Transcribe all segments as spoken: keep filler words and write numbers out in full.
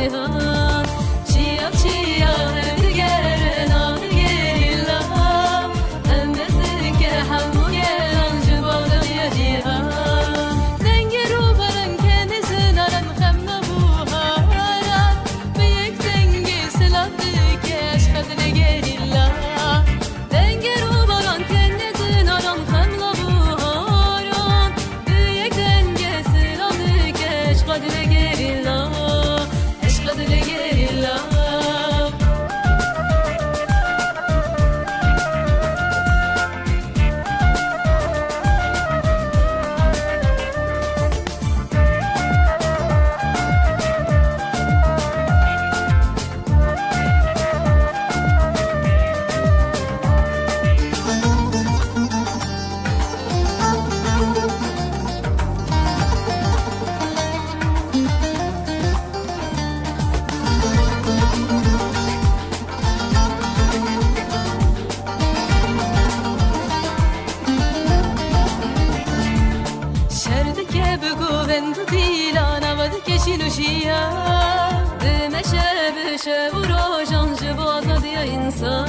Çiya çiya her digere navê gerîla. Em dest dike hemû gelan ji bo azadiya cîhan. Dengê rûbaran kenê zinaran xem nabû haran. Bi yek dengê silav dike eşqa dilê gerîla. Dengê rûbaran kenê zinaran xem nabû haran. Bi yek dengê silav dike eşqa dilê gerîla. Eşqa dilê gerîla. Şer dike bi govend û dîlan, ava dike şîn û şiya. Dimeşe bi şev û rojan ji bo azadiya însan.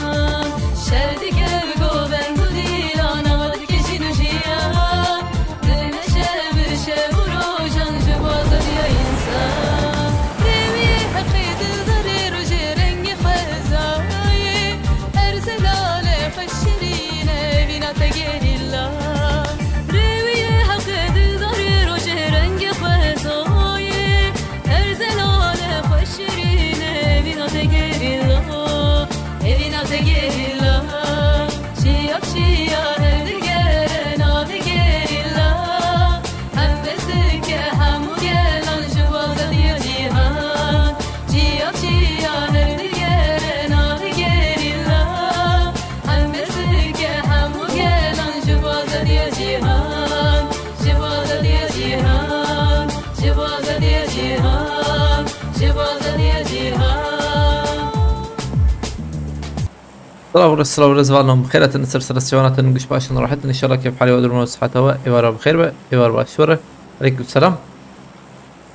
Şer dike bi govend û dîlan, ava dike şîn û şiya. Dimeşe bi şev û rojan ji bo azadiya însan. Rêwiyê heqê dildarê rojê rengê xwezayê. Her zelale xwe şirîne vîna te gerîla. Rêwiyê heqê dildarê rojê rengê xwezayê. Her zelale xwe şirîne vîna te gerîla. Evîna te gerîla. Çiya çiya her digere navê gerîla. Hem dest dike hemû gelan ji bo azadiya cîhan. Çiya çiya her digere navê gerîla. Hem dest dike hemû gelan ji bo azadiya cîhan. Ji bo azadiya cîhan. Ji bo azadiya cîhan. Ji bo azadiya cîhan. Silav û rêz, silav û rêz, hevalno, bi xêr hatin, ser serestiyana te, guş baş in, rahat in, înşallah kêf halê we, durum we, siheta we, êvara bi xêr be, êvar baş we re. Aleykum selam.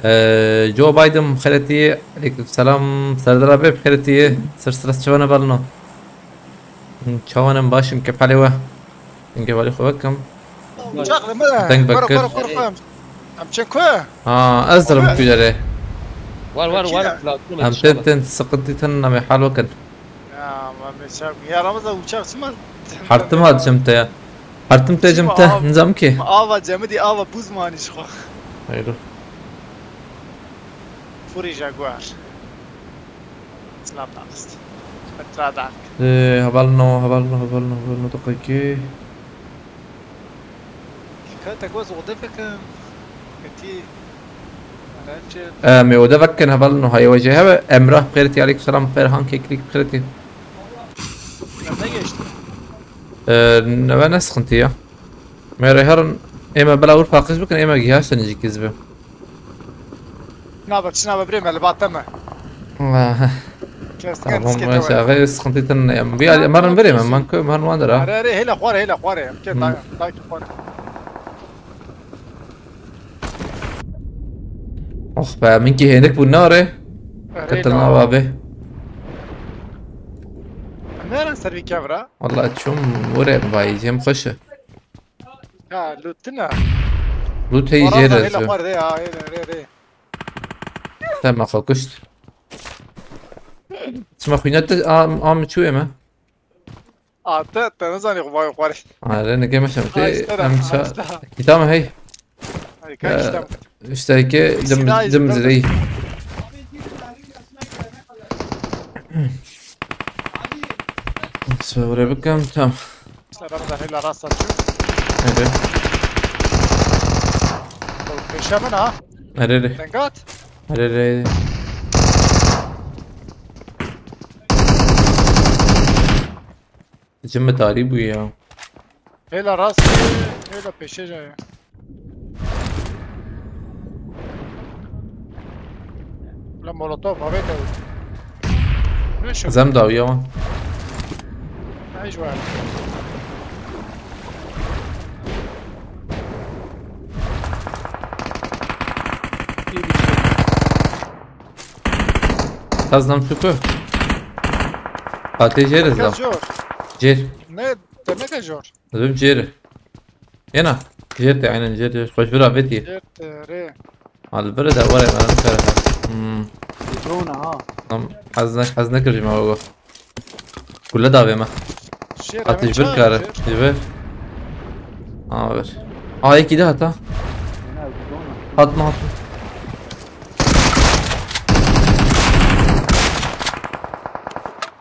Ee, Joe Biden bi xêr hatiye, aleykum selam, Serdar abi bi xêr hatiye, ser serestiyana, hevalno. Çawan in, baş in, kêf halê we? Dengê hevalê xwe vekim. Uçak li me. Deng vekir. Kore, kore, kore, kore. Em çin ku? Ha, ez dirim ku derê. War, war, war. Em tên, tên, sıkıntı tın, namê hal vekin. Ya, ma me çak. Ya, Ramazan, uçak çima? Hertim hat cem te ya. Hertim te cem te, nizam ki. Ava cemidî, ava buz manî ji xwe. Hayır. Furî Jaguar. Silav danist. Petra dak. Ee, hevalno, hevalno, hevalno, hevalno, deqekê. Ka te goz ode fekim. Ketî. Arence. Ee, me ode vekin, hevalno, hayê we jê hebe. Emrah bi xêr tî, aleykum selam, Ferhan Keklik bi xêr tî. Ne geçti? Ee, ne ve ne sıkıntı ya. Me rê herin, ê me bila wir paqij bikin, ê me gihaştin jî kîz bi. Nabe, çi nabe birê me, li ba te me. Tamam, kes, kes, kes, kes, kes, kes, kes, sıkıntı tın, em, bir, em, herin birê me, man ku, man wan dera. Erê, erê, hêla xware, hêla xware, em, kes, hmm, ta, ta ki xware. Oh be, min ki hênik bû nare. Erê, ketin la. Nava be. Em nerin ser vî kevra? Vallahi çûm were vay, cem xweş e. Ha, lût tune. Lût heyî jê re. Hêla xwar de ya, hêla, hêla, hêla. Te me xwe kuşt. Çima xwîna te am, am çûyê me? A, te, te nizanî xwe vay xwarê. Are, nike me şem. Ha, te, işte, em ha, ça-, işte. Kîta me hey. Ay, kaç, ee, işte. İşte ki dim, dim zirey. Sıvırı bıkkam, tamam. Selam da hela rast atıyor. Hadi. Peşe mi ha? Hadi, hadi. Tengat. Hadi, hadi. Cimmi tarî bû ya. Hela rast, hela peşe ya. La molotof, avê te. Ne şu? Zem dawiya wan. Ay, ji wan. İyi bir şey. Tazlam çuku. Hatê jêr ez Kes zam. Jor. Jêr. Ne? Te ne ke jor? Zim jêr. Yena. Jêr te aynen jêr jêr. Xweş bira vêtî. Jêr te re. Al bire de were ben kare. Hmm. Drone ha. Tam ez ne ez ne kirjim ama bu. Kule davê me. Jêr Hatê hemen ji bir çağır, kare. jêr. Ji bir. Ha ver. Aa iki de hata. Yine drone. Hatma hatma.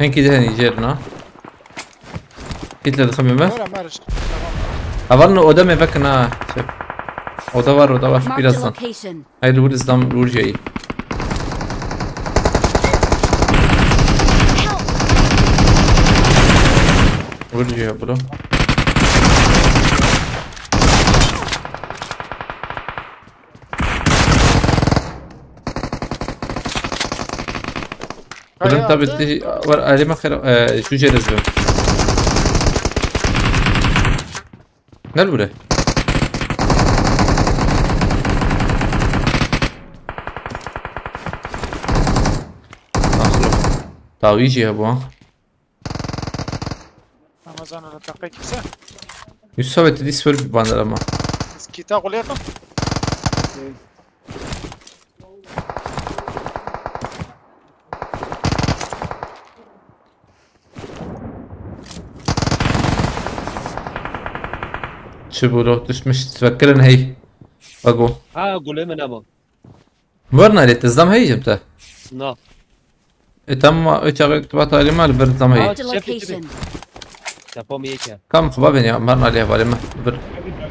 Hinki de henî jêr na. Hitler dixemê me. Were Meriç. Hevalno oda me vekin ha. Şey. Oda var oda var. Marked a Birazdan. Location. Haydi vur İslam vur şeyi. Help! Vur şeyi bro. Ölüm tabi ti var alime xera e, şu şey rezil. Gel buraya. Ahlo. Tabii şey ya bu ha. Ramazan öyle takı kimse. Yusuf abi dedi sor bir bandar ama. Kita kuletim. Çi bu lo düşmüş tvekirin hey. Bak o. Ha gule min ama. Var nalê te zam hey jim te. Na. E tamam o çağı tubat alim al bir zam hey. Marked a location. Tepa mi yeke. Kam xaba beni ya var nalê hevalime. Bir.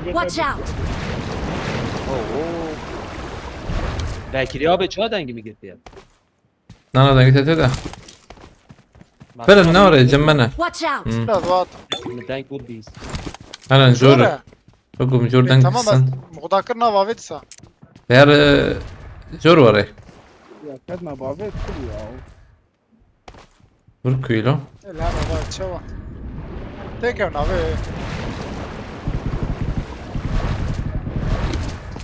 Watch out! Oo. Belki ya be çağ dengi mi gitti ya? Nana da git ete de. Pera ne oraya cemmene. Watch out! Hmm. Biraz rahat. Mi denk vur biz. Helen jor. Şöyle. Çok um jor E, denk tamam sen. ben muhtakir nav avedisa. Her e, jor var e. Ya kedna bavet kul ya. Vur kuylo. Ela baba çava. Tek ev nave.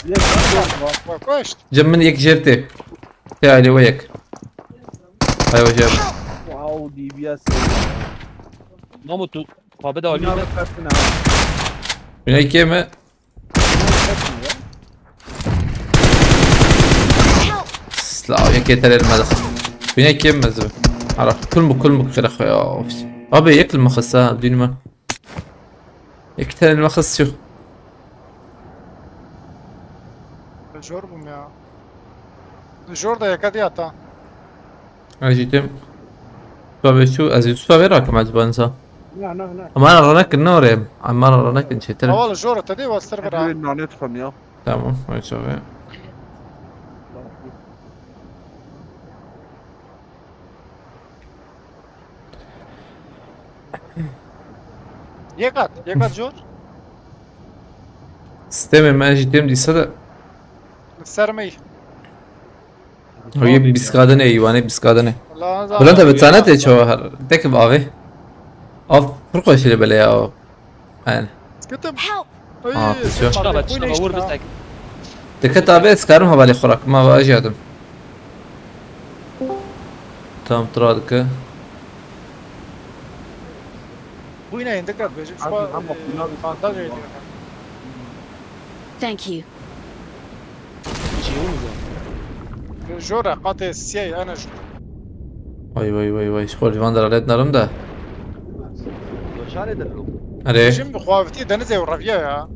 Yes. Bak bak işte. Cemmin yek jerte. Te ali ve yek. Hay hocam. Wow D B S. Mamu tu. Abi de Bina alayım. bakarsın ha. Güney keme. Help! Slav yek yeter elmadık. Güney keme zı. Ara kul mu kul mu kırık ya. Abi yek mi kısa düğünüme. Yek tane elma kısa yok. Jor bum ya. Jor da yaka diye ata. Acıdım. Tabii şu aziz tabii rakım acaba insan. Na na na. Ama ara rakın ne oraya? Ama ara rakın çetir. Aval jor te de wastır bira. Hadi nane tutam ya. Tamam, aç abi. Yekat, yekat jor. Sistemê me jî têm dîsa de. Ser me. Wî biskadine, îwanê biskadine. Bülent abi, sana tê çawa her. Tek bi avê. Av pir xweş li bele ya. Yani. Skitim. Help! Ay, Aa, sen pişiyor. bak, Çaba bu ne çaba işte vur lan? bisek. Dikkat abi, ez karim hevalê xwe rakima ve ajadim. Tam tra dike. Bu yine indik abi, şu Abi, an, ama e, bunlar bir bandaj bakmıyor. ediyor. Thank you. Çiyon mu? Jora, katê siyay, ana jor. Vay vay vay vay. Şkol civan deralet narim da. Doçarê de lo. Erê. Şimdi xwavitî denizê û reviya ya.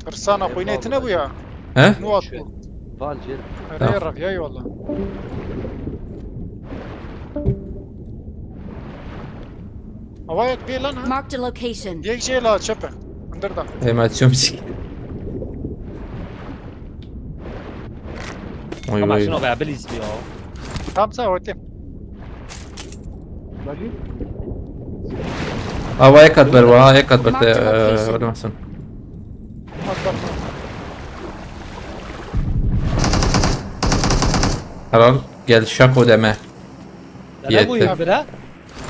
Tirsana xwînê tine bû ya. He? Nu at bû. Val cêr. Erê reviyayî wala. Ava yek bê lan ha. Marked a location. Yek jê la çepe. Hundir da. Ê me çûm çî. Vay Ama vay. şuna be biliz ya. Tam sa otim. Bali. Ava yek kat ber wa, yek kat ber te. Marked location. Öyle misin? At bak. Helal. Gel şako deme. Ne bu Yeter. ya bira?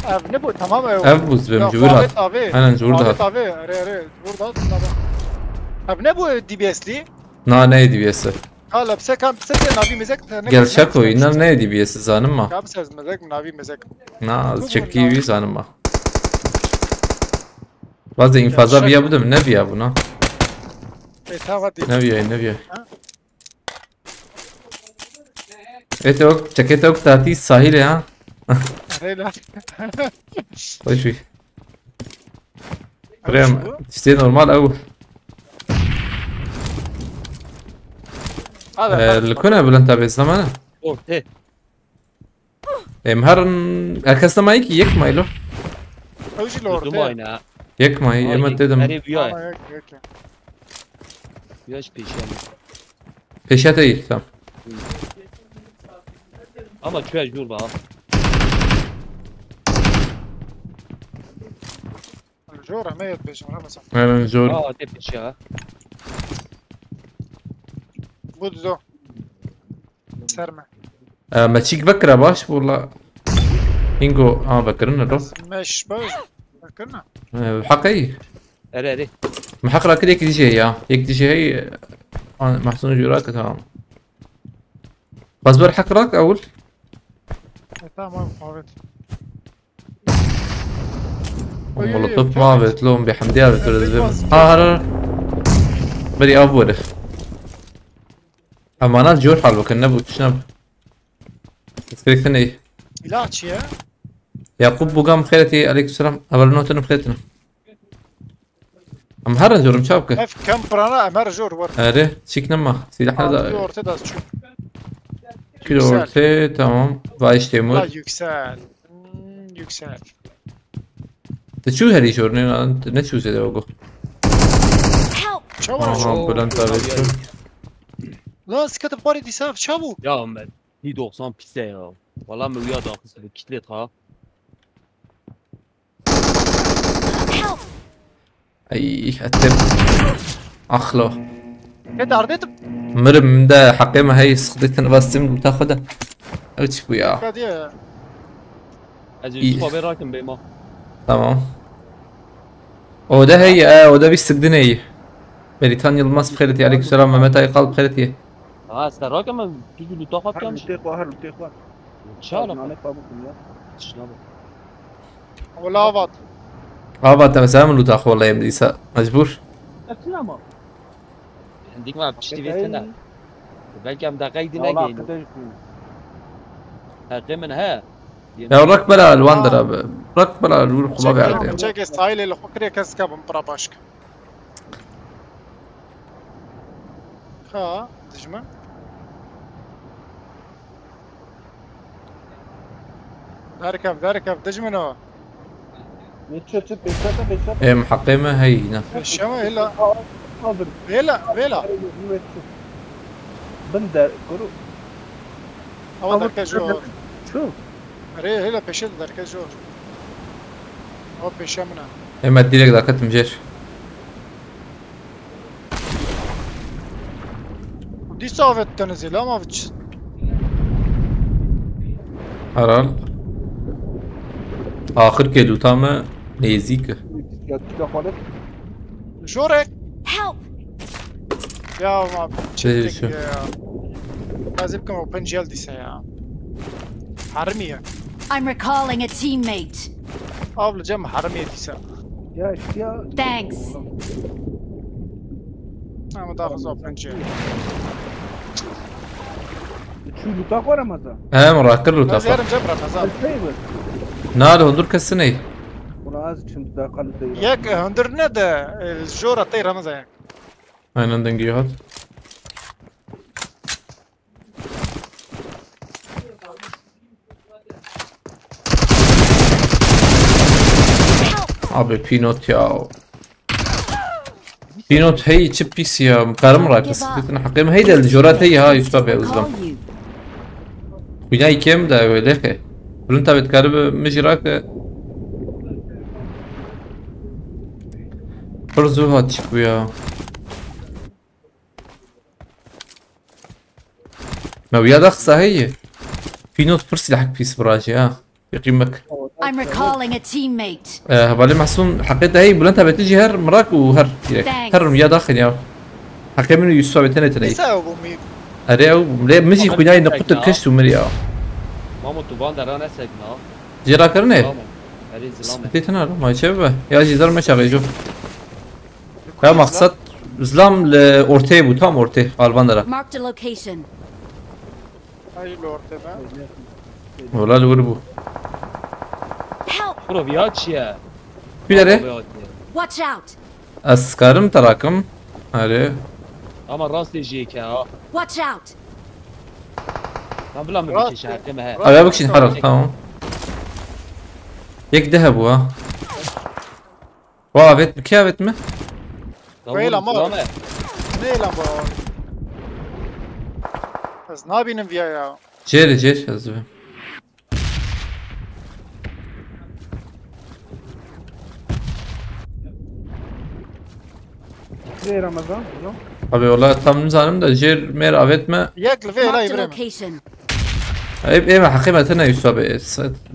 Ev ne bu? Tamam ev. Ev buz benim Ya, cübür Ahmet hat. Abi. Aynen, cübür Ahmet hat. Abi. Erê erê. Burada. Tamam. Ev ne bu D B S'li? Na ne D B S'ı? Ha, la pse kam pse te navî mezek te ne Gel şako, inan ne edî biyesi zanim ma. Kam ses mezek navî mezek. Na, çekî wî zanim ma. Bazı infaza biya bidim, ne biya buna? E, tamam, hadi. Ne biya, ne biya? Ha? E, te ok, çeke te ok tatî sahile ha. Hele. Hoş bir. Krem, işte normal ew. Hadi. Ee, li ku ne Bülent abi, zamana? Orte. Em herin, herkes de mayî ki yek mayî lo. Ew jî li Durdum ortaya. Ayna. Yek mayî, ema dedim. Nereye büyüyor? Ama yok, yok, yok. Büyüyor peşe. Peşete iyi, tamam. Ama çöğe jur bak. Jor, heme yet bêjim, heme sen. Herin zor. Aa, te peşe. Bu dizo. Ser me. Ee, me çîk vekira baş, wala. Hingo, ha, vekirine do. Meş baş. Bakın. Ee, heqî. Ere ere. Me heq rakir yek dije ya. Yek dije hey. Mahsun jura ki tamam. Bas ber heq rak ewil. E, tamam, evet. Molotof ma vet, lom bi hemdiya vet, vet, vet. Ha, har, har. Beri av were. Amana jor hal bakın, ne bu, tişna bu. Tezkerekten iyi. İlaç ya. Yakup Bugam xêretî, aleykümselam. Haber notunum xêretî. Em herin jor, em çav ki. Ev kamp pirana, em her jor war. Erê, çîk nema. Silahına Abi da. Ortada çu. Kilo orte, tamam. Vay işte Timur. La yüksel. Hmm, yüksel. Te çû herî jor, ne, ne çû zêde ogo. Help! Çawa Aha, çu? Bülent abi. Lan sikete parê dîsa çabu. Ya Ahmet. P doksan pise ya. Valla me uya da kıstı bu kitlet ha. Help! Ay, etim. Axlo. Ne derdê tu? Mirim de heqê me hey sıkdîtin vastim luta xwe de. Ew çi bu ya? Hadi ya. Ez İyi. Yusuf abi rakim beyma. Tamam. O da hey, e, o da bir sıkdın hey. Meritan Yılmaz bixêretî, aleykümselam, Mehmet Aykal bixêretî. Ha, sen rakim ben tuzu luta Her katlamış. lutê xwe, her lutê xwe. Çala. Nane pabuk ya. Şuna bak. Ola avat. Ava te mesela min luta xwe wallahî em dîsa mecbur. Efsin ama. Hendik var pişti ve tena. Belki em dakika gidin Ya Allah gelin. kıdej. Ha, demin ha. Ya rak bela li wan dira be. Rak bela li wir xwe verdi. Çek sahile li xwe kirê kes kabim pira başk. Ha, dijmin. Derkev, derkev, dijmin o. Ne çötü peşete peşete. Em heqê me heyî ne. Peşe mi hela? Hazır. Vela, vela. Bin de kuru. Ama derke jor. Şu. Re hela peşe de derke jor. O peşe min e. Em direkt daketim jêr. Dîsa avet tenizê la ma viç. Herhal. Axir ke luta me nêzîk. Ya tika xalet. Jorek. Help! Ya ma Şey, çektik şey. Ya. Lazim kim open gel dîsa ya. Harmiye. I'm recalling a teammate. Abla cem harmiye dîsa. Ya işte ya. Thanks. Ama daha hızlı open gel. Şu luta var ama da. He, min rakir luta Ez xwe. yarım cem Ramazan. Şey mi? Na, li hundur kesin ey. Buna az için luta kalıp değil. Yek hundur ne de e, jora tey Ramazan. Aynen dengê hat. Abi Pinot ya. Pinot hey çi pis ya. Karim rakis. Detin heqê me hey del jora tey ha Yusuf abi uzlam. Call you. Xwîna î kêm de wê lêxe. Bülent abi dikaribe min jî rake. Pir zû hat çik bû ya. Me wiya da qisa heye. Pînot pir silahek pîs birajî ha. Yekî mek. I'm recalling a teammate. Ee, hevalê Mehsûn heqê te heye, Bülent abi tu jî her mirak û her direk. Thanks. Her rim ya daxin ya. Heqê min û Yusuf abi tenê tenê. Dîsa ew bû mî. Erê ew lê min jî xwînayê niqut kişt û mirî ya. Mamo tu van dera nesekna. Jê rakirine? Tamam. Erê zilame. Spitê tine lo, ma çê bibe. Ya jî zer me çaxê jo. Ya maqsad zilam li ortê bû, tam ortê, alvan dera. Marked a location. Ay li ortê be. Wala li wir bû. Help! Bro viya çiye? Kû derê? Viya çiye? Watch out! Ez karim te rakim. Erê. Ama rastê jê ke ha. Watch out! Lan bila min Rast- bikişe herte me he. rast- Aya bikişin halal, tamam. Yek de hebû ha. Wa avêt mi? Kê avêt mi? Lan Weyla oğlum, mor. zilame. Ne lan bu? Ez nabînim viya ya. Jêr jêr ez bi. Lê Ramazan, no? Abi wala tam nizanim de jêr mêr avêt me. Yek li vê la Marked a Îbrahim. Location. Ê ê me heqê me tine Yusuf abi.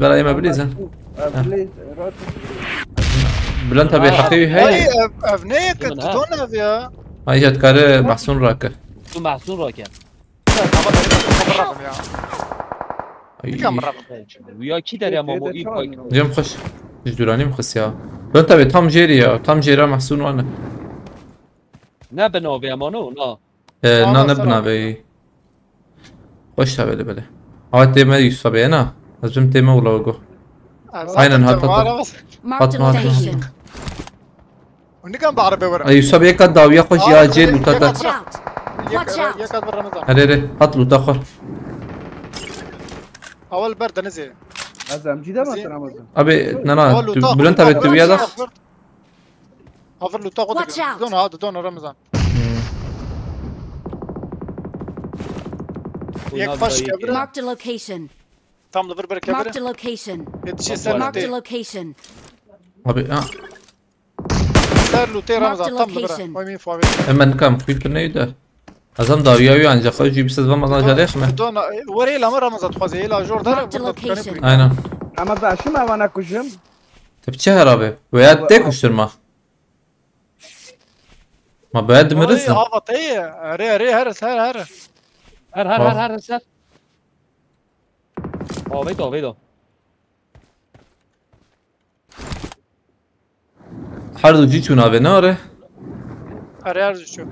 Bela ê me bilîzin. Bilêz, rat. Bülent abi heqê wî Ay heye. Ev, ev ne yek Hemen ha. Didon ev ya. Ay jî dikare Mahsûn rake. Tu Mahsûn rake. Tamam, tamam, tamam ya. Ay. Dikam raqim. Uya kî derê ama bu Şeyde ilk çağırmıyor. bak. Cem xweş. Ji dûranî min xist ya. Bülent abi tam jêrî ya. Tam jêra Mahsûn wane. Ne bi navê ama no na. Ee, Aa, na ne selam. binavê. Xweş tabe li bele. Awa tê me Yusuf abi na. Ez bim tê me wula go. Aynen, hat, hat, hat. Marked a Atma, atma. location. Hûn nikan bi erebe were. Ay Yusuf abi yek kat dawiya xweş ya cêl û tata. Watch out! Watch out! Yek kat bir Ramazan. Erê erê. Hat lûta xwe. Awel ber denizê. Ez M G de mi Ramazan? Abi nana Awel tu lûta Bülent xwe abi ber tu ya da. denizê. Havir lûta xwe Watch dikir. out. Didon ha, Didon Ramazan. Yek baş kebir. Marked a location. Tam li vir bir kebir. Marked a location. Yetişê ser Marked a lûtê. Location. Abi ha. Ser lûtê Ramazan Marked tam li vir. location. Oy min fuavi. Hemen kam xwît ne de. Azam dawiya wî ancak o jî bir ses vamazan jale xme. Didon, e, were la me Ramazan xwazê, la jor dere. Marked a location. Aynen. Ama ben şimdi avana kujum. Te piçe her abi. Veya tek kuşturma. Ma baya dimirizin. Ava te ye. Erê erê her her her. Her her her her ser. Avêt avêt o. Her du cî çûn avê ne are? Erê her çû.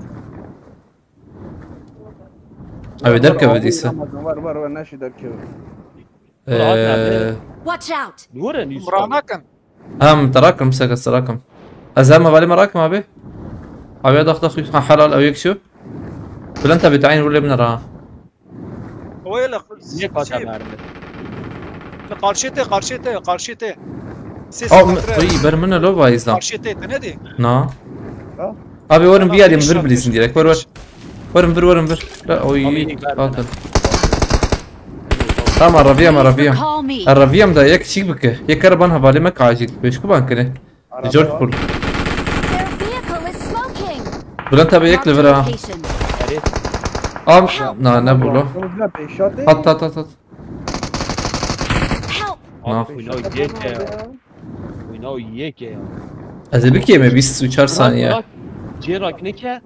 Ew ê derkeve dîse. Var var var, neşi derkeve. Ee, Watch out! Li wir in Yusuf. Mura nakin. Hem te rakim, seke te rakim. Ez hem hevalê me rakim abi. Abi dax dax ha helal ew yek şu. Bülent abi tayin rule bine ra. Oye la. Niye kaça mermi? Karşıya te, karşıya te, karşıya te. Ses Aw, metre. Oy, ber min lo vayizdan. Karşıya te, te ne di? Na. Ha? Abi werin Tamam, bir yerim finish vir yap, bilirsin finish, direkt. Ver ver. Finish. Werin vir werin vir. La oy. Abi, ilk ver Kalkın. bana. Tamam, Raviya mı Please Raviya? Recall me. Ha, Raviya da yek çik bike. Yek araban havale me acil. Beşku bankine. George Bull. Their vehicle is smoking. Bülent abi yek lever ha. Location. Erê. Am na ne bu lo? Beşate. At at at at. Help! Na. Abi oyna yeke ya. Oyna yeke ya. Ez bir keme bîst û çar saniye. Bak, Cerak ne ke?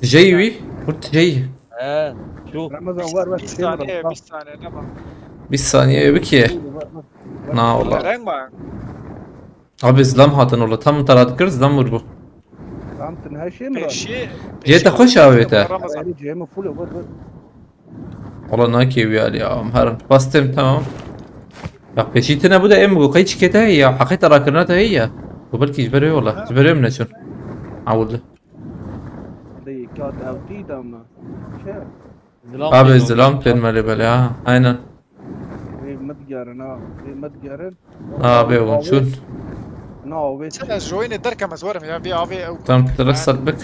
Jey wi? Kurt jey. He. Şu. Ramazan var var. Bir saniye, bir saniye, ne bak. Bîst saniye bir ki. Na ola. Renk bak. Abi zlam hatin ola. Tam tarat kir zlam vur bu. Tam tın her şey mi? Peşi. Cê te xweş avê te. Ramazan. Cem full var var. Ola nakê wî alî ya. Em her bastım tamam. Ya peşî tine bu da em bu qey çikete ya. Haqê te rakirina te ya. Bu belki ji ber wê ola. Ji ber wê min neçûn. Awildi. De kat avtî da mı? Şey. Zilam Abi peyda zilam oldu. Pênmelê belê ha. Aynen. Vê me digerin ha. Vê me digerin. Abi hûn çûn. Na vê. Sen ez joyne derkem ez werim ya, bir abi ew. Tam tirek sat bik.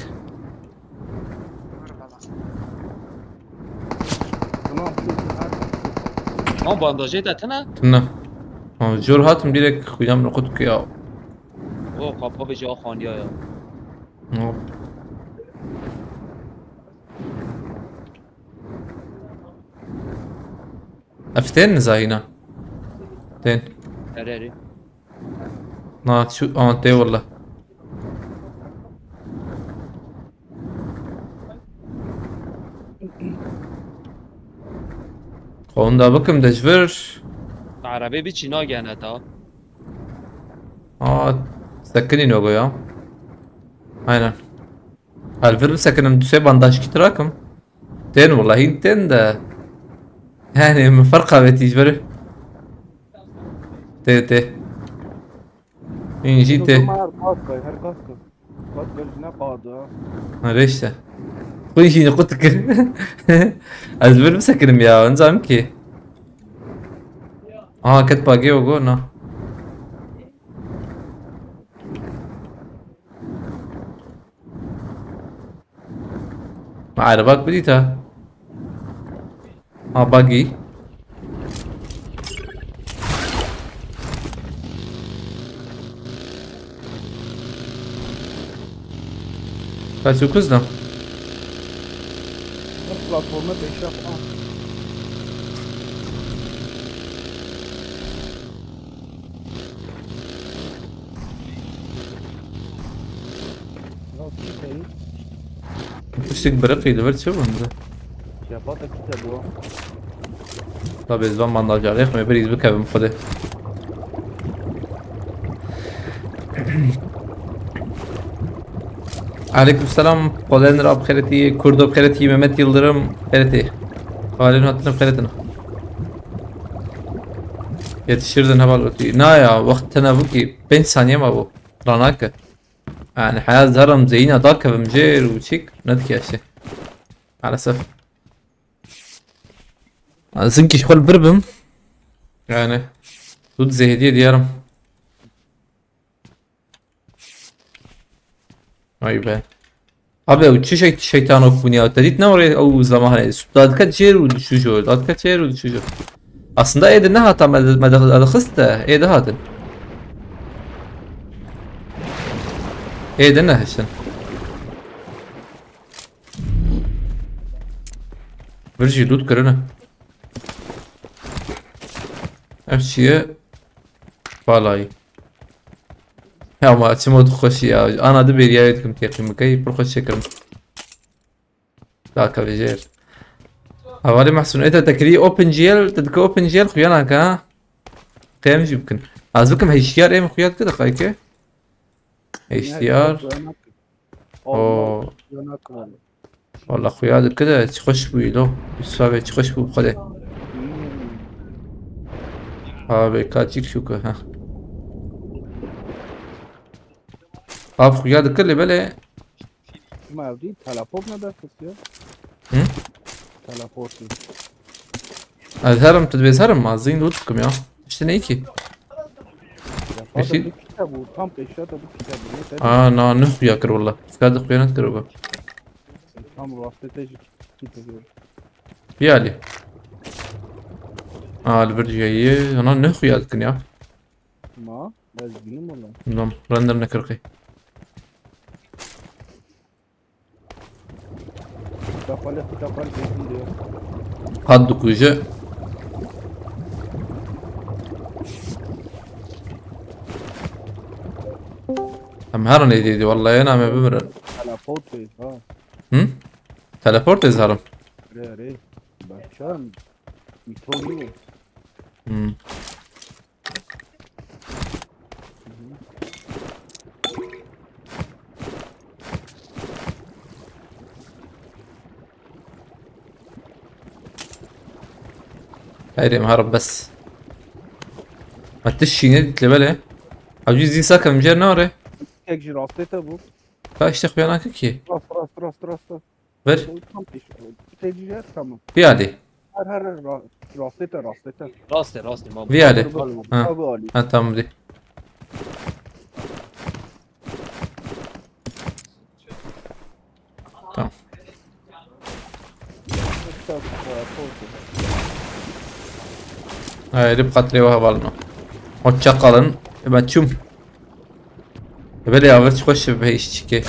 Tamam. Ama bandajê te tine? Tine. Ha, jor hatim direkt xuyam noqut ki ya. O kapa ve cevap xandiya ya. Hop. Ev tên nizahîna. Tên. Erê erê. Na şu an tê wala. Onda bikim de ji vir. Erebê biçî nagene ta. Aa, sekinî nogo ya. Aynen. Elvir bisekinim, dusê bandajkî tirakim. Tên wallahî tên de. Yani min ferqa vetî ji vir. Tê, tê. Hîn jî tê. Her kaskay, her kaskay. Kaskay jî ne qada. Öyle işte. Xwîn jî qut kir. Ez vir bisekinim ya, nizam ki. Aha, ket bagê o go, na. Ma erebak bidîta. Ha, buggy. Kaç dokuz da? Platforma beş yap. Tiştek biriqî li vir çi bûn? Şefata kite bû. Tabi ez van bandaj arêx me bir iz bikevim xwedê. Aleyküm selam. Polen Rab xeretî, Kurdo xeretî, Mehmet Yıldırım xeretî. Halin hatırım xeretin. Yetişirdin heval wetî. Na ya, wext tena bû ki pênc saniye ma bû. Ranake. Yani heya zaram zeyna da kevim jêr û çîk. Ne dikeye şey. Maalesef. Zinkî ji xwe li vir bim. Yani. Tu dizê hêdiyê diyarım. Ay be. Abi ew çi şey, şeytanok bûn ya. Te dît ne oraya ew zamanê. Dadika çêr û düşüjor. Dadika çêr û düşüjor. Aslında êdî nehata me, me de, me de xist de. Êdî hatin. Êdî nehiştin. Vir jî loot kirine. Ev çi ye? Balayî. Ya ma çi mod xweşî ya. Ana di bêriyayê dikim têqîm bikey. Pir xweş çêkirim. Daka vêjêr. Hevalê Mehsûn, êta te kirî OpenGL, te dike OpenGL xuya nake ha? Qeyem jî bikin. Ez bikim H D R êm xuya dike de xayke. H D R. O. Valla xuya dike de çi xweş bûyî lo. Yusuf abi çi xweş bû bi xwedê. Abi ka çîk şûke ha. Abi xuya dike lê belê. Çima ev dî? Teleport ne derxist ya? Hı? Teleportî. Ez herim, tu dibê herim, ma zîn dût bikim ya. İşte ne ki? Ya, Peki. Fazla bir kitap bu, tam peşat bu kitap bu. Ne Aa, na, ne xuya kir wala. Fika de xuya net kir wala. Tam rastete jî kitap bu. Yali. Aa, li vir jî ye. Ana ne xuya dikin ya. Ma, ez binim wala. Tamam, render nekir qey. Kitapxane, kitapxane kesin diyor. Qat dikuje. Em herin êdî êdî, wallahî, ena me bimirin. Teleport bê, ha. Hı? Teleport êzarim. Re, re. Bak, şu an mikro gibi. Hmm. Hayır, em harap bes. Ma tişt şîne dît li belê. Hewcî zî sakim jê nare. Tek ji rastê te bû. Ka işte xuya nake ki. Rast, rast, rast, rast. Ver. Tam pêş. Tecrübe tamam. Vî alî. Her, her, her, ra-, rastê te, rastê te. Rastê, rastê, ma. Vî alî. Abi, Ha. abi alî. Ha, tamam, dî. Tamam. Kitap, e, korku. Hayır, hep hatırı var, var mı? Hoşça kalın. E, ben çum. Belê ya, çi xweş e bi hêştikê.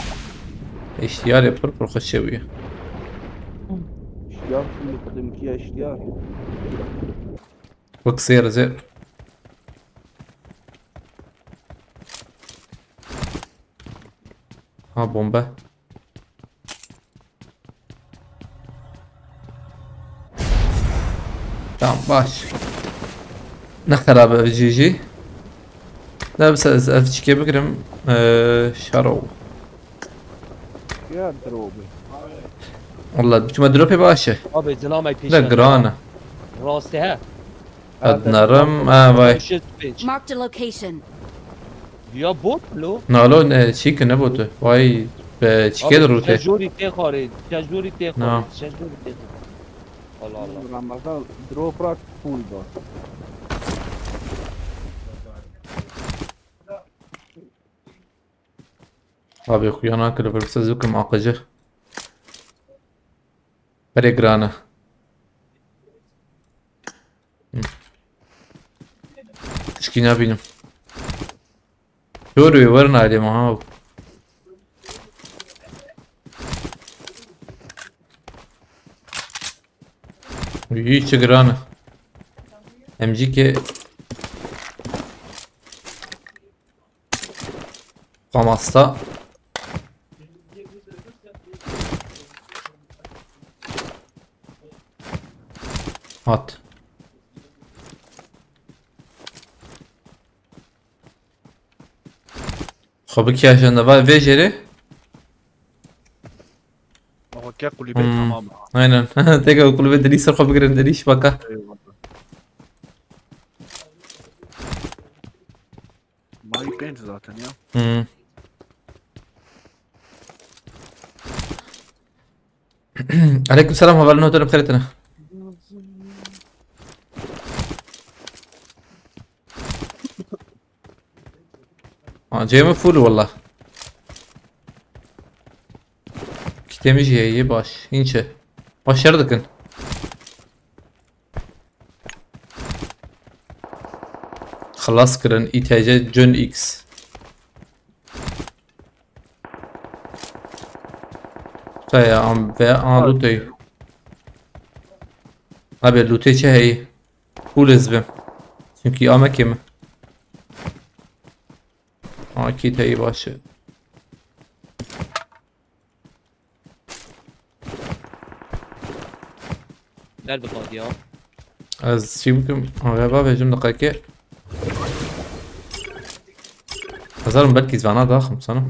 Hêştiyarê pir pir xweş e wî. Şiyar şimdi qedimkiya şiyar. Wek sêr zê. Ha, bombe. Tamam, baş. Ne xerab ev jî jî. Ne, bi se ez ev çikê bigirim. Ee, şaro. Ya dropê. Wallah, bitime dropê baş e. Abi, dinamay pêşe. Ne giran e. Rastî he. Adnarim, ha, vay. Marked a location. Ya bot lo? Nalo ne, çî ki ne botu. Vay, be, çikê de rûtê. Şejorî tê xwarê, şejorî tê xwarê, şejorî tê xwarê. Allah Allah. Ramazan drop rak full bot. Abi, xuya nake li vir siz bikim aqicî. Berê giran e. Hı. Tişkî nabînim. Kör wê werin alê me ha. Yî çi giran e. M G K. Famasta. Hat. Xwe bikiyaşin de va vê jêrê. Oke, kulübe tamam. Aynen. Teka kulübe denî ser xwe bigirin, denî şibaka. Eyvallah. Mayî pênc zaten ya. Hmm. Aleyküm selam, hevalên hotelê bi xêr tine. Ha, cême full wallah. Kitêmî jî heye, baş. Înçe. Baş şer dikin. Xilas kirin, I T C, John X. Taya am ve an lutey. Abi lutey çi heye? Cool ez bim. Çünkü amekê min. Akî teyî baş e. Derbi qadiya. Ez çi bikim? Aga bavêjim deqekê. Hezarim belkî zvana daxim sana.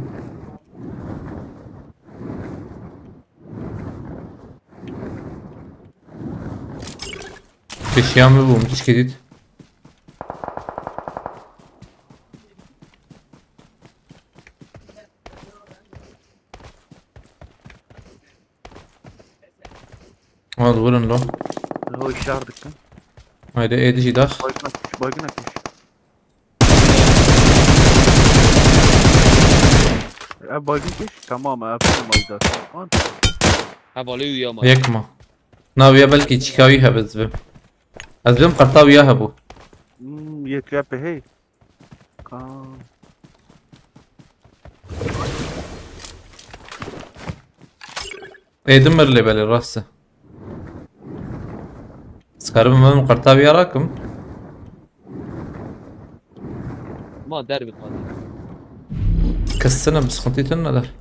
Pêşiya min bû, min tişkê dît. Al vurun lo. Lo işar dikin. Haydi, êdî jî dax. Baygın atmış, baygın atmış. Ev baygın kişi tamam, ev tamam, baygın. An. Hevalê wî ya ma. Yek ma. Na wîya belkî çîka wî hebe ez bim. Ez bim qerta wîya hebû. Hmm, yek ya pe hey. Ka. Êdim mir lê belê rast e. Skarım ben qerta wîya rakim. Ma derbi qadî. Kesine bi sıkıntı tın ne der.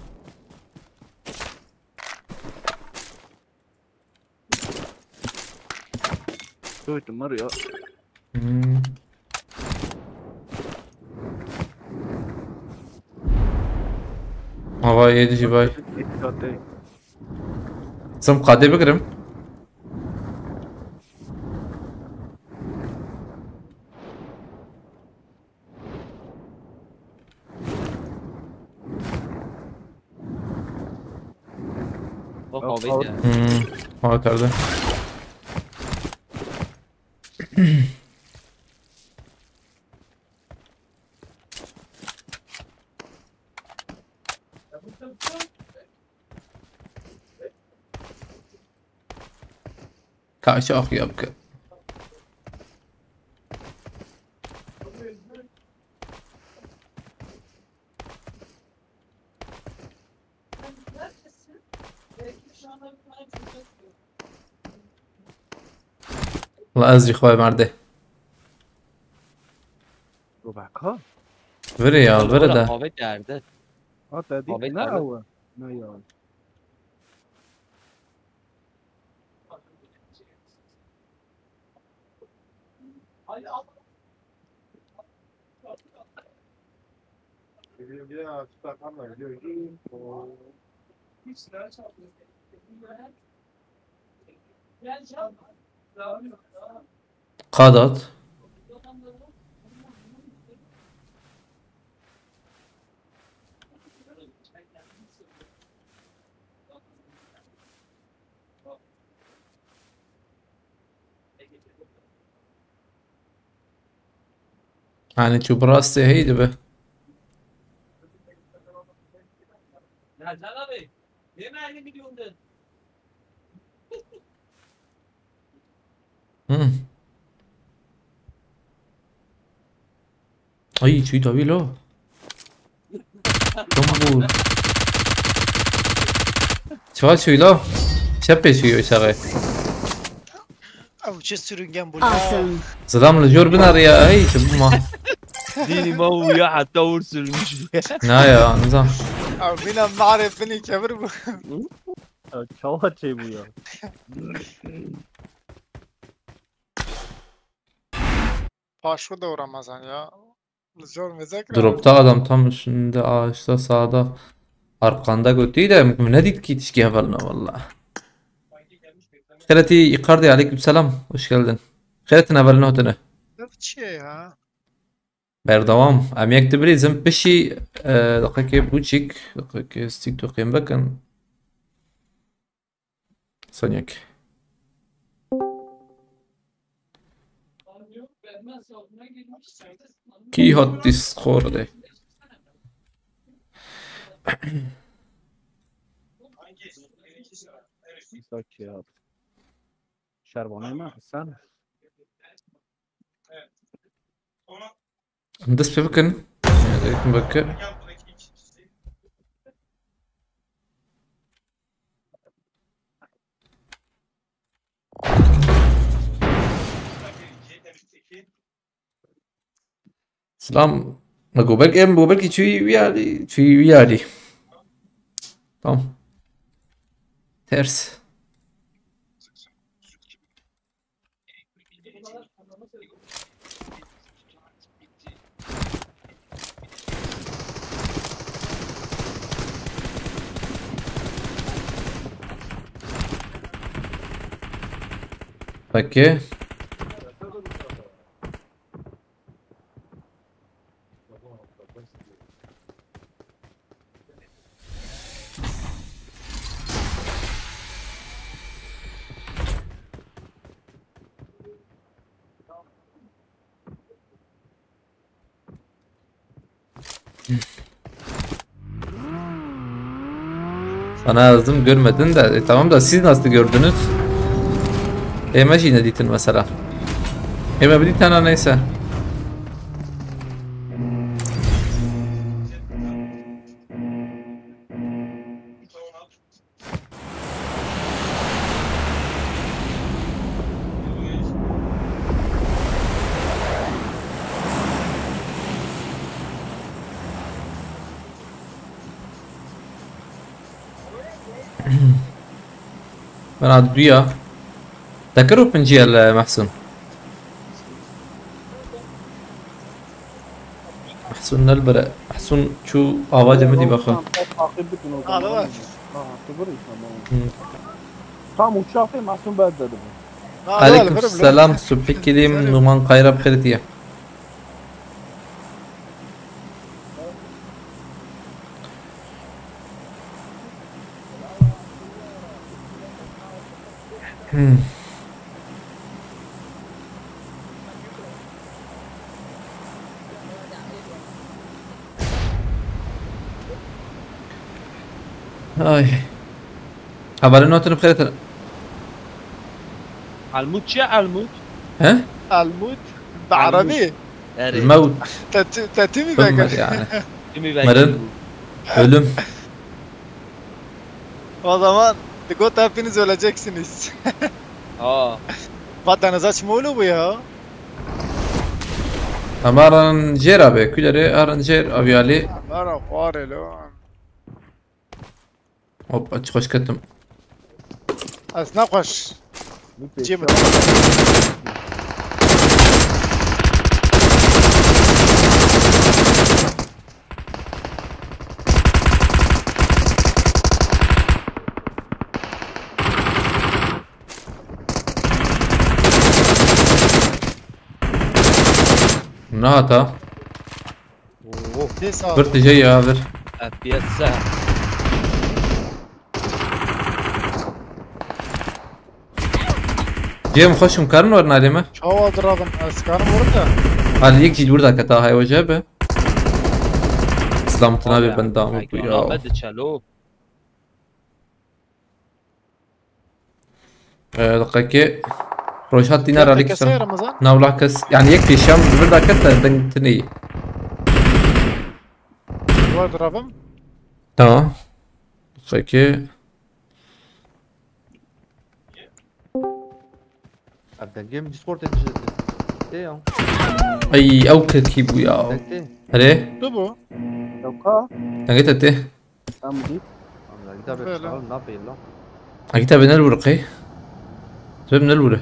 Duydum var ya. Hmm. Hava yedi civarı. Zım kade bigirim. Bak abi ya. Hmm, hava kardı. Karşı akıyor bu. Wala ez jî xwe merdê. Robaka? Vire ya, vire de. Qavê derde. Ha, te dî ne ew e? Ne ya. Qadat. Yani çu bi rastê hey dibe. Hmm. Ay, çuy tabii lo. Tam bu. Çava çuy lo. Şepe çuy o çare. Ew çi sürüngen bû la. Awesome. Zilam li jor binariya, ay, çi bû ma. Dînî ma û ya heta wir sürmüş bû. Na ya, nizam. Ew bîna marê binî kevir bû. Ya, çawa çêbû ya? Paşo da Ramazan ya. Zor mezek. Dropta adam tam üstünde, ağaçta, sağda. Arkanda götüydü. Ne dit ki tişki haberine valla. Xêretî Îqardî, aleyküm selam. Hoş geldin. Xêretin, hevalino tine. Ev çi ye ya? Berdewam. Em yek dibirîzin. Pişî, e, deqekê bûçîk. Deqekê stîk tu qêm bikin. Sonyek. Kî hat Discordê? Îsa kî hat? Şervanê me Hesen. Dest pê bikin. Dest pê bikin. Selam. Me got belkî, em got belkî çûyî wî alî, çûyî wî alî. Tamam. Ters. Peki. Sana yazdım, görmedin de. E, tamam da siz nasıl gördünüz? Eme jî nedîtin mesela. Eme bir tane neyse. Bena duya. Tekir û pincî el Mehsûn. Mehsûn nelbere. Mehsûn çû avaca min dî bexwe. Takip bikin o zaman. Ha, evet. Ha, sıfır işte, tamam. Hı. Tam uçakta Mehsûn berde de bu. Ha, Aleyküm öyle, böyle, selam, böyle. Subhi Kilim, Numan Kayra bi xêr diye. Hmm. Ay. Hevalê notin bi xêr hatin. Elmût çi ye, elmût? He? Elmût, bi erebî. Erê. Mewt. Te tu, te tu mî vekir. Ölüm. Ölüm. O zaman digot hepiniz öleceksiniz. Aa. Va denize çi molo bu ya? Ama aran jêr abi, külleri aran jêr abi Ali. Ara xwarê lo. Hop, aç hoş ketim. Ez ne xweş. Cê min. Nehata. Oo. Tê sağ Bir tije ya bir. F P S se. Cem xweşim karin wer nalê me. Çawa dirabim. Ez karim orada. Hal yek jî burada keta hay hoca be. Selametin abi ben dam bu ya. Name de çelo. Ee, dakika. Rojhat Dinar Tek aleyküm kese selam. Ramazan. Navla kes. Yani yek pêşiyan bir dakika da dengtin iyi. Var dirabim. Tamam. Peki. Abi dengê min Discordê dijî. Tê ya. Ay ew kekî bû ya. Deng tê. Hele. Tu bu. Dewka. Dengê te tê. Em dît. Abi dengê te Böyle. bê çağır napê la. Akî te bê nelbûre qey. Sebeb nelbûre.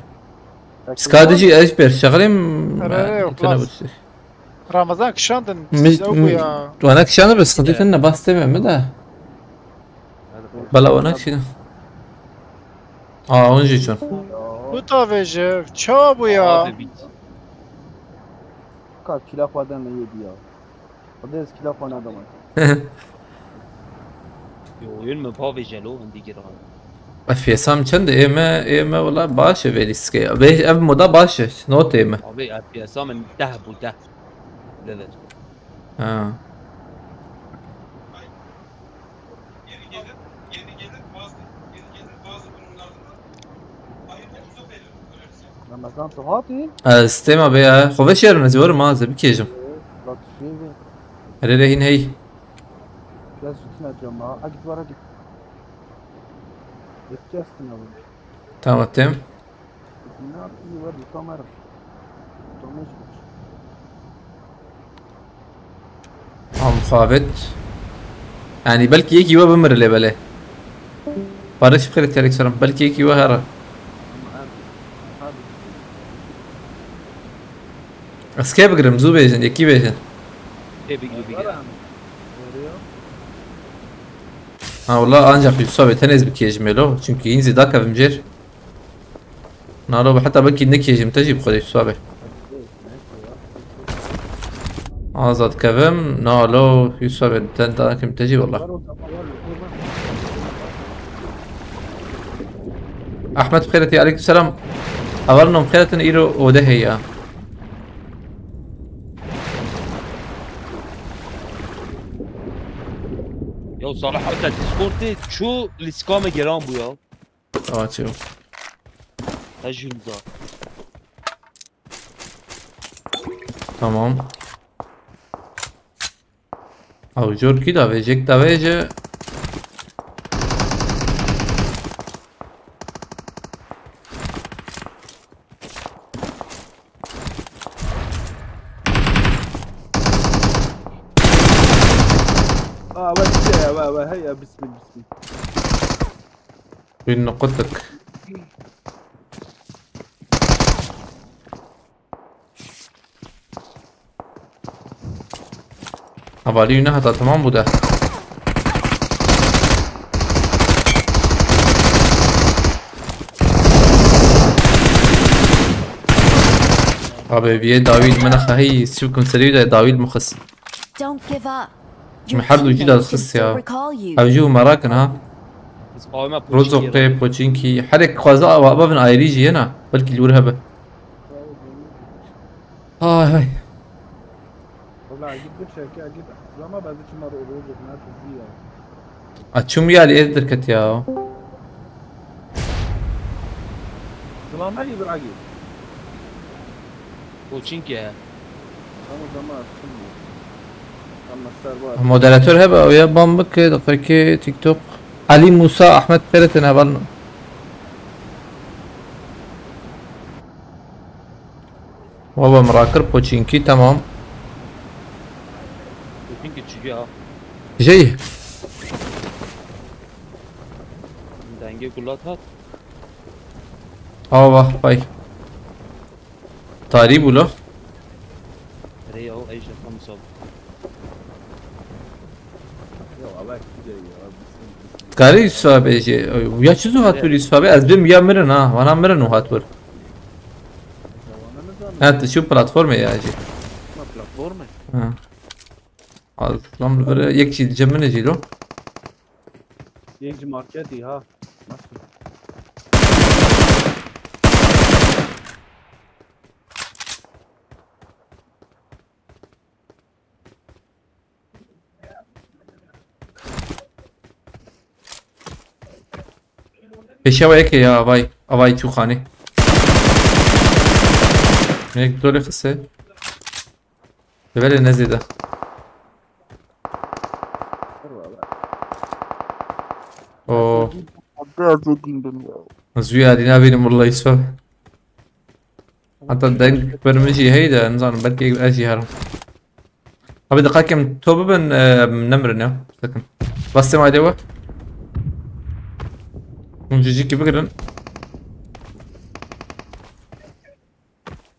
Ska dijî ez ber şexlêm. Hele, hele, yok, Tune laf. bûsî. Ramazan kişandin. Mi- Ew bu mi- ya. Wana kişana bes xintî ne bas teme mi de. Bela wana kişina. Aa on jî çon. Bu tavêje. Çawa bu ya. Abi bit. Ka kila xwe den ne yedi ya. Xwedê ez kila xwe nadama. Yo, oyun mu pavê jelo hindî giran. F P S am çend ê me ê me wala baş e vê lîskê. Vê ev moda baş e. Not ê me. Abi F P S min deh bû deh. Level. Ha. Ramazan tu hatî? Ez têma bê ya. Xwe veşerim ez yorim ha ze bikêjim. Bak şey ve. Erê re hîn hey. Gel sütüne cama. Agit var agit. Gideceğiz abi. Tamam tem. Ne yapayım var bir kamera. Kamera çıkmış. Ha mixabet. Yani belki yekî we bimire lê belê. Barış bixêre terek selam. Belki yekî we here. Ez kê bigirim, zû bêjin, yekî bêjin. Tê bigir bigir. Ha wala ancak Yusuf abi tenê ez bikêjim ê lo. Çünkü hîn zî dakevim jêr. Nalo heta belkî nekêjim te jî bi xwedê Yusuf abi. Azad kevim, nalo Yusuf abi ten dakim te jî wala. Ahmet bixêretî, aleyküm selam. Hevalno bixêretin, îro ode heye. Ya Salih, hatta Discordê çû lîska me giran bû ya. Açıyor. Hejim za. Tamam. Avcor ki da verecek da verecek. Aa bak işte ya bak bak hey ya bismil bismil. Bin nukutuk. Hevalî wî nehata temam bû de. Abi viyê dawî li min xehî sivkim serî de dawî li min xist. Don't give up. Min her du jî de xist ya. Ev jî û merak in ha. Rozo qê poçinkî. Herek xwaza awa bavin ayrî jî yena. Belkî li wir hebe. Hay hay. Valla git bir şey git. Zama bazı çima rozo ne tuzi ya. Açım ya li ez derket ya. Zama iyi bir agi. Poçinkî he. Ama zama açım. Ama serba. Moderatör hebe ew ya ban bike daxikê TikTok. Ali Musa Ahmet Peret ne ban. Baba mirakir poçinkî tamam. Poçinkî çiçî ha. Jey. Dengê gulat hat. Ava vah bay. Tarî bû lo. Rê ya ey je tam sab. Ya Allah kide ya. Karî Yusuf abi jî. Ya çi zu hat bir Yusuf abi? Ez bim ya mirin ha. Vana mirin û hat bir. Ha tu şu platformê ya jî. Al, lan bir yek jî cem min jî lo. Yek ji marketî ha. Nasıl? Pêşiya we yekê ya avay. Avay çû xanî. Yek dolê xise. Levelê nezêde. O. Zûya dî nabînim wallahî Yusuf. Heta deng bir min jî heyî de nizanim belkî ez jî herim. Abi diqa kem to bibin, e, nemirin ya. Sakın. Bastım haydi bu. Hûn ji cîkî bigirin.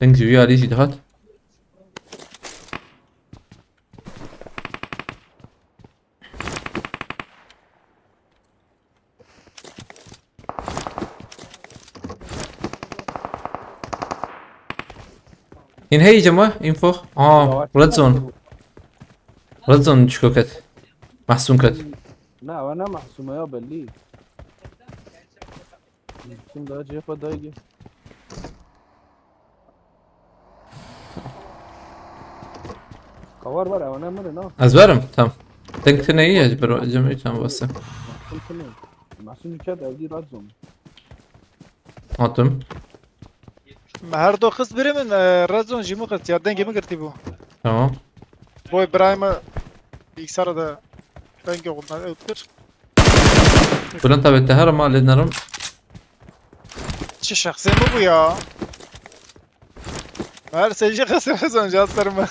Deng ji wî alî jî dihat. Hîn heyî cema info. Aa, red zone. Red zone çiko ket. Mahsûn ket. Na, ew ne mahsûm e ya belî. Mahsûm daha cihê xwe dayî. Kawar var, ew ne mirin ha. Ez verim, tamam. Denk tine iyi ya, bir cemî tam bası. Mahsûm tine. Mahsûm ket ew dî red zone. Attım. Me her do xist birê min, e, red zone jî min xist ya, dengê min girtî bû. Tamam. Boy birayê min bilgisayara de dengê xwe me ew dikir. Bülent abi te her mal ederim. Çi şexsê min bû ya? Me her sê jî xist red zone ji ser min.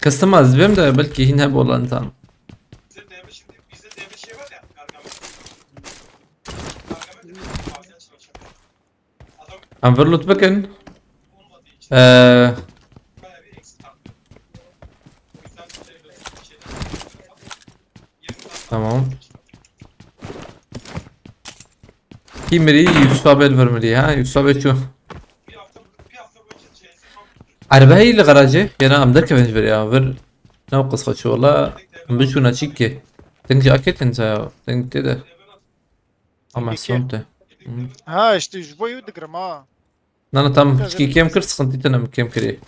Kıstım az dibêm de belki yine bol insan. Em vir loot bikin. Ee, Tamam. Kî mirî? Yusuf abi li vir mirî ha? Yusuf abi çû. Erbe heyî li garajê? Yena em derkevin ji vir ya. Vir ne qisxa çû wala. Em biçûna çîkê. Deng jî aketin ya. Deng tê de. Ama son te. Hı. Ha işte ji bo ew digirim ha. Na na tam hiçkî kêm kir, sıkıntı tine mi kêm kirî?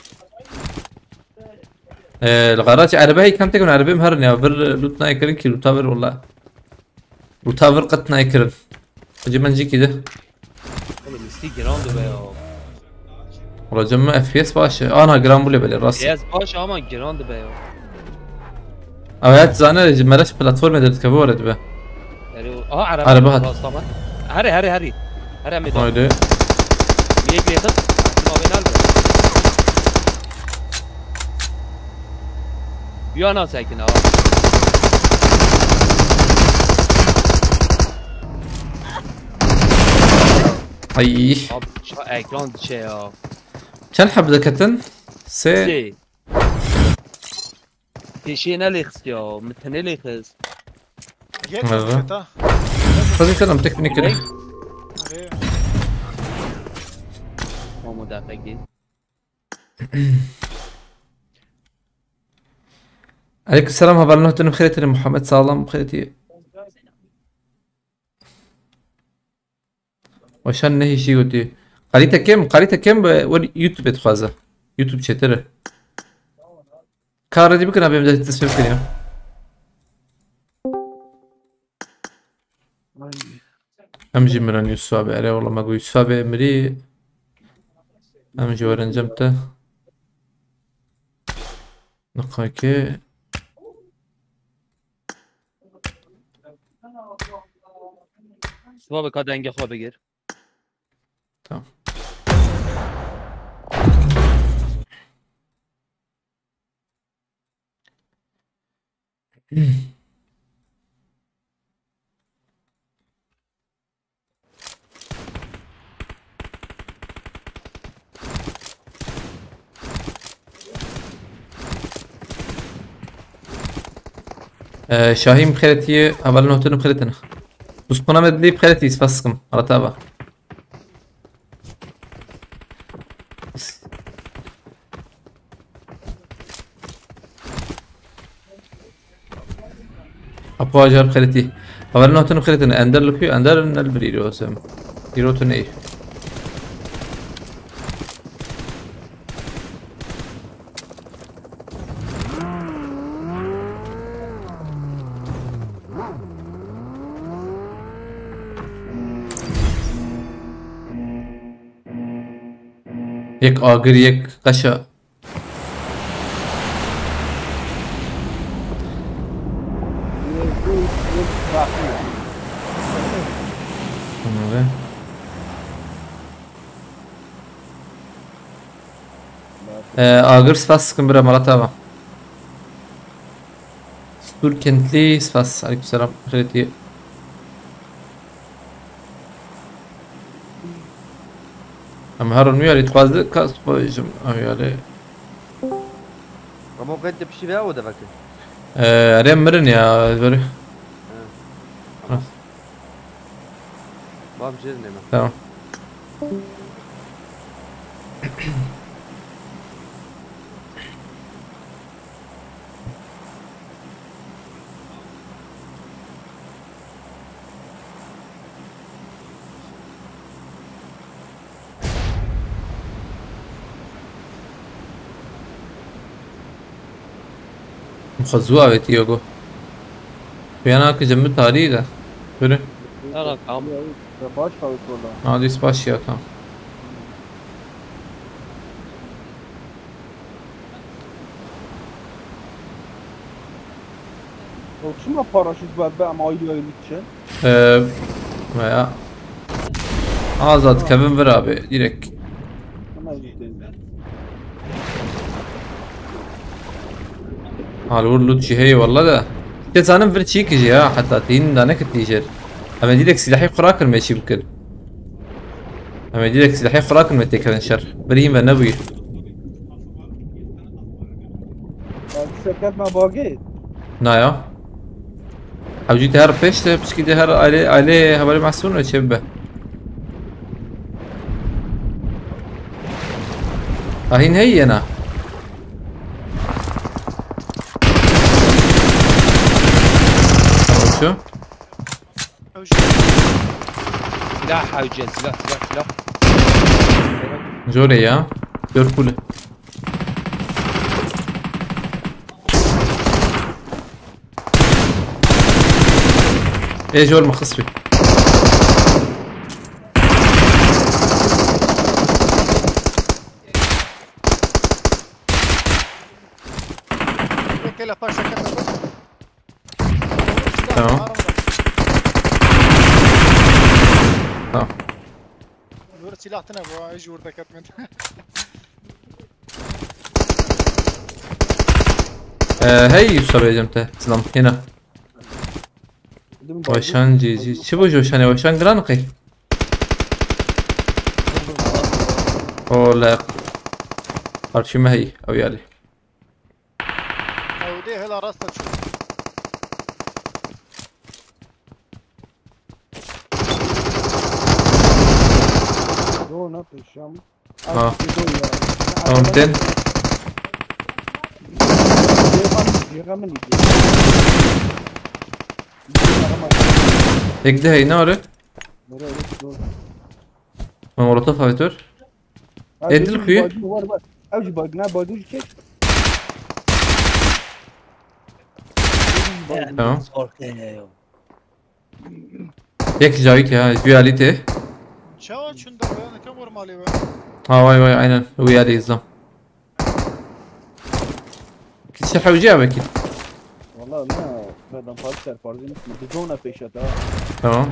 Ee, li garaj erbe heykan tekin erbe mi herin ya. Vir loot nayê kirin ki loota vir wala. Loota vir qet nayê kirin. Hacı ben ciki de. Oğlum isti giran dibe ya. Wala cem F P S baş e. Ana giran bule bele rast. F P S baş ama giran dibe ya. Evet zane mereş platform ederit ke bu arada be. Yani o, aha araba. Araba hat. Rastama. Hadi hadi hadi. Hadi Ahmet abi. Haydi. Niye geliyorsun? Abi ne oldu? Yana sakin abi. Ay. Abi şu ekran şey ya. Çend heb deketin? Se. Şey. Peşine lexist ya. Mitine lexist. Yek Merhaba. ta. Hadi canım teknik kere. Hadi. Mamu da peki. Aleyküm selam, haberlerini ötürüm xeyretini Muhammed sağlam xeyreti. Weşan nehî jî gotî. Kalîte kêm, kalîte kêm be wer YouTube dixwaze. YouTube çêtir e. Kar redî bikin abi em de teslim bikin ya. Em jî mirin Yusuf abi. Erê wala me got Yusuf abi mirî. Em jî werin cem te. Niqakê. Siva bi ka dengê xwe bigir. Tamam. Ee, Şahî bixêretî, hevalên hotin bixêretin. Bûspûna me dilî bixêretî, spas dikim. Ala te ava. Apo acar xeritî. Haberin hatun xeritin. Ender li ku? Ender ne li bir îro sem. Îro tu ney. Yek agir, yek qeşa. Tamam be. Ee, agir spas sıkın bira, Malat abi. Stur Kentli spas. Aleykümselam. Xeritî. Em her nû yarî dixwaze ka spajim. Em yarî. Ama o kadar bir şey veya o da bakın. Ee, erê mirin ya, böyle. Ha. Bam cez ne mi? Tamam. Xwe zû avêtiye ku. Piyana ki cembi tarî de. Biri. Yara, tamam. Baş kawit orada. Ha, dîs baş ya, tamam. Ya çima paraşüt ver be, em ayrı ayrı gidecek? Ee, veya Azad Kevin vir abi direkt. Hemen gidelim. Al vur loot jî heye valla da. Te zanim vir çî ki jî ha, heta tîn da nekir tîjer. Em ê direkt silahê xwe rakin me çî bikin. Em ê direkt silahê xwe rakin me têkevin şer. Birîn ve nebûyî. Bak, sekat me bagê. Na ya. Hewcî te her pêş de, piçkî de her aile, aile hevalê Mesûn ve çê bibe. Ahîn heyî yena. Tamam şu. Silah hewce, silah, silah, silah. Zor e ya. Dört kule. Ê jor min xist wî. Kela paşa kela. Tamam. Tamam. Dur silah tine bu, hiç vurda katmadı. Ee, hey, Yusuf abi, te. Selam, yine. Başan cici. Çi bu Joşan ya? Başan gran kay. Ola. Karşıma hey, avyali. Ew dê hela rasta çû. Drone pêşiya min. Ha. Ew dê ya. Tamam, ten. Cêxa min, cêxa min î. Tek de heyna arı. Nereye gitti o? Molotof avetör. Ha, Edil gözüm kuyu. Bagi var, bak. Ew jî bagi, ne bagi jî çek. Tamam. Yek cavî ki ha, reality. Çawa çunda be, ne kam vurmalı be? Ha, vay vay, aynen. Reality izlam. Kişi hewci ya belki. Valla ne, ben parça parça ne, bir zona peşe daha. Tamam.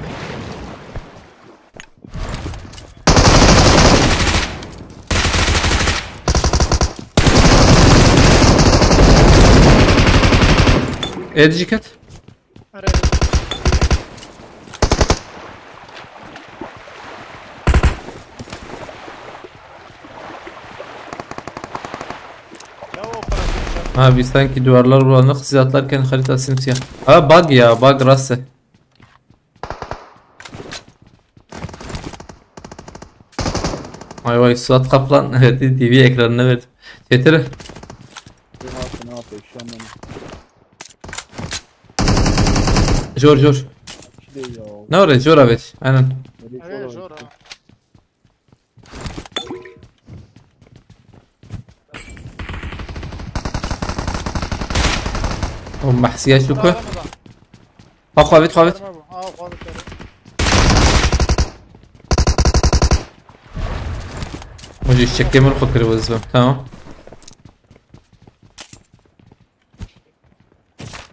Ediciket. Araya. Ya o para. Ha, biz sanki duvarlar bulanık, siz atlarken harita simsiyah. Ha, bug ya, bug rası. Vay vay, Suat Kaplan. Evet, T V ekranına verdim. Çetir. Ne yaptın abi, şu an beni. Jor, jor. Kidê ya. Ne oraya, jor evet. Aynen. Nereye Evet, jor jor ha. O mahsiye şu ku. Bravo Ramazan. Ha, xavit, xavit. Verme bu. Aa, xavit, xavit. Hoca iş çektiğim onu kırı vazifem. Tamam.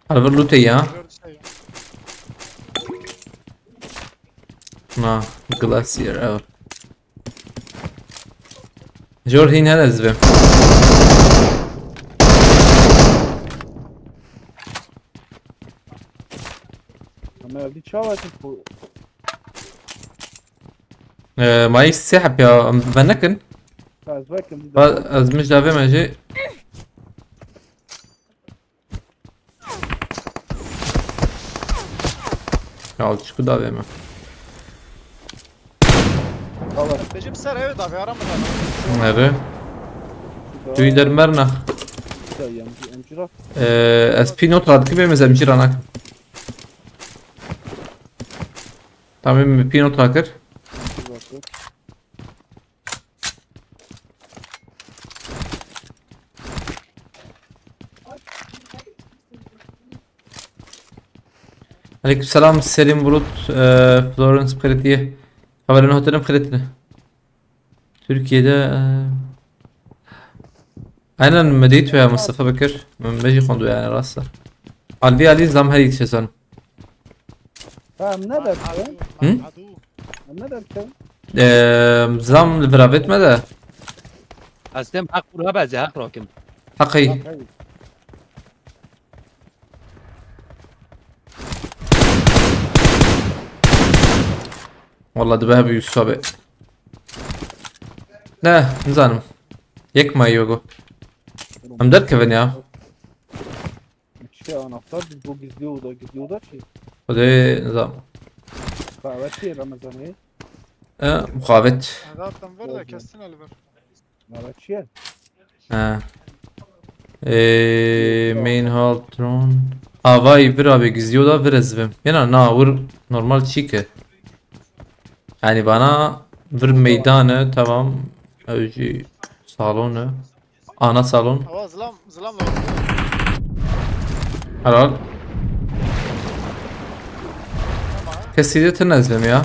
Harbi loot ya. Gördü şey. Na, glacier, evet. Jor hîn hene ez bim. Ama evde çawa ki bu? Ee, mayıs sehap ya, em, ben nekin. Ez vekim bir Ba-, ez mij davê me jî. Ya, çiku davê me. Tamam. Becim ser evet abi, aramadan. Nere? Tu der merna. Güzel yani. Emcira. Ee, ez pînot radikî bêm ez emcî ranak. Tamam, pînot rakir. Bir bakıyorum. Aleykümselam Selim Bulut, e, Florence Kretiye. Haberin hotelin Kretiye. Türkiye'de, e, aynen mi dît ya Mustafa Bekir. Min bejî xwend yani rasta. Alvi Ali zam her yetişe son. Ha, em ne derken? Hı? Em ne derken? E, zam li vira vetme de. Ez dem heq bûr hebe ez ê heq rakim. Haqî. Bak, hayır. Valla dibe hebi Yusuf abi. Ne, nizanim. Yek mayî wego. Em derkevin ya. Şey anahtar bu gizli oda, gizli oda ki. Xwedê nizam. Davet şey Ramazan'ı. E, muxabet. Zaten ver de kessin Ali ver. Davet şey. Ha. Eee, main hall tron. Avay bir abi gizliyor da bir ezbim. Yine na vur normal çi ki. Yani bana bir meydanı tamam. Öcü salonu. Ana salon. Ama zılam, zılam da. Helal. Kesî de tine ezbim ya.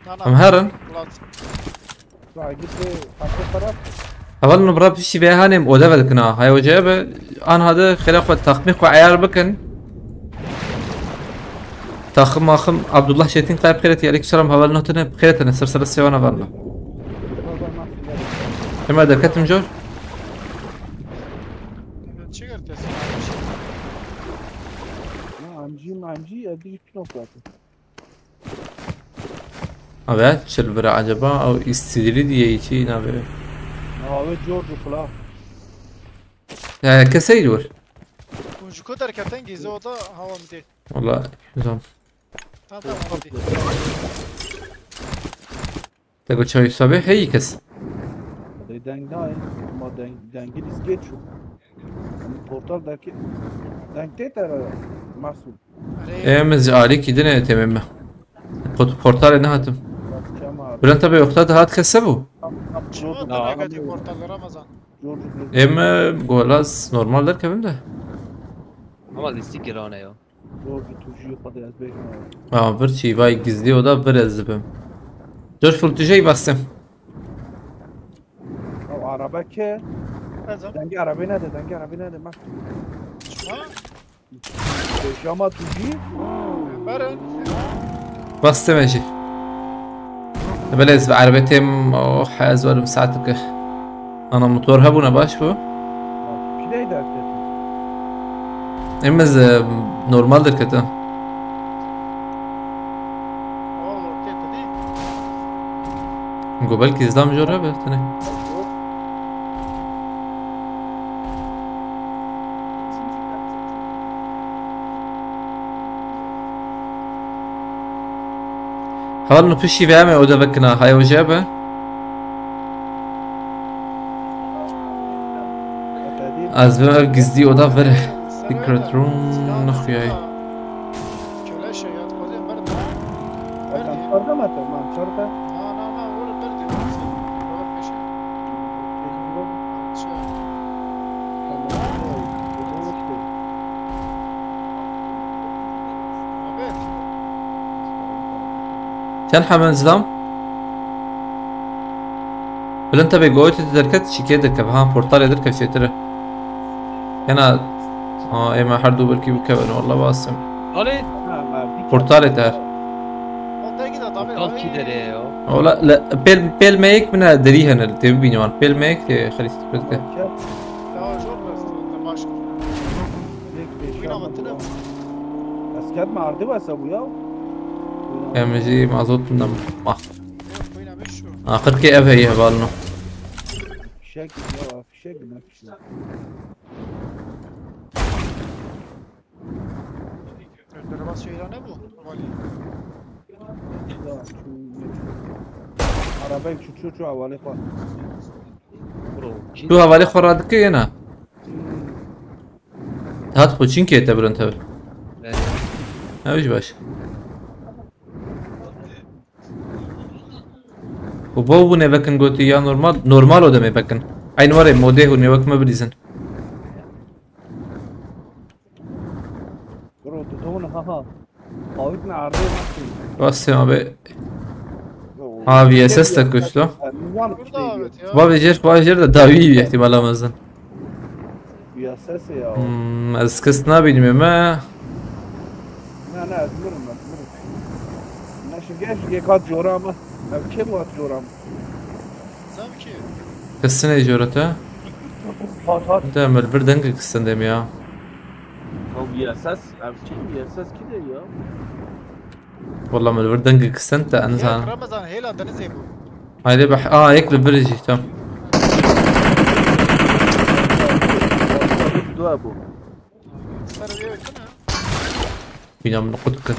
Na na. Em herin. Ulan. Daha gitti. Farklı taraf. Heval min bira piştî vê hanê em odev dikina. Hay hocaya be an hadi xêra xwe texmîn xwe eyar bikin. Taxim maxim Abdullah Çetin qayb xêret ya. Aleyküm selam heval notine xêret ne ser ser sewana varla. Hemen derketim jor. Çıkar kesin. Ha, amcim, amci, ya bir iki nokta. Abi çil bira acaba o istidiri diye içi ne abi. Abi George kula. Ya kesey dur. Kuncuku derketen gizli oda hava mı değil? Valla güzel. Tamam tamam hadi. Te go çay sabe hey kes. Deng dayê, ama deng, dengê dîs geç o. Portal derkê deng tê te re Masum. Arey. Em ez alî kî dine temem me. Pot-, portalê nehatim. Bakacağım abi. Bülent abi yokta da hat kese bu. Çıkma George, da negatif portallar Ramazan. George, Em e, golaz normal derkevim de. Ama lîstik girane ya. George Tuji xwedê ez bêjim abi. Ama bir çî vay gizli oda bir ez dibim. Dur full tüjeyi bastım. Ya araba ke. Ramazan. Dengê arabayı ne de, dengê arabayı ne de bak. Çıkma. Pijama Tuji. Verin. Bastım eji. Belê ez bi erebetêm oh ez werim saet bike. Ana motor hebûne baş bû. Pidey derketin. Em ez e, normal derketin. Oo, roket değil. Go belkî izdam jor hebe tenê. Heval nu piştî ve em ê oda vekina. Hay oje be. Ez bi ev gizlî oda vere. Secret room nexuyayî. Köle Ten hemen zlam. Bilind tebê goyê tu derket, çîkê derkev. Ha, portalê derkev çêtir e. Hena, ha, ê me her du belkî bikevin, walla basim. Alê? Ha, me bir Portalê te her. Portal kî derê ya? Wala, le, pêl, pêl me yek min e derî hene, tê bibîne wan. Pêl me yek tê xerîs dike. Ya, zor bes, te baş. Yek beş Wîna ya. Min tine. Ez ket me ardê wese bû ya. Em jî mazot min de mah. Yok, wîna beş şu. Axir ki ev heye hevalno. Fişek ya, fişek ne fişek. Derbas şeyler ne bu? Vali. Ya, şu, şu. Arabayı şu, şu, şu havale koy. Bro, kim? Tu havale xwe radike yena. Hat xwe çinkê te bilind tevir. Evet. Ew jî baş. Û bo hûn ê vekin gotî ya normal, normal o demê vekin. Eyn warê modê hûn ê wek me bilîzin. Bro, tu dona ha ha. Qawit ne ardê nasıl? Rastê abi. Ha, V S S de kuştu. Burada evet ya. Va vejêr, va vejêr de dawî wî ihtimala mezin. Ya sesê ya. Hmm, ez kes nabînim me. Ne, ne, ez mirim, ez mirim. Ne, şimdi gel, şimdi gel, kat cora mı? Ev kim kat cora mı? Tabii ki. Kesine cora te? Hat, hat. De mil bir dengê kistin dem ya. Ya V S S, ev kim? V S S kî de ya? Walla min li vir dengê kistin te en Gel zan. Ramazan, hêla denizê bû. Haydi beh, aa, yek li vir jî tam. Dua bû. Ser wê kine. Bîna min qut kir.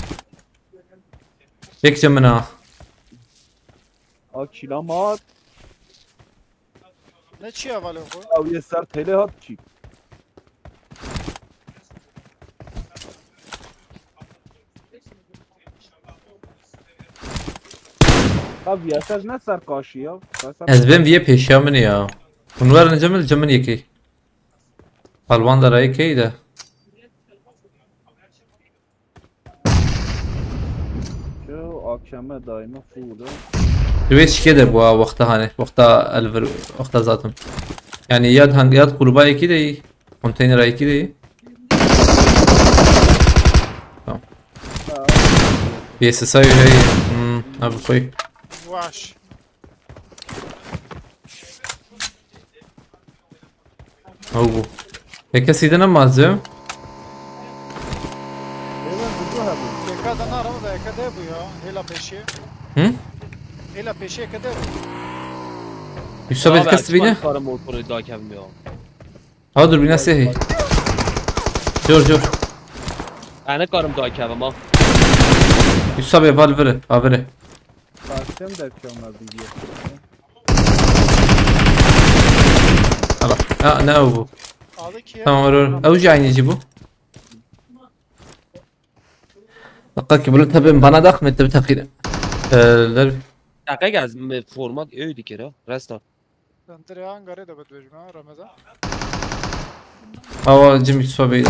Yek ji min a. A kîlamat. Ne çi ya valê xwe? Ew yê ser têlê hat çî. Abi ya, ser ne ser karşı ya? Ser, ser Ez bêm viyê pêşiya min ya. Hûn werin ci min, ci min yekê. Palwan de rayê key de. Şu akşama daima full. Divê çike de bu ha, wexta hani, wexta elvir, wexta zaten. Yani yad hang, yad kulüba yekî de iyi, konteynera yekî de iyi. Tamam. Ha. Bir S S I öyle iyi. Hmm, abi koy. Waş. Ew bû. Yeke sîdin em mazim. Êlan, tu hebû. Êka de na, Ramazan, êka de bû ya. Hêla pêşê. Hı? Hêla pêşê êka de bû. Yusuf Abi, Elkes açma bine. Para motoru daha kevmiyor. Ha, dur, bine sehi. Cor, cor. Yani karım daha kevim ha. Yusuf abi, val viri, aviri. Karşım da kevme biliyor. Hala. Ya, ne o bu? Aldı ki. Tamam, var, var. Ew jî aynı jî bu. Dakika ki bunu tabii bana da Ahmet tabii takıyla. Ee, der- Dakika gez, me format öyle dikir ha. Resta. Sen direkt hangarı da bedvecme ha, Ramazan. Hava cim Yusuf abi.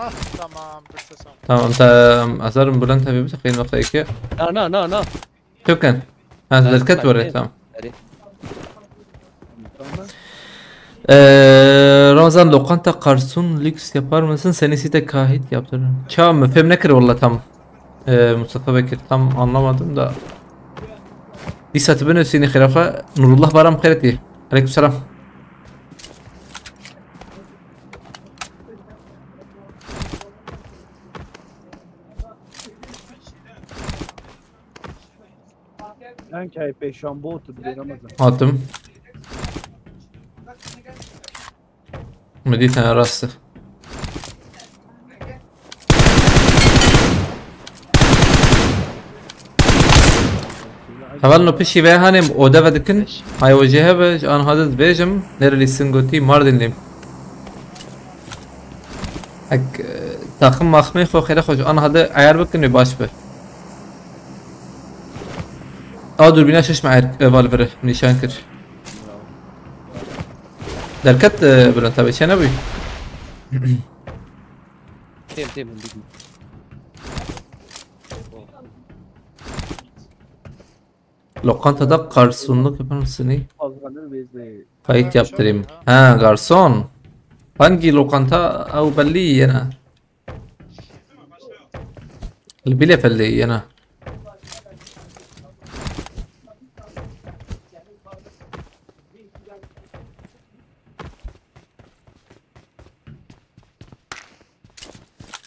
Ah, tamam, bir ses al. Tamam, tamam. Azarım Bülent abi bir takıyla bakayım ki. Na, na, na, na. Türkan. Ha, derket var, tamam. Eri. Ee, Ramazan, lokanta garson lüks yapar mısın? Seni site kahit yaptırırım. Çağ mı? Fem ne kır valla tam. Ee, Mustafa Bekir, tam anlamadım da. Dîsa tu bin Hüseyin'i xirafa. Nurullah Baram xeyreti. Aleykümselam. En kay pêşan bot dibê Ramazan. Hatim. Min dît hene rast. Heval no pişî ve hanê ode ve dikin. Hay o jê hebe, ji an hadi dibêjim. Nerelisin gotî, Mardinliyim. Ek, e, taxim maxmê xwe xêre xwe ji an hadi eyar bikin wê baş be. A, durbîna şeş me eyar, e, val viri, nîşan kir. Derket, e, Bülent abi, çe nebûyî? Têm, têm, hûn bidin. Lokanta da garsonluk yapar mısın? Kayıt yaptırayım. Ha, garson. Hangi lokanta? Ew belli yine. Li Bielefeldê yena.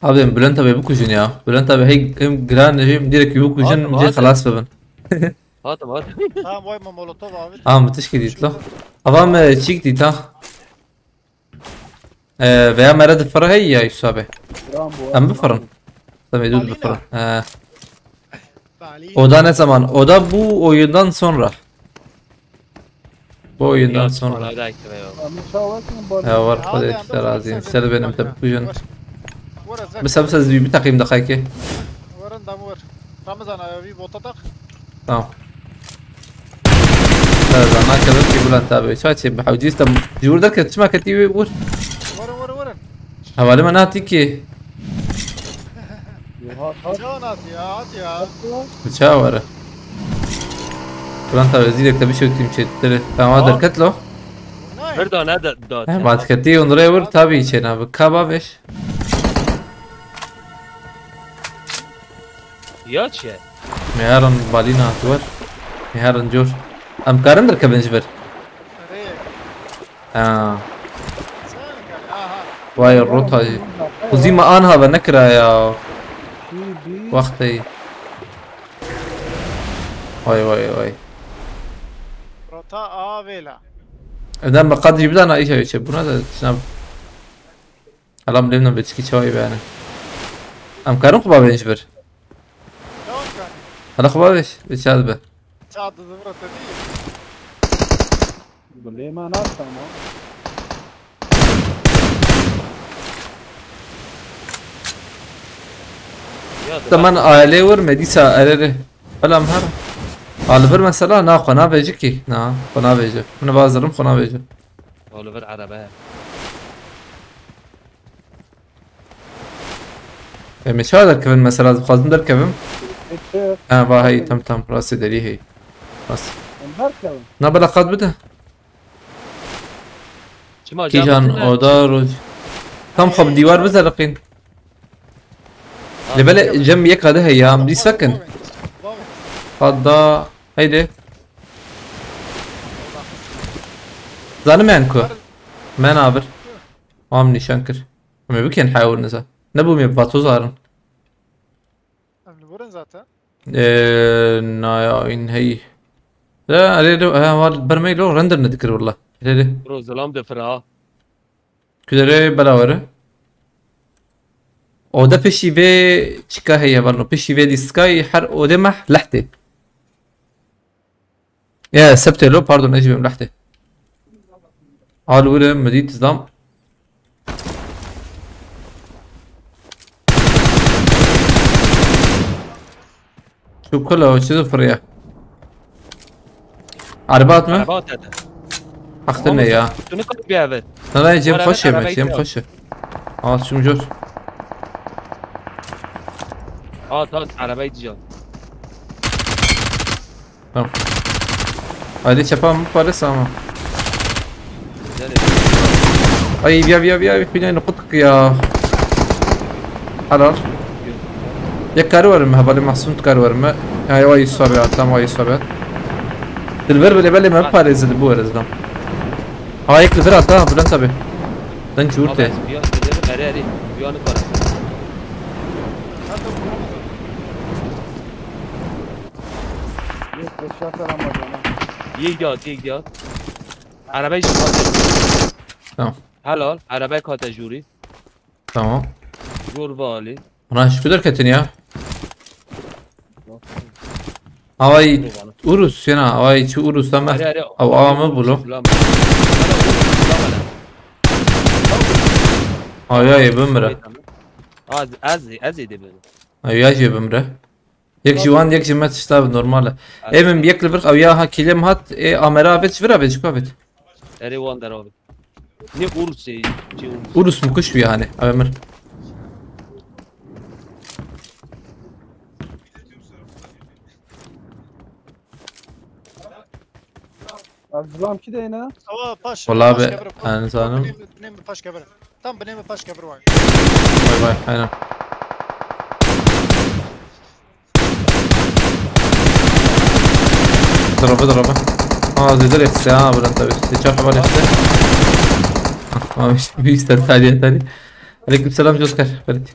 Abi Bülent abi bikujin ya. Bülent abi hey hem giran hem direkt bikujin, hadi, hadi, xelas bibin. Hadi, hadi. Tamam, vay mı molotof abi? Aa, müthiş gidiyor lan. Avam, e, çik dit ha. Ee, veya mere difire hey ya Yusuf abi. Em bifirin. Tabii dur bifirin. Ee, o da ne zaman? O da bu oyundan sonra. Bu oyundan sonra. Ya var, Xwedê te razî. Ser benim te bikujin. Mesela, mesela, bir takayım da kayki. Tamam. Zana kevin ki Bülent abi. Çaçê bi hewcî stem. Jûr derket, çima ketî wê vur. Vurun, vurun, vurun. Hevalê me nati ki. Can at ya, at ya. Bıçağı var. Bülent abi zîrek te bir şey öteyim çetleri. Tamam, derket lo. Bir daha ne de, da. He, matketi onlara vur tabii içeri abi. Kaba beş. Ya çi? Meharan balîna hatiwar. Meharan cor. Em karin derkevin ji vir. Ha. Vay rota. Kuzî me anha ve nekira ya. Wextê. Vay vay vay. Rota avêla. Eden me qadrî bidana îşe çe buna da şina. Hala em lê min biçikî çawê bene. Em karin xwe bavên ji vir. Hala xwe bavêj, vê çawa dibe? Çawa dibe, bira te dî? Gulê me nas ama. Te man ailê wir me dîsa erê. Belam her. Alivir mesela na xwe navêji kî. Na, xwe navêji. Min bazirim xwe navêji. Oliver araba. Em ê çawa derkevin mesela, dixwazim derkevim. Peki. Ha, va hey, tam tam, rastê derî hey. Rast. Em derkevin. Na bela qat bide. Çima Kîjan cam oda roj. Tam xwe bi dîwar bizeriqîn. Lê belê cem yeka de heye, em dîsa kin. Qat da, heydi. Zanim en ku. Men abir. Am nîşan kir. Em ê bikên hewir niza. Nebû me vatoz arin. Em li vir in zaten. Ee, naya in hey. De, erê, de, ha, var, bermey lo, render ne dikir valla. Erê, de. Bro, zilam de fira. Kudere bela were. Oda pişî vê çika heye valla. Pişî vê dîskay her ode meh lehtê. Ya, sebtê lo, pardon, ez jî bim lehtê. Al wire, mi dît zam. Şu kula o çi difiriye? Araba atma. Araba at hadi. Haqtır ne ya? Tu ne kadar bir evet. Sana cem Var, evet, xweş yeme, arabayı cem kral. Xweş. Al şunu gör. At at arabayı diyor. Tamam. Haydi çapa mı parası ama. Güzel. Ay, via, via, via, via, kutup ya. Helal. Yek karî werim, hevalê Mahsûn karî werim. Ya, ya, Yusuf abi, ya, tamam, Yusuf abi. Dilber bile bile mi parêzidi bu arada. Ha, yek li vir hatta, Bülent abi. Den çûrte. Abi, bir an, bir an, bir an, bir an. Yok, beş saat falan var bana. Yek ya, yek ya. Arabayı şu Tamam. Helal, arabayı kate jûrî. Tamam. Jûr valî. Ana şu kadar ketin ya. Avay Urus yana, avay çi Urus ama. Arê, arê. Av avamı bulu. Ay ay bimre. Az, az, az ede bimre. Ay ya bimre. Yek ji wan, yek ji me tişta bi normal e. Ê min bi yek li vir ew ya ha kîlê min hat, ê amera avêt ji vir avêt ji ku avêt? Erê wan der avêt. Ne Urusê, çi Urus? Urus mu kuş bi yani, ew mir. Ev zilam kî deyne? Ewa paş, Wala paş be, kevir. yani zanim. Bineyim, bineyim paş kevir. Tam bineyim paş kevir var. Bay bay, aynen. ضربة ضربة. اه زي دريت ساعة بلنتا بس تشرح بالي حتى. ما مش بيست تالي تالي. عليكم السلام جوزكر، بريت.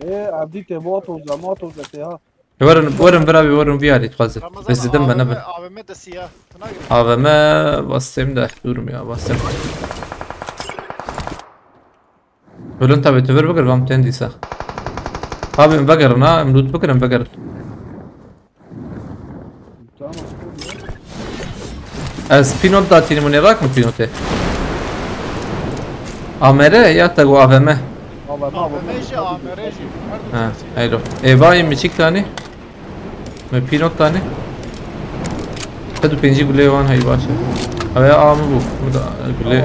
Ê, evdî tê motoza, motoza tê ha. Werin, werin birabi, werin viyari txwazim. Ramazan Bes dedim ben A V M, abi. A V M desiya. Tuna gir. A V M bastım da durum ya, bastım. Bülent abi, tu ver bakır, vam ten disa. Abi, em vegerin ha, em loot bakır, em vegerin. Tamam. Ez pinot da tînim, hûn ê rakin pînotê. A M R ya te got A V M? A V M, A V M jî, A M R jî. Ha, eylo. Ê, vayê mi çik tanî? Me pînot tanî? Sed û pêncî gulê wan hey baş e. Ew ya a min bû. Min da gulê.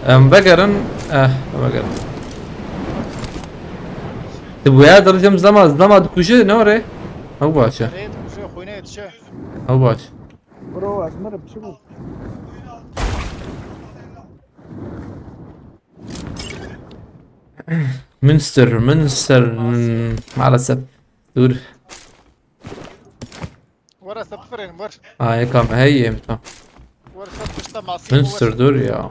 Em vegerin. Eh, em vegerin. Tu bu ya dercem zama, zama dikuje ne ore? Ew baş e. Rê dikuje, xwînê dişe. Ew baş. Bro, ez mirim, çi bû? Münster, Münster, hmm, maalesef. Dur. Were se bifirênim, wer. Ay, kam, hey, em tam. Were se pişta masî. Münster, dur ya.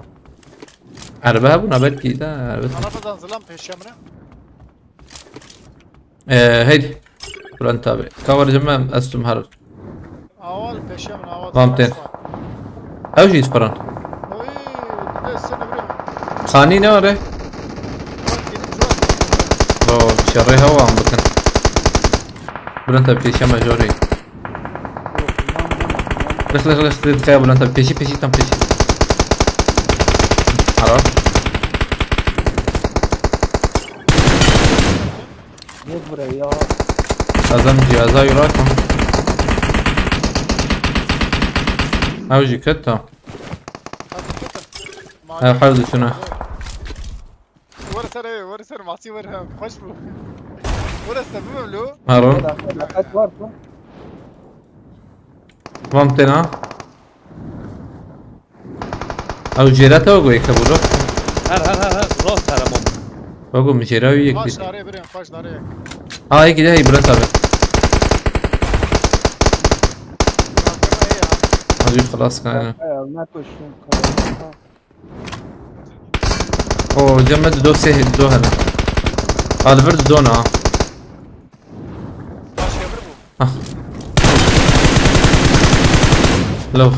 Erbe hebûna belkî de, erbe. Arabadan zilam pêşe min e. Ee, heydi. Bülent abi. Kavarcım ben, estum her. Awa li pêşe min, awa. Tamam, ten. Ew jî difirin. Oy, bir de seni vuruyorum. Xanî ne ore? Bak, gidip şu an. O şerê hewa em bikin. Bülent abi pêşe me jorê. Lix, lix, lix, lix, dikaya Bülent abi. Pêşî, pêşî, tam pêşî. Ara. Yek buraya ya. Lazım cihaza yura tam. Ew jî ket tam. Ew her dişine. Were ser, were ser, masî were, hoş bu. Were ser, bu lo. Harun. Kaç var bu? Vam tena. Ew jêre te go yek hebû. Her her her her. Rast her emam. Wego min jêre wî yek Kaç dît. dare birin, kaç dare. Ha, yek dît, hey, Bülent abi. Arkada iyi ya. Az wî xilas kir, aynen. Ya, ne koştun? O cem me dido sê dido hene. Alvir dido na. Başka bir bu. Ah. Hello.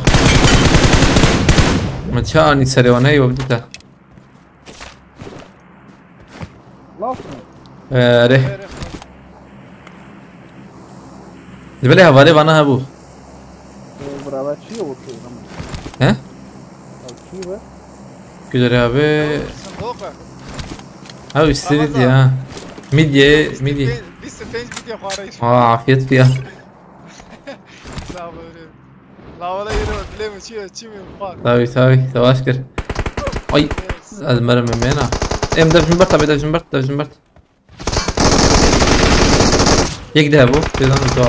Me çi anî serê wan, hey, we bidîte. Laf mı? Erê. Di bilê hevalê vana hebû. Ee, brava, çi yok ki? He? Çi var? Güzel abi. Sandık. Ha, üstüne diye ha. Midye, midye. Biz de pênc midye xwareyiz. Aa, afiyet ya. Sağ ol. La wala yürü, bilemiyorum, çi, çi mi, bak. Tabii, tabii, savaş kir. Ay, ez merim emena. Em dev jimbert abi, dev jimbert, dev jimbert. Yek de bu, birden bir daha.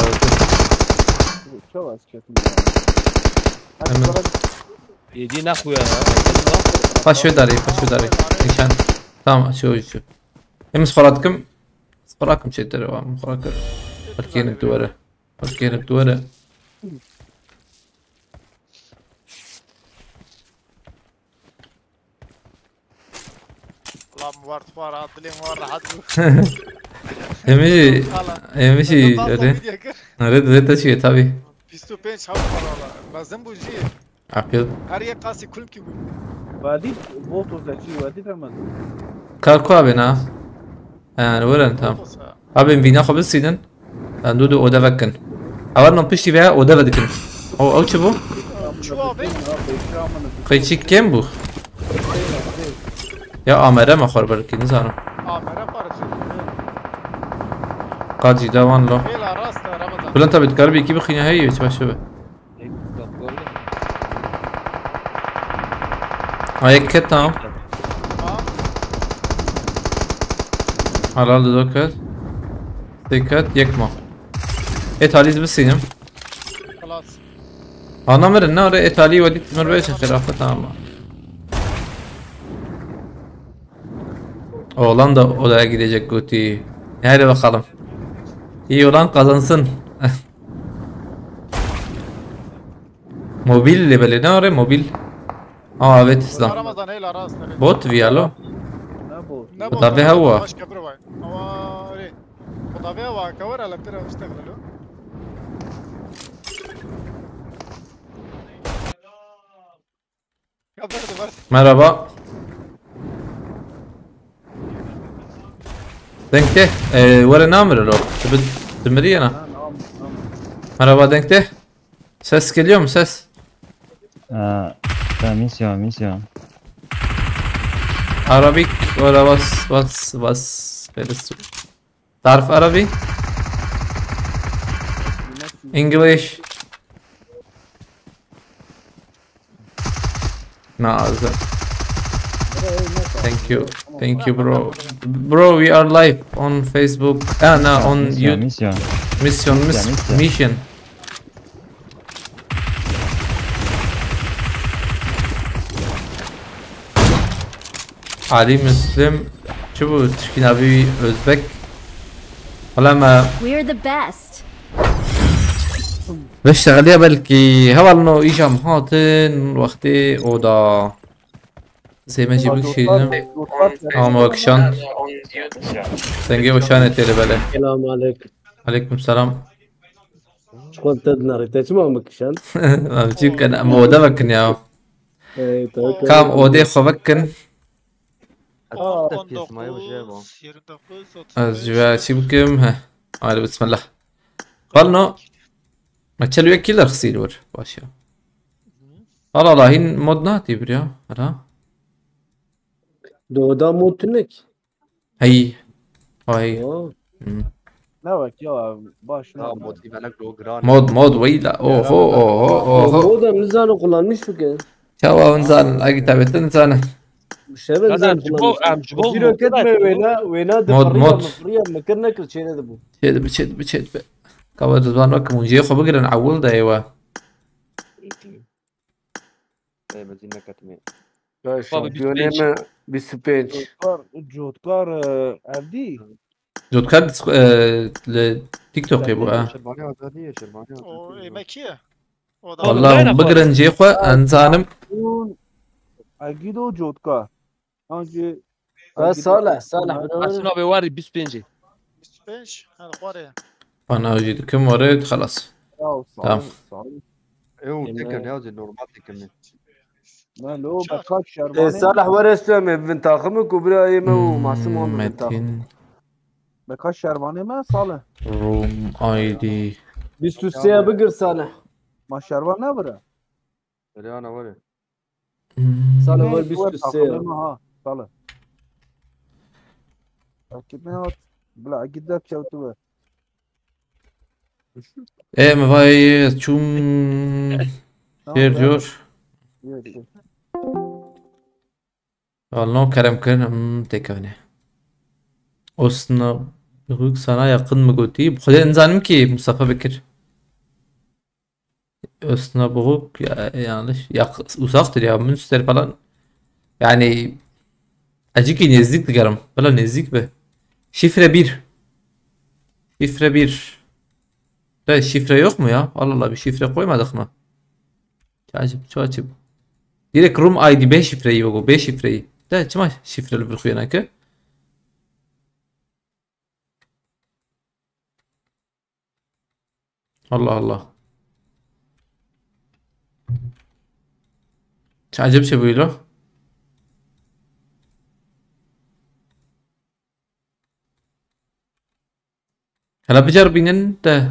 Çok az kesin. Hemen. Yedi ne xuya ya. Paşo darê, paşo darê. Nişan. Tamam, şu, şu. Em sfaratkim. Sfarakim çetere var, sfarakim. Belki yeni duvara. Belki yeni duvara. Lan var, var, dilin var, rahat bu. Emişi, Hala. emişi, Daha öyle. Video kır. Red, red taşıyor tabii. Pistol penç hava para la. Lazım bu ji. Akıl. Her yer kasi kulüp gibi. Vadî, Voltos da çi, vadî Ramazan. Kalko abi na. Yani, öyle tamam. Olsa. Abi, vîna xwe bisînin. Em dû dû odev kin. Ewer min piştî vê odev dikin. O, ew çi bû? Çuwa be. Qey çi kêm bû? Ya amere me xwe belkî, nizanim. Amere parası. Qad jî dewan lo. Bela rast Ramazan. Bülent abi, dikarî bir iki bixîne heye, hiç başe be. Ha, yek ket tamam. Tamam. Halal da ket. Dikkat, yek ma. Ê talî ez bisînim. Xelas. Ana mirin ne, oraya ê talî wedî mir bêje xilafet ama. Oğlan da odaya gidecek gotî. Hadi bakalım. İyi olan kazansın. Mobil lebele ne oraya mobil? Aa evet, İslam. Ramazan, heyla rast, evet. Bot viyalo. Ne bu? Ne Bu da bu? bir hava. Başka bir vay. Ama öyle. Bu da bir hava, kavar ala bir işte böyle. Kavar da var. Merhaba. Denkte, e, were namir lo. Dimiriye na. Ha, tamam, tamam. Merhaba Denkte. Ses geliyor mu ses? Ee, ben misyon, misyon. Arabik, were was, was, was. Ferisu. تعرف عربي؟ English. No, the- thank you. Thank you, bro. Bro, we are live on Facebook. Ah, no, on Misyon, YouTube. misyon. Mission, mis- Mission. mission. Ali Müslim. Çi bu? Çirkin abi Özbek. Wala me We're the best. Veşteɣliya belkî hevalno îşam hatin wextê oda. Sême jî bikişînim. Ama kişan. Dengê uşanê têli bele. Selam aleyküm. Aleyküm selam. Çiqol te dinarî, te çima min kişand? Abi çi bikin? Moda bakın ya. Ey, te Kam odê xwe vekin. Aa, Etrafta piyasmaya bir şey var. on dokuz, yirmi dokuz, Ez otuz beş. ji ve çi bikim? He. Hadi bismillah. Balno. Me çel wek killer xisî li wir. Baş ya. Allah Allah, hîn mod nahatî bir ya. Hera. Doğuda mod tunek. Hey. Ay. Oo. Hmm. Ne bak ya, baş ne? Tamam, motive ne lo gran. Mod mod weyla. Oho oho oho. Mod em nizano kullanmış çünkü. Çawa hûn zanin, egi tabetin zanin. Şebe Zaten nizano em ji bo, kullanmış. em ji bo Zero ket me motive wêna, wêna de Mod, parîya mod. me, parîya me kir nekir çêne de bû. Çêdibi çêdibi çêdibi. Kawa dizvan wek hûn jê xwe bigirin ewil de êwe. Ey, mezîn neketime. Ya Baba, şampiyonê bîst pênc. me bîst û pênc. Cotkar, Cotkar, e, Evdî. Cotkar dis- e, li TikTokê bû ha. Şervanê azadî ye, şervanê azadî O ye. yemek ye. O da Vallahi hûn bigirin jê xwe, em zanim. Egido Cotkar. Hangi Ha, Salih, Salih. Aslında abi var bîst pêncî. Bîst û pênc. Hadi xware. Ana jî dikim were xelas. Ya, sağ Tamam. ol, sağ ol. Ew Yeme- tekin ya, normal tekin. Ne lo, beka E, şervanê. Salih were stem evin takımı ku bira yeme û masum Hmm, wan evin takımı. Metin. Beka şervanê me Salih. Room I D. Bîst û sê bigir Salih. Ma şervan ne bire? Riyana were. Hmm. Salih Ne, ver bîst û sê. takımê me ha, Salih. Rakip ne at? Bila gidip kevtu be. E, me vay çûm. Tamam, Şêr ben- diyor. Yok, yok. Vallahi kerem kirin, hmm, têkevine. Osnabrück sana yakın mı gotî? Xwedê nizanim ki Mustafa Bekir. Osnabrück ya, yanlış. Yak, uzaktır ya, Münster falan. Yani acık iyi nezdik digerim. Bela nezdik be. Şifre bir. Şifre bir. De şifre yok mu ya? Allah Allah, bir şifre koymadık mı? Çi acib, çi acib. Direkt room I D bê şifreyi wego, bê şifreyi. De çima şifreli bir xuyana ki? Allah Allah. Çi acib şey buylo. Hele biceribînin de.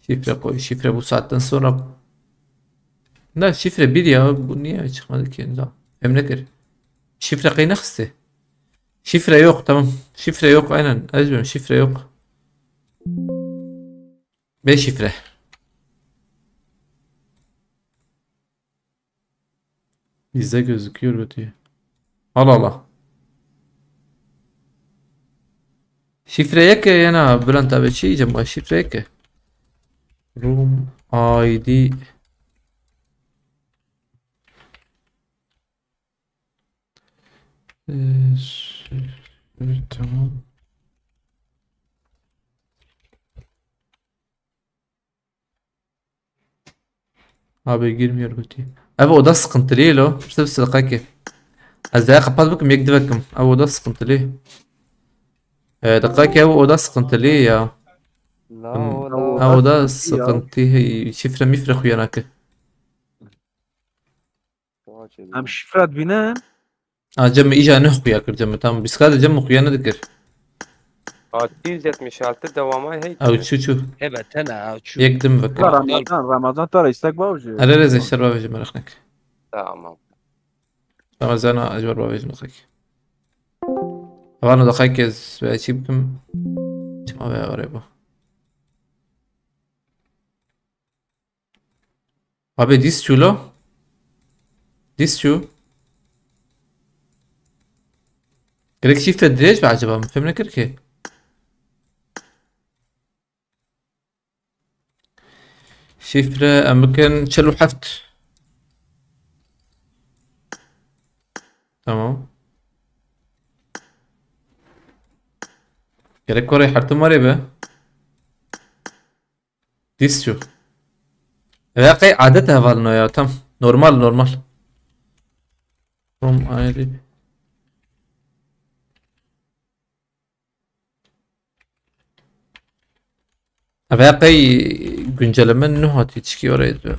Şifre koy. Şifre bu saatten sonra. Ne şifre bir ya. Bu niye çıkmadı ki? Tamam. Hem ne kir? Şifre kaynak iste. Şifre yok, tamam. Şifre yok, aynen. Ezberim şifre yok. Beş şifre. Bizde gözüküyor bu diyor. Allah Allah. Şifre yeke yana Bülent abi şey diyeceğim, bak şifre yeke. Room I D. Ee, s-, evet, tamam. Abi girmiyor gotî. Ev oda sıkıntılı lo. İşte bir sıkıntı ki. Ez daha kapat bakım, yek divekim. Ev oda sıkıntılı. Ee, dakika ki ev oda sıkıntılı ya. La Hmm. ola. Ev oda sıkıntı. Hey, şifre mifre xuya nake. Em şifre dibînin. A, cem îca ne xuya kir cem. Tamam. Biskade cem xuya ne dikir. Altı yüz yetmiş altı devamı hey. Ew çu çu. Hebe tena ew çu. Yek dim veke. Ya Ramazan, Ramazan tara istek bavcı. Erê rêzê şer bavêje meraq neke. Tamam. Ramazan a ecbar bavêje nexek. Vano daxay ke ez ve çi bikim. Çima ve arê bu. Abi dîs çû lo? Dîs çû? Gerek şifre dirêj be acaba? Min fêm nekir ki. Şifre em bikin çil û heft. Tamam. Gerek korê hertim warê be. Dîs çû. Eve qey adet hevalino ya, tam. Normal, normal. From ayrı. Eve qey güncelleme nuh hatî çikî oraya diyor.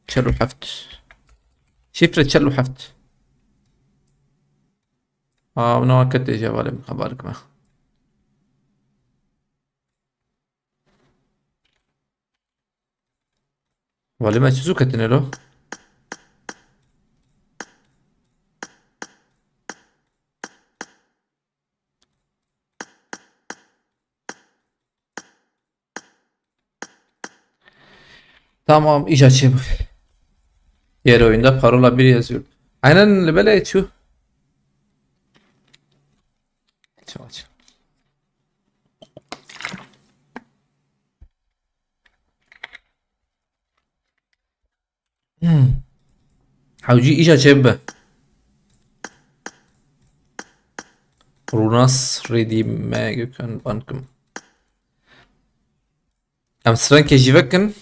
Çil û heft. Şifre çil û heft. Aa, ona hakikaten cevabım haber kime. Valî me çi zû ketine lo? Tamam, îca çêbû. Diğer oyunda parola bir yazıyor. Aynen, li belê çû. Çal, çal. Hmm. Hewcî îja çêbibe. Runas rêdî me Gökhan bankim. Em strankê jî vekin.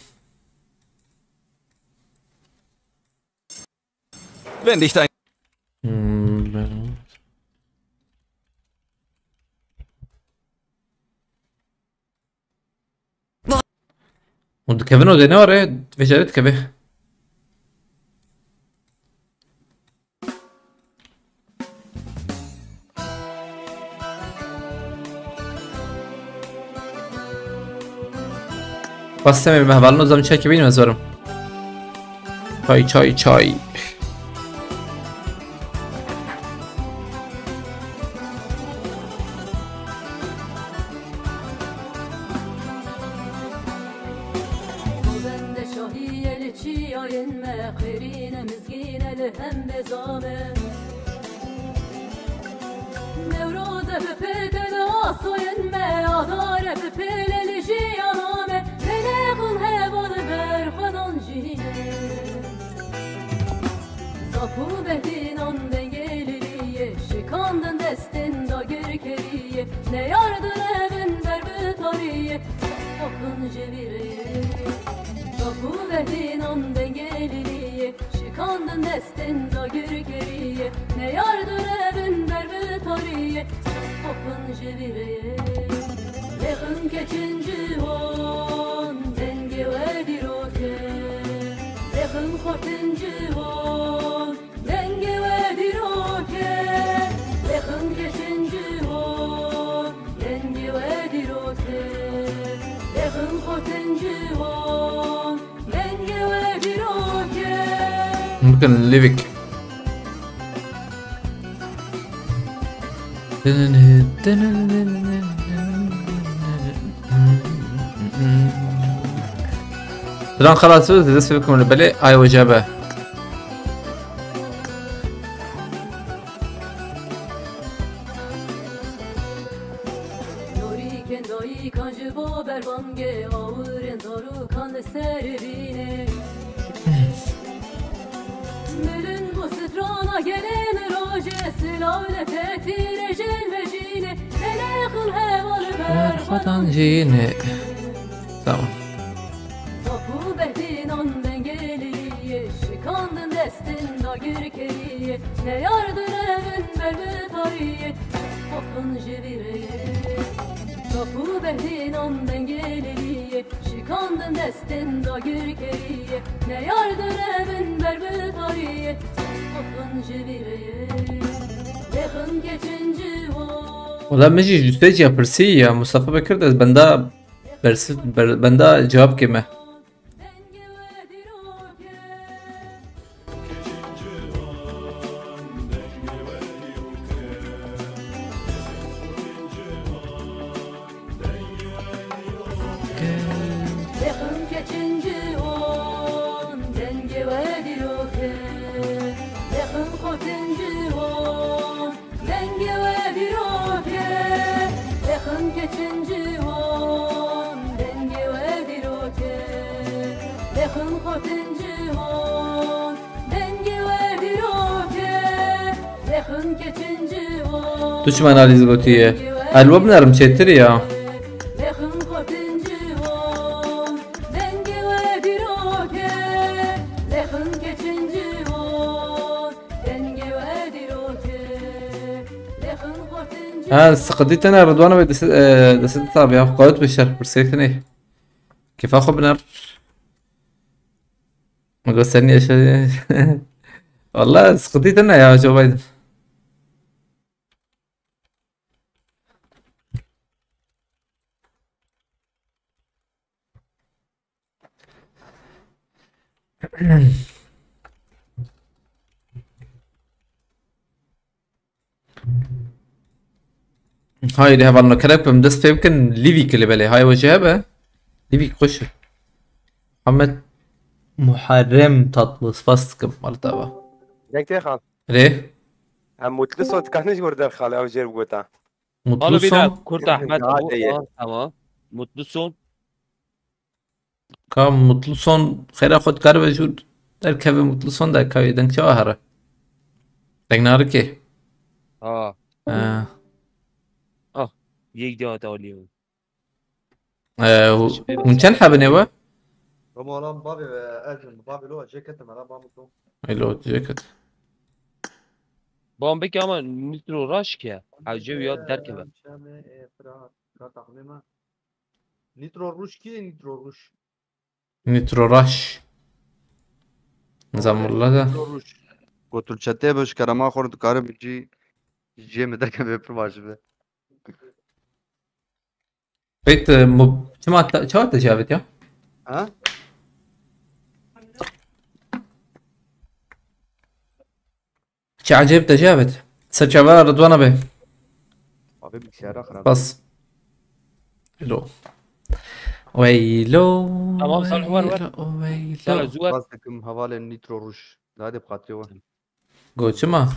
Wenn dich dein Hmm, ben- Hûn dikevin odê ne were, vêcarê dikeve. Bas demê me hevalin o zaman çay kebeyim ez varım. Çay, çay, çay. Bende şahî li çiyayên me, xêrîne mizgîne li hembe zame. Newroze bi pête li asoyên me, adare bi pêle li jiyana me, pêle xwin heval berxwedan jî ne. Zap û behdînan dengê lîliyê, şikandin destên dagirkeriyê, neyardin evin ber bi tariyê, axin ji vî rê. Zap û behdînan dengê lîliyê, şikandin destên dagirkeriyê, neyardin evin ber bi tariyê, axin ji vî rê. Lêxin keçin ciwan, dengê we dîrok e. Lêxin xortin ciwan, dengê we dîrok e. Lêxin keçin ciwan, dengê we dîrok e. Lêxin xortin ciwan, dengê we dîrok e. Bikin livik. Diran xelas, ez dest pê bikim li belê, ay wece be. Norîkên dayîkan ji bo bervan Awirên zarokan li ser bînê. Milin bû strana gelên rojê, silav li fetî rêjên vejînê. Gelê xil heval berxwedan jînê. Tamam. Sap û behdînan dengê liliyê, şikandin destên dagirkeriyê. Ne yar direvin ber bi tariyê, xofin ji vî rê. Sap û behdînan dengê liliyê, şikandin destên dagirkeriyê. Ne yar direvin ber bi tariyê, xofin ji vî rê. Lêxin keçin ciwan. Wala min jî ji te jî pirsî ya Mustafa Bekir de benda bersiv, ber-, benda cevap keme. Lêxin keçin ciwan, dengê we dîrok e. Lêxin xortin ciwan, dengê we dîrok e. Lêxin keçin ciwan, dengê we dîrok e. Lêxin xortin ciwan, dengê we dîrok e. Lêxin keçin ciwan, Tu çima analîz gotiye? Elwe binerim çêtir ya. Lêxin xortin ciwan, dengê we dîrok e. Lêxin keçin ciwan, dengê we dîrok e. Lêxin xortin Ha, ciwan. Sıkıntı tane Rıdvan abi dese, e, dese tabi ya. Kayıt bir şer, bir seyfini. Kefa xwe biner. Mego sen yaşa. Valla sıkıntı tane ya Joe Biden. Haydi hevalno kerem bikim dest pê bikin Livîk li belê. Hay we jê hebe. Livîk xweş e. Muhammed Muharrem Tatlı spas dikim. Mal tava. Deng tê xal. Rê. Em mutlu son dikane ji wir derxale ew jêr bigota. Mutlu Alo, bir son. Dakika, Kurt Ahmet Daha bu. Değil. Aa, tamam. Mutlu son. Ka mutlu son xêra xwe dikaribe jû derkeve mutlu son derkeve deng çawa here? Deng narikê. Ha. Ee. Ah, yek daha da alıyor. Ee, hu-, Şimdi hûn çend hebin ê we? Ramo lan babi ve Ercin, babi lo, ceket mera bamu to. Elo, ceket. Bom bike ama nitro raş ki. Hacı ya derkeve. Şeme, e, Fırat, Fırat takvime. Nitro Ruş kî Nitro Ruş? Nitro Raş. Nizam walla da. Nitro Ruş. Gotul çetê be ji kerema xwe dikaribî cî, cê min derkeve pir baş be. Peyt, e, mu-, çima te, çawa te cavêt ya? Ha? Çi acayip te cavêt. Ser çava Rıdvan abi. Abi bilgisayara xirab. Bas. Hello. Weylo. Tamam, sen Umar ver. Weylo, weylo. Sana zuwar. Bas dikim hevalên Nitro Ruş. Daha de bixatirê we. Go çima?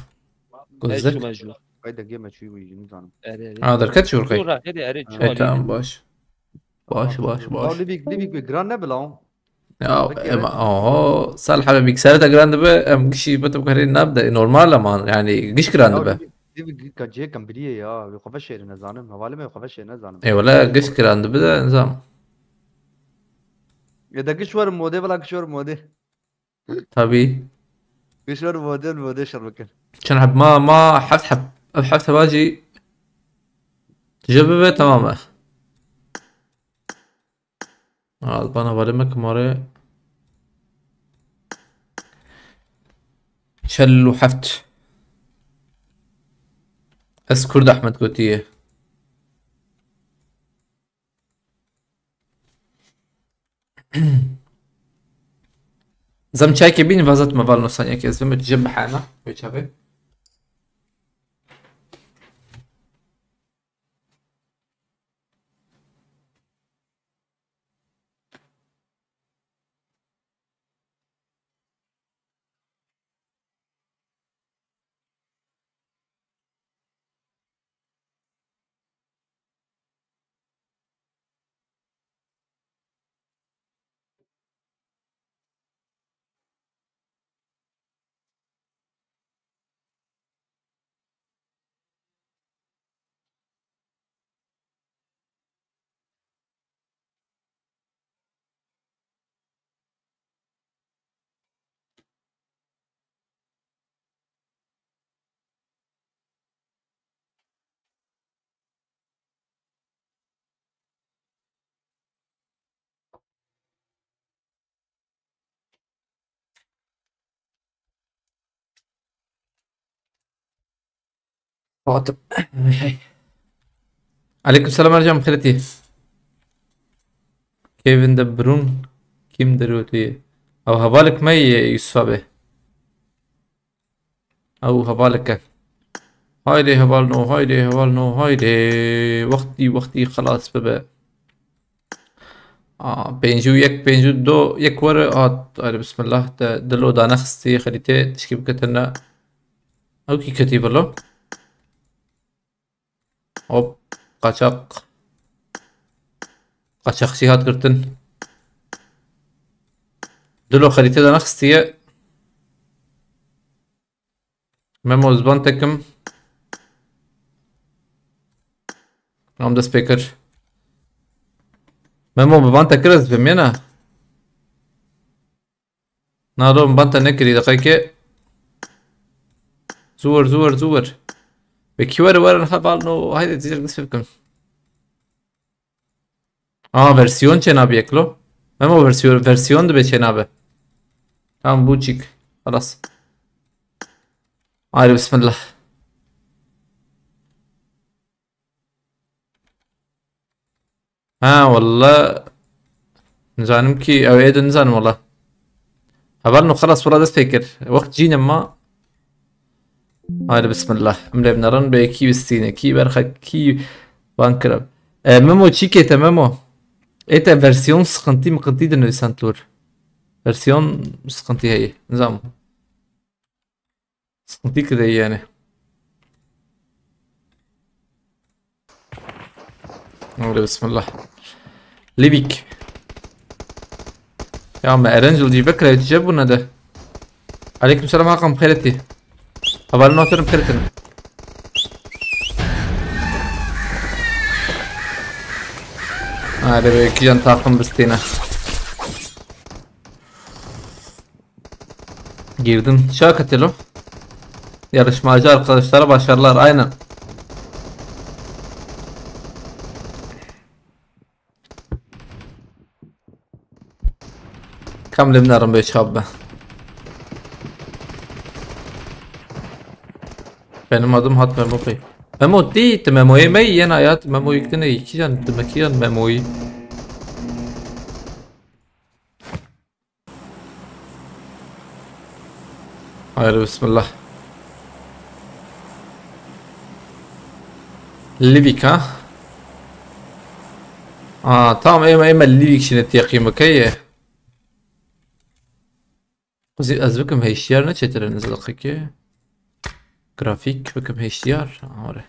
Go Mecnun, zek. Mecnun. Kay dengê me çûyî wî, nizanim. Erê, erê. Ha, derket jûr kay. Jûr ra, hadi, erê, E, çuvalî. Tamam, baş. Baş, baş, baş. Ya Livîk, Livîk be giran nebila. Ya, Peki, ema, evet. Oho, Salih abi bilgisayarê te giran dibe, em gişî bitim karê nabde, normal ama, yani, giş giran dibe. Ya Livîk, Livîk ka cihê kembiriyê ya, wê xwe veşêrî nezanim, hevalê me wê xwe veşêrî nezanim. E, wele giş giran dibe de, nizam. Ya de giş werim modê, vela giş werim modê. Tabii. Giş werim modê, modê şer bikin. Çend heb ma, ma heft heb, ev heft heba jî tije bibe, tamam e. Al bana vale me kumare. Çel û heft. Ez Kurd Ahmet gotiye. Zem çayke bîn vazat me val nosan yek ez veme tije bihana. Ve çave. Hatim. Aleyküm selam Ercan, xêretî. Kevin De Bruyne kim derotê? Ew hevalek me ye Yusuf abi. Ew hevalek e. Haydi hevalno, haydi hevalno, haydi. Wextî, wextî xelas bibe. Aa, pêncî û yek, pêncî û du, yek were hat. Haydi bismillah. Te dilo danexistî xerîtê tişkî bike tene. Ew kî ketî velo? Hop. Qaçaq. Qaçaqçî hat girtin. Dilo xerîtê de nexistiye. Memo, ziban tekim. Em dest pê kir. Memo, bi van te kir ez bimêna. Na do, min ban te nekirî, deqeyke. Zûwir, zûwir, zûwir. Peki were, were, hevalno, haydi dizek dest pê bikim. Aa, versiyon çênabi yeklo. Memo, versiyon, versiyon dibe çênabi. Tamam, bu çîk. Xelas. Haydi bismillah. Ha, walla. Nizanim ki, ew ê de nizanim walla. Heval no xelas wala dest pê kir. Wext cînim ma. Haydi bismillah. Em lê binerin bê kî bistîne, kî berxe, kî van kirab. E, Memo çîkê te Memo. Ê te versiyon sıkıntı mıkıntı dinivîsand lor. Versiyon sıkıntı heye. Nizam. Sıkıntı kide yani. Öyle bismillah. Livik. Ya me Erangel diye bekle, tice bu ne de? Aleyküm selam, Hakan, xêretî. Hevalno, aferin, xêretî. Hadi be, iki can takım bistine. Girdim. Şaka Telo. Yarışmacı arkadaşlara başarılar. Aynen. Kam limnarim be çab be. Benim adım Hat Memo Bey. Memo değil, Memo'ya me yena ya, Memo yükdüne iki can, demek ki can Memo'yu. Haydi bismillah. Livik ha? Aa, tamam, ême, ême Livik şine têqîm bikeye. Kuzî ez bikim H D R ne çêtir in zilqikê. Grafîk bikim H D R. Ore.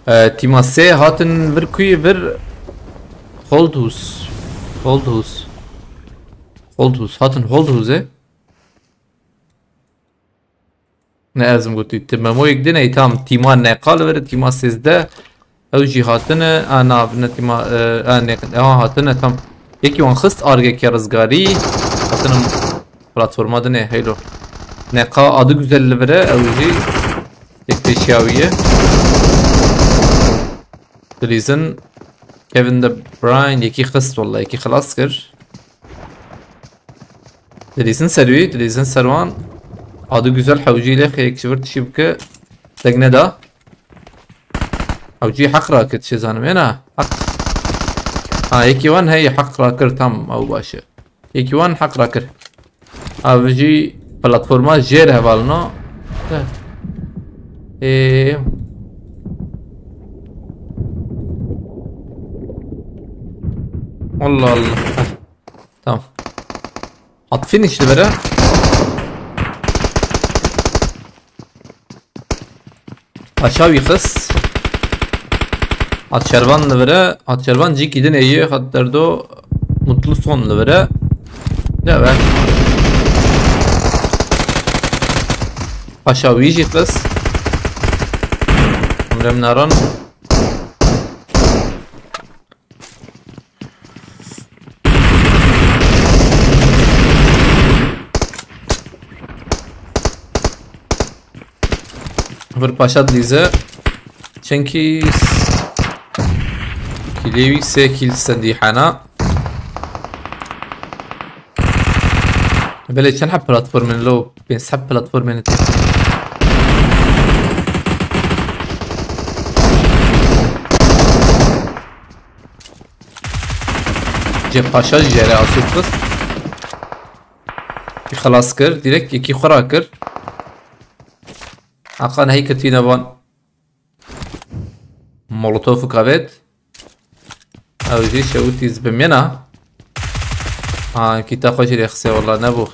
Ee, tîma sê hatin vir kuyê vir Holdhus. Holdhus. Holdhus. Hatin Holdhus e. Ne ez im gotî. Ti Memoyek din ey tam tîma neqa li vir, tîma sêzdeh. Ew jî hatine, a, na, ne tîma, e, a, ne, ewa hatine tam. Yekî wan xist argeke rizgarî. Hatine platforma dinê, heylo. Neqa adı güzel li vir e, ew jî yek pêşiya wî ye. Dilîzin Kevin De Bruyne yekî xist, walla yekî xilas kir. Dilîzin ser wî, dilîzin ser wan. Adı güzel hewcî lê xêk ji vir tişî bike. Deg neda. Ew cî heq rakir, çi zanim êna? Heq. Ha, yekî wan heye heq rakir, tam ew baş e. Yekî wan heq rakir. Ev jî platforma jêr hevalno. Ê. Allah Allah. Heh. Tamam. At finish li vere. Aşağı bir kız. At şervan li vere. At şervan cîkî din êyê. Hat derdo mutlu son li vere. Ya ben. Aşağı bir kız. Emre Minaran. Vir paşa dilîze. Çenkî s-, kîlê wî sê kîl sendî hena. Belê çend heb platformên lo? Pênc sed platformên tê. Cem Paşa jî jê re asût xist. Jî xelas kir. Direkt yekî xwe rakir. Hakan hey ketîne van. Molotof û kavet. Ew jî şewitî zibimyena. Ha, kîta xwe jî rêxisê wela nebû.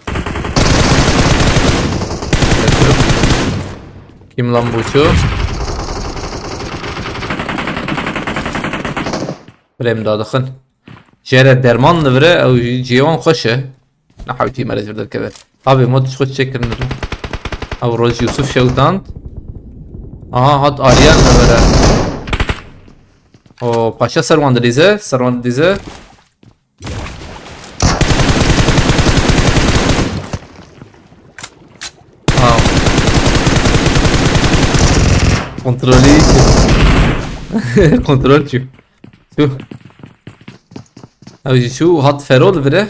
Kim lan bû çû? Birêm dadixin. Jere derman li vir e, ew jî cihê wan xweş e. Nehewtî merê ji vir derkeve. Abi, mod ji xwe çêkirin li vir. Ew roj Yusuf şewitand. Aha, hat Aryan li vir e. O, paşa ser wan dilîze, ser wan dilîze. Ha. Kontrolî çû. Kontrol çû. Çû. Ew jî çû, hat Fero li vir e.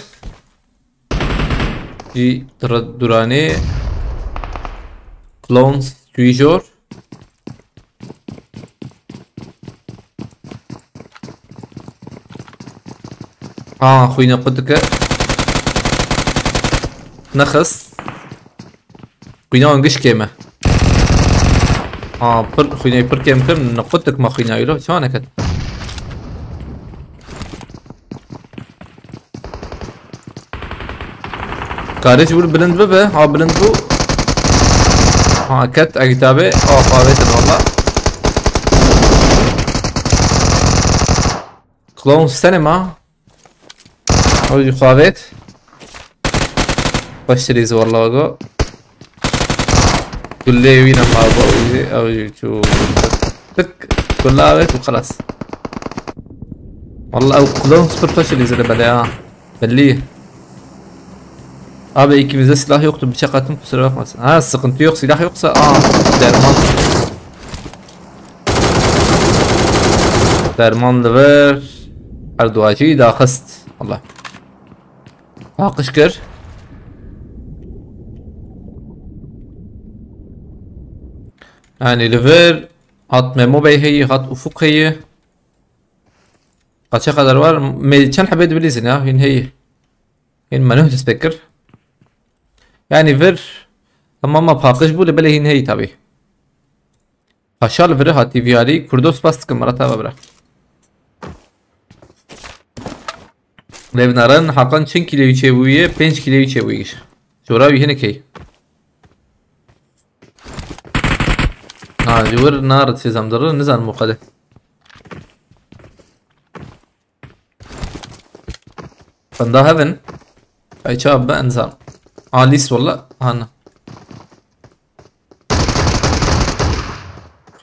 Jî dura-, duranê. Clones çûyî jor. Ha, xwîna qut dike. Nexist. Xwîna wan giş kêm e. Ha, pir, xwînayê pir kêm kir, ne qut dik ma xwîna îro, çawa neket? Karê ji wir bilind bibe, ha bilind bû. Ha, ket, ev kitabê, ha, xavêtin valla. Clown Cinema. Ew jî xwe avêt. Xweş dilîz walla go. Gullê wî nema go, ew jî, ew jî çû. Tık, gulla avêt û xelas. Walla ew clown pir xweş dilîzê li belê ha. Belli. Abi, ikimizde silah yoktu, bıçak attım, kusura bakmasın. Ha, sıkıntı yok, silah yoksa, aa, derman. Derman li vir. Her duacî daxist. Allah. Paqij kir. Yani li vir hat Memo Bey heyî, hat Ufuk heyî. Kaça kadar var? Me çend hebê dibilîzin ya? Hîn heyî. Hîn me nuh dest pê kir. Yani vir. Tamam, ma paqij bû, li belê hîn heyî tabi. Paşa li vir hatî viyarî, Kurdo spas dikim, Murat abi bira. Levnaran Hakan çend kîloyî çêbûye? Pênc kîloyî çêbûye. Jora wî hinek hey. Ha, ji wir narit sêzem dirir, nizanim o qede. Fenda hevin. Ay çawa be enzam. Alis walla. Hana.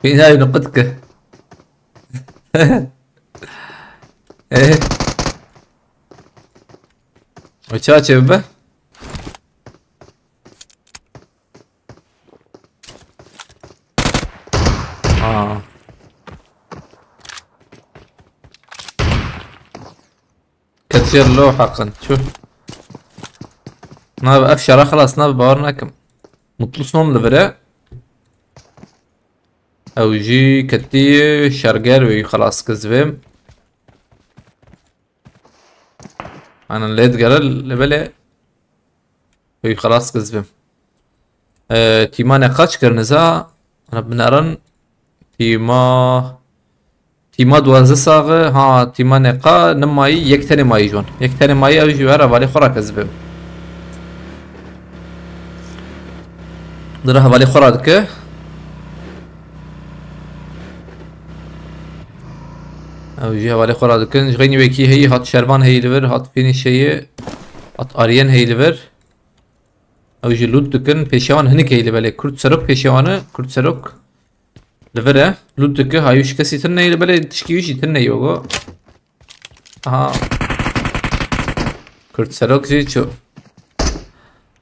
Bina yunu qıtkı. Eh. O çawa çevibe? Ha. Ketiye lo haqqın. Çu. Nabe ev şara xelas nabe, bawer nakim. Mutlu Son li vir e. Ew jî ketî şerger wê xelas kir zivêm. Ana lê digere li belê wê xelas kir zivêm. E, tîma ne kaç kiriniza? Ana binaran tîma, tîma duwazdeh saxe, ha, tîma ne ka ne mayî, yek tenê mayî ji wan. Yek tenê mayî ew jî wera hevalê xwe ra kir zivêm. Dira hevalê xwe ra dike. Ew jî hevalê xwe ra dikin. Ji xeynî wekî heyî hat şervan heyî li vir, hat finish heyî, hat Aryen heyî li vir. Ew jî loot dikin. Pêşewan hinik heyî li belê. Kurt Serok pêşewan e. Kurt Serok li vir e. Loot dike. Hayû ji kesî tune yî li belê. Tişkî wî jî tune yî wego. Aha. Kurt Serok jî çû.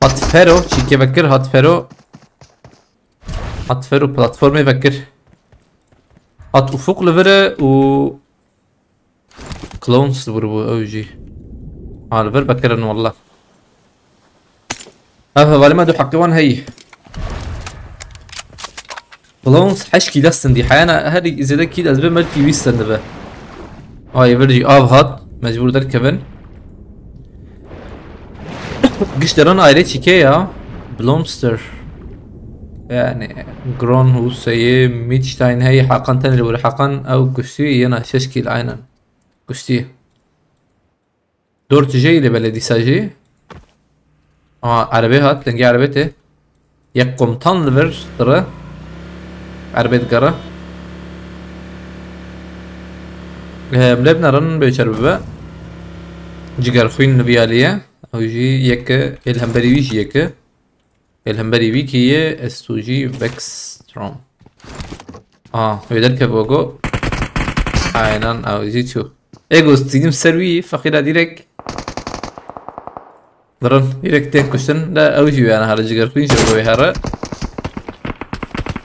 Hat Fero. Çîkê vekir. Hat Fero. Hat Fero platformê vekir. Hat Ufuk li vir e û Clones li vir bû ew jî. Ha, li vir vekirin walla. Ev hevalê me du heqê wan heyî. Clones heşt kîl sindî. Heyana her zêde kîl ez bim belkî wî sendi be. Ay vir jî av hat. Mecbur derkevin. Gişteran ayrê çîkê ya. Blomster. Yani Gron Huseyê Midstein heyî Hakan tenê li wir Hakan ew kuştî yena şeş kîl aynen. Kuştî. Dor tijeyî lê belê dîsa jî. Aa, erebê hat, dengê erebê tê. Yek komutan li vir dire. Erebê digere. Em lê binerin bêçer bibe. Cigerxwîn li vî alî ye. Ew jî yek e, ê li hemberî wî jî yek e. Ê li hemberî wî kî ye, Estuji Vextrom. Aa, wê derkeve go. Aynen, ew jî çû. Ê go stînim ser wî, feqîra direk. Dirin, direk tên kuştin, de ew jî wê here, cigerxwîn jî wê here.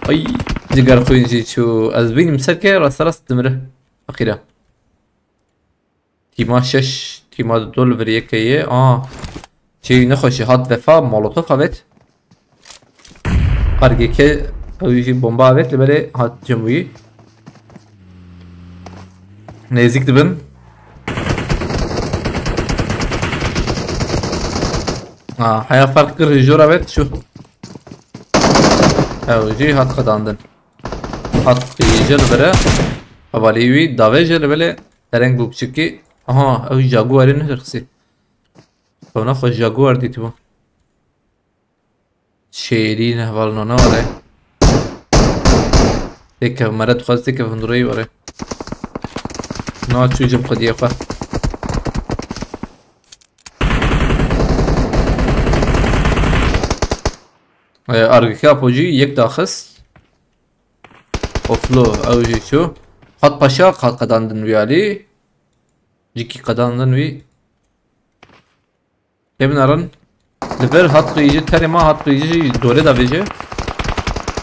Ay, cigerxwîn jî çû. Ez bînim ser ke, rasterast dimire. Feqîra. Tîma şeş, tîma du li vir yekê ye. Aa. Çêyî nexweşî hat vefa, molotof avêt. Argeke ew jî bomba avêt, li belê hat cem wî. Nêzîk dibin. Aa, heya ferq kir, jor avêt şu. Ew jî hat qedandin. Hat qiyîje li vir e. Hevalî wî davê jê li belê. Dereng bû piçikî. Aha, ew Jaguarê nedirsî. Xwena xwe Jaguar dîtibû. Şêrîn heval nana were. Têkev mere dixwaz têkev hundireyî were. Na çû cim xwediyê xwe. Ee, Argika Apocî yek daxist. Oflo ew jî çû. Hat paşa hat qedandin wî alî. Cikî qedandin wî. Tê binerin. Li vir hat qiyîci, terê ma hat qiyîci jî dorê de vêje.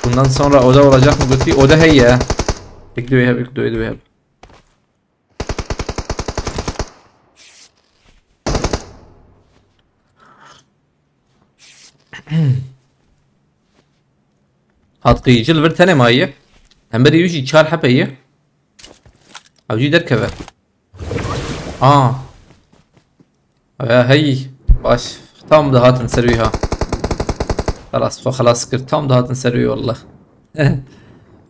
Bundan sonra oda olacak mı gotî? Oda heye. Ek duê heb, ek duê duê heb. Hat qiyîci li vir tenê maye. Hemberî wî jî çar hebe ye. Ew jî derkeve. Aa. Ya hey. Baş. Tam dihatin ser wî ha. Xelas, xwe xelas kir. Tam dihatin ser wî wallah.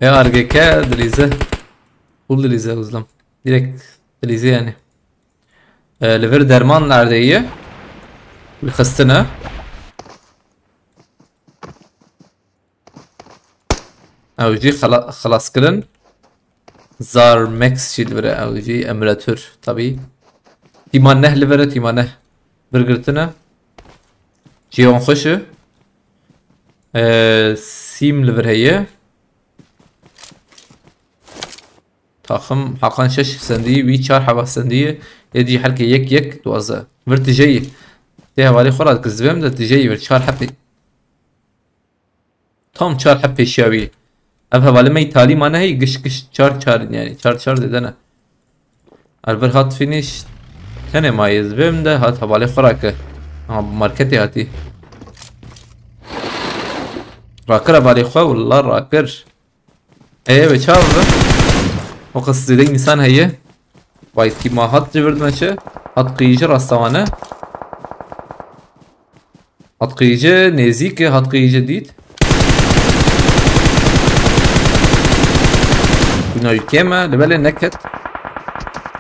Ya argeke dilîze. Hûl dilîze uzlam. Direkt dilîze yani. E, li vir derman neredeyî? Wî xistine. Ew jî xela-, xelas kirin. Zar Max jî li vir e, ew jî emülatör tabî. Tîma neh li vir e, tîma neh. Vir girtine. Cihon xweş e. Ee, Sîm li vir heye. Taxim Hakan şeş sendî, wî çar heba sendî. Ê dî herkê yek yek duwazdeh. Vir tijeyî. Tê hevalê xwe ra dikir zivêm de tijeyî vir çar hepê. Tam çar heb pêşiya wî. Ev hevalê me îtalî mane hey giş giş çar çar in yani. Çar çar dedene. Ervir hat finish. Tenê ma yê zivêm de hat hevalê xwe rake. Ama bi marketê hatî. Rakir hevalê xwe willa rakir. Ê ve çav bi. O qas zêde insan heye. Vay tîma hat civirdime çi. Hat qiyîji rastawane. Hat qiyîje nêzîk e, hat qiyîje dît. Bîna ülkê me, li belê neket.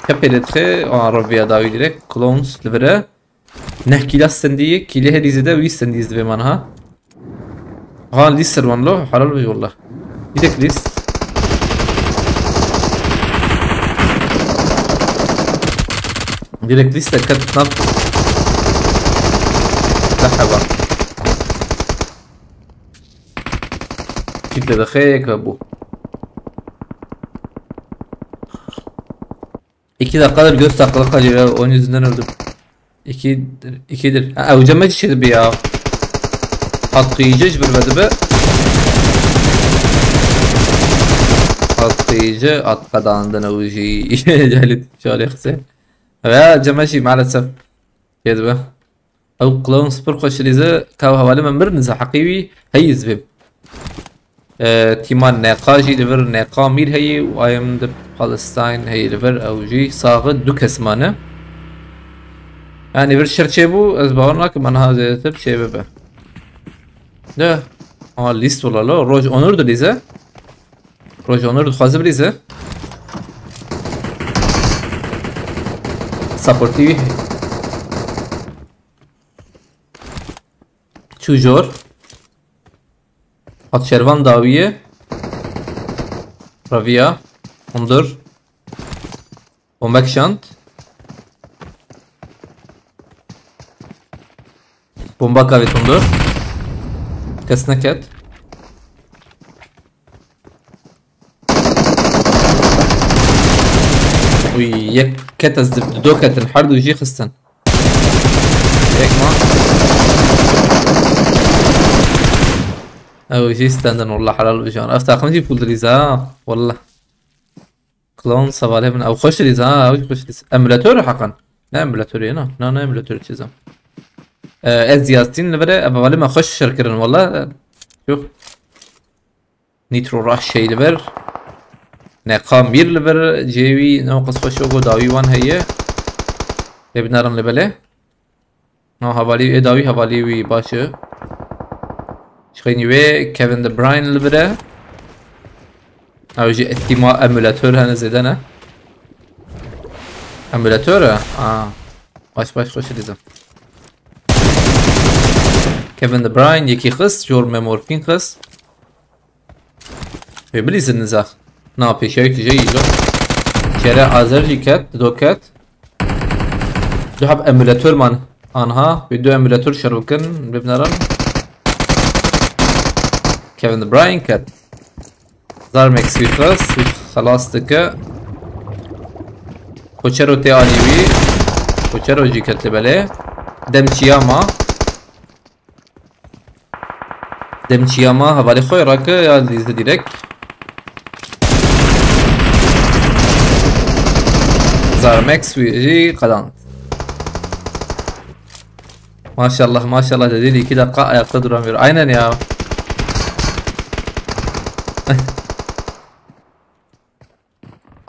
Tepê lê dixe, an reviya dawî direk. Clones li vir e. Neh kîla stendî, kîlê herî zêde wî stendî ez divê man ha. Ha, lîst ser wan lo, helal be wallah. Direkt lîst. Direkt lîst de ket nav. Leheva. Çift de xeyek ve bu. İki dakikadır göz takılı kalıyor ya. Onun yüzünden öldüm. İki, ikidir. Ha, ew cemecî çêdibe ya. Hat qiyîce ji vir vedibe. Hat qiyîce, hat qedandin ew jî. Cahil, cahil xise. Ve cemecî maalesef. Çêdibe. Ew clones pir xweş dilîze, ka ew hevalê me mirin, ze heqî wî heyî zibê. E, tîma Neqa jî li vir, Neqa Mîr heyî û I am the Palestine heyî li vir, ew jî saxi du kes mane. Yani vir şer çêbû, ez bawer nakim, aniha zêdetir çê bibe. De, ama lîst wala lo, Roj Onur dilîze. Roj Onur dixwaze bilîze. Supportî wî. Çû jor. Hat şervan dawiye. Raviya. Hundur. Bomba kişand. Bomba kavê Hundur. Kes neket. Uy, yek ket ez di, di do ketin. Her du jî xistin. Yek ma. Ew jî stendin, wallah helal bijan. Ev taxim jî pul dilîze ha. Wallah. Clone sevalê min. Ew xweş dilîze ha, ew jî xweş dilîze. Emulator heqan. Ne emulator ye, na? Na, ne emulator çizim. Ee, ez Yasin li vere, ev hevalê me xweş şer kirin, wallah. Yok. Nitro Rush şey li vir. Neqa Mîr li vir. Cêwî ne qis xweş o, go dawî wan heye. Lê binarin li belê. Na hevalî ê dawî, hevalî wî baş e. Şixînî wê Kevin De Bruyne li vir e. Ew jî ihtimal emulator hene zêde ne. Emulator e? Aa. Baş baş xweş dizim. Kevin De Bruyne yekî xist, jor me morfîn xist. Wê bilîzin niza. Na pêşiya wî tije îlo. Şere azer jî ket, dido ket. Du heb emulator man. Anha, wê du emulator şer bikin, bibnerin. Kevin De Bruyne ket. Zarmex wî xist, wî xelas dike. Koçero tê alî wî. Koçero jî ket li belê. Dem çiya ma. Dem çiya ma hevalê xwe rake ya lîze direk. Zarmex wî jî qedand. Maşallah, maşallah dedi, iki dakika ayakta duramıyor. Aynen ya.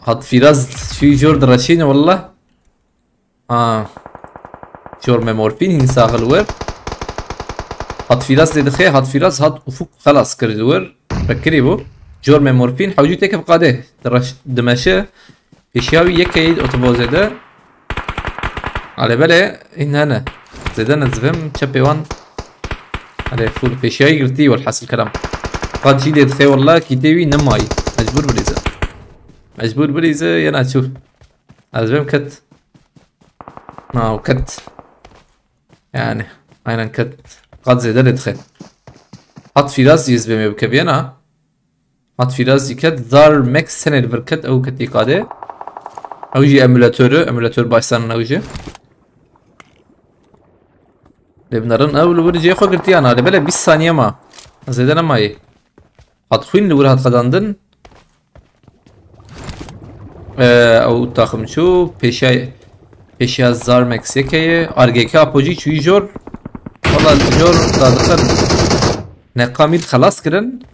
Hat Firaz şu jor diraşîne wallah. Ha. Jor me morfîn hîn saxil wir. Hat Firaz lê dixê, Hat Firaz hat Ufuk xelas kir ji wir. Vekirî bû. Jor me morfîn hewcî têke qadê. Diraş-, dimeşe. Pêşiya wî yekeyî otobozê de. Alê belê, hîn hene. Zêde nezivim, çepê wan. Alê fûr pêşiya wî girtî, welhasil kelam. Qad jî lê dixê wallah, kîtê wî nemayî. Mecbûr bilîze. Mecbûr bilîze, yena çû. Ez bêm ket. Na, o ket. Yani, aynen ket. Qad zêde lê dixe. Hat Firaz jî ez bêm ê bikeviyena. Hat Firaz jî ket. Zar Max senê li vir ket, ew ketî qadê. Ew jî emulator e, emulator başsanin ew jî. Lê binerin ew li wir cihê xwe girtiyana. Lê belê bîst saniye ma. Zêde nemayê. Hat xwîn li wir hat qedandin. Ee, ew taxim çû. Pêşiya, pêşiya Zarmex yekeye. R G K Apo jî çûyî jor. Wala jor dadixin. Neqamîr xelas kirin.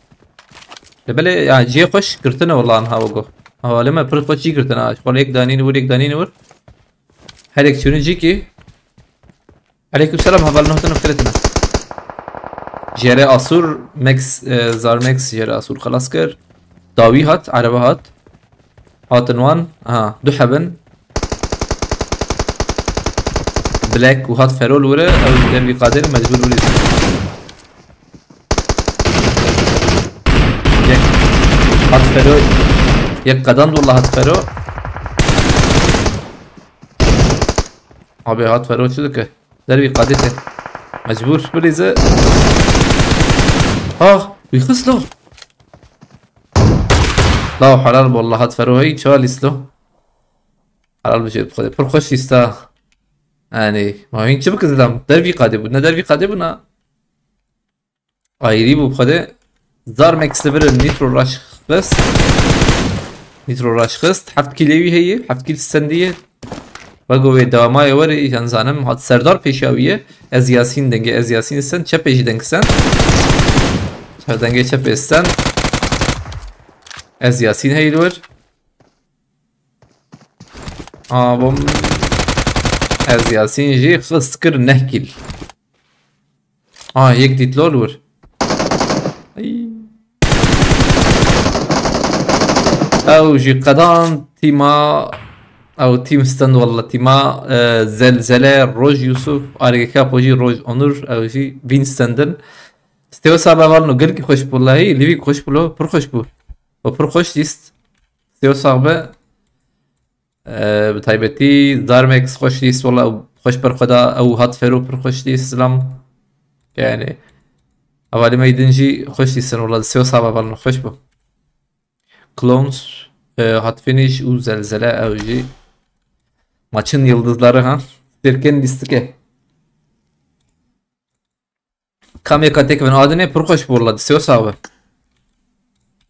Lê belê, ya, cihê xweş girtine wala anha wego. Hevalê me pir xweş cî girtine. Ji xwe yek danîn wir, yek danîn wir. Her yek çûne cîkî. Aleyküm selam, heval, nehtin fikiretine. Jere Asur, Max, e, Zar Max, Jere Asur xelas kir. Dawî hat, erebe hat. Hatin wan, aha, du hebin. Black û hat Fero li wir e, ew dervî qadir mecbûr bilîzin. Yek hat Fero, yek qedand wallah hat Fero. Abi hat Fero çi dike? Dervî qadê te. Mecbûr bilîze. Ah, wî xist lo. Law helal wallah hat Fero hey, çawa lîst lo. Helal bijê bi Xwedê. Pir xweş lîsta. Yani, ma hîn çi bike zidam? Dervî qadê bû. Ne dervî qadê bû na. Ayrî bû bi Xwedê. Zar Max li vir Nitro Rush xist. Nitro Rush xist. Heft kîlê wî heye. Heft kîl stendî ye. Wego wê dewamaya werê, yan zanim, hat Serdar pêşiya wî ye. Ez Yasîn dengê, ez Yasîn sen, çepê jî deng sen. Çar dengê çepê sen. Ez Yasîn heyl wir. Abim. Ez Yasîn jî xist kir neh kîl. Aa, yek dît lol wir. Ay. Ew jî qedan tîma, ew tîm stend walla tîma, e, Zelzele, Roj Yusuf, Argeka Pojî, Roj Onur, ew jî vîn stendin. Stêwa sabe valno gelkî xweş bû wallahî, Livîk xweş bû lo, pir xweş bû. O pir xweş dîst. Stêwa sabe. Ee, bi taybetî Zarmex xweş dîst, wala xweş ber xwe da, ew hat fero pir xweş dîst, zilam. Yani, hevalê me din jî xweş dîstin, wala di sê saba valin xweş bû. Clones, e, hat finish û zelzele ew jî. Maçın yıldızları ha. Sirkin listike. Kamê katê kevin adinê pir xweş bû walla, di sê sax be.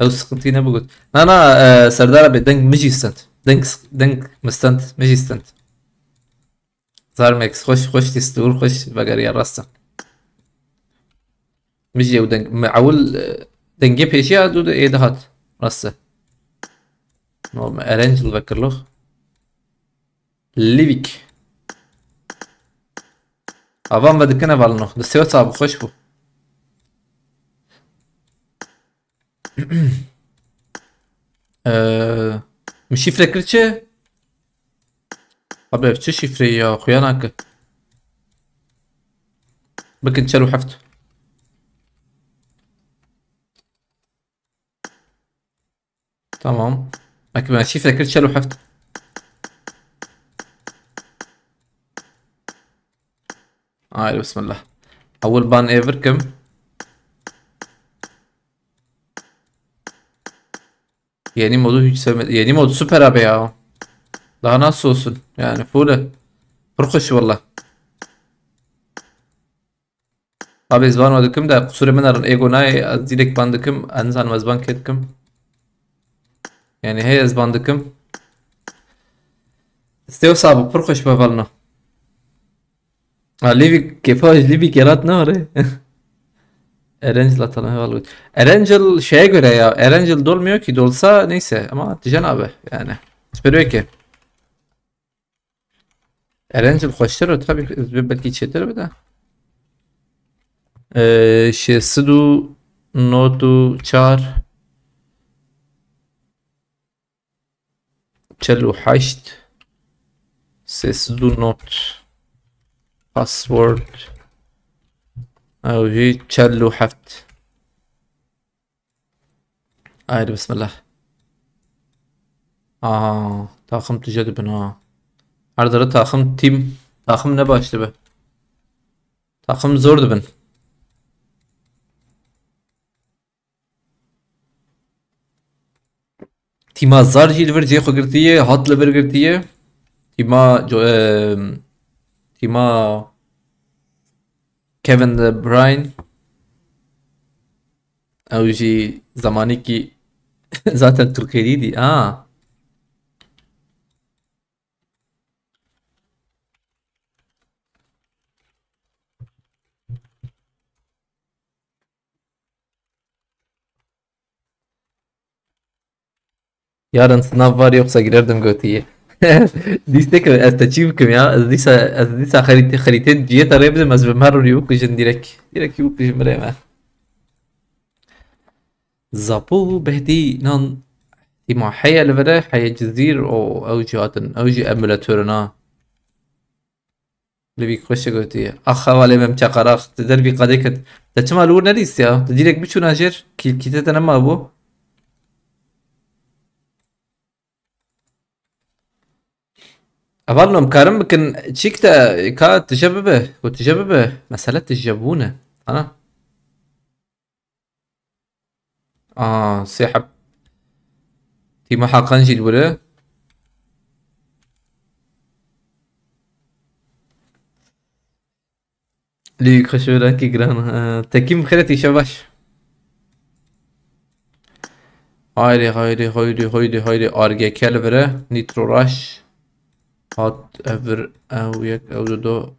Ew sıkıntıyı ne bu gut? Na, na, e, Serdar abi, deng mijî stend. Deng, deng mi stend, mijî stend. Zarmex xweş, xweş dîst, û xweş vegeriya rast e. Mijî ew deng, me ewil, e, dengê pêşiya dû de ê dihat. Rast e. No, me Erangel vekirlox. Livik. Avan ve dikine valinox. Di sê sax bi xweş bû. Ee, mi şifre kir çi? Abi ev çi şifre ya? Xuya nake. Bikin çel û heft. Tamam. Eke ben şifre kir çel û heft. Haydi bismillah. Ewil ban ê vir kim. Yeni modu hiç sevmedim. Yeni mod süper abi ya. Daha nasıl olsun? Yani full. Pir xweş valla. Abi ez ban dikim de, qusurê min erin, ego nayê, ez direkt ban dikim, ez nizanim ez ban kê dikim. Yani hey ez ban dikim. Stêw sabu, pir xweş be valno. Ha, Livik, kefa Livik yarat ne are? Erangel atalım, eyvallah. Erangel şeye göre ya, Erangel dolmuyor ki, dolsa neyse ama dijen abi yani. Spero ki. Erangel xweştir o, tabii, belki çêtir be de. Ee, şêst û nod û çar, çel û heşt, sêst û nod, password, ew jî çel û heft. Haydi bismillah. Aa, takım tije dibin ha. Her dere takım, tim, takım ne baş dibe. Takım zor dibin. Tîma Zar jî li vir cihê xwe girtiye, hat li vir girtiye. Tîma Jo-, em, tîma Kevin De Bruyne. Ew jî zamanekî zaten Tirkiyedî dî. Aa. Yarın sınav var, yoksa girerdim gotiye. Dîstek ez te çî bikim ya? Ez dîsa, ez dîsa xerîtê, xerîtê ciyê te rê bidim, ez bi me rûnî bikujin direkt. Direkt bikujin birê me. Zapo Behdî nan tîma heye li vere, heye Cizîr û ew jî hatin. Ew jî emulator in ha. Li vî xweşe gotiye. Ax hevalê me çeqarax, tu dervî qadê kir. Te çima li wir nedîst ya? Tu direkt biçûna jêr, kî-, kîtê te nema bû. Hevalno, em karin bikin, çîk te ka tije bibe, ku tije bibe. Mesele tije bûne. Ana. Aa, sê heb. Tîma Hakan jî li wir e. Lî xweşwêrekî giran. Ee, tekî min xêret, îşev baş. Haydi, haydi, haydi, haydi, haydi. Argeke li vir e. Nitro Rush. Hat, ev bir, ew yek, ew du, du.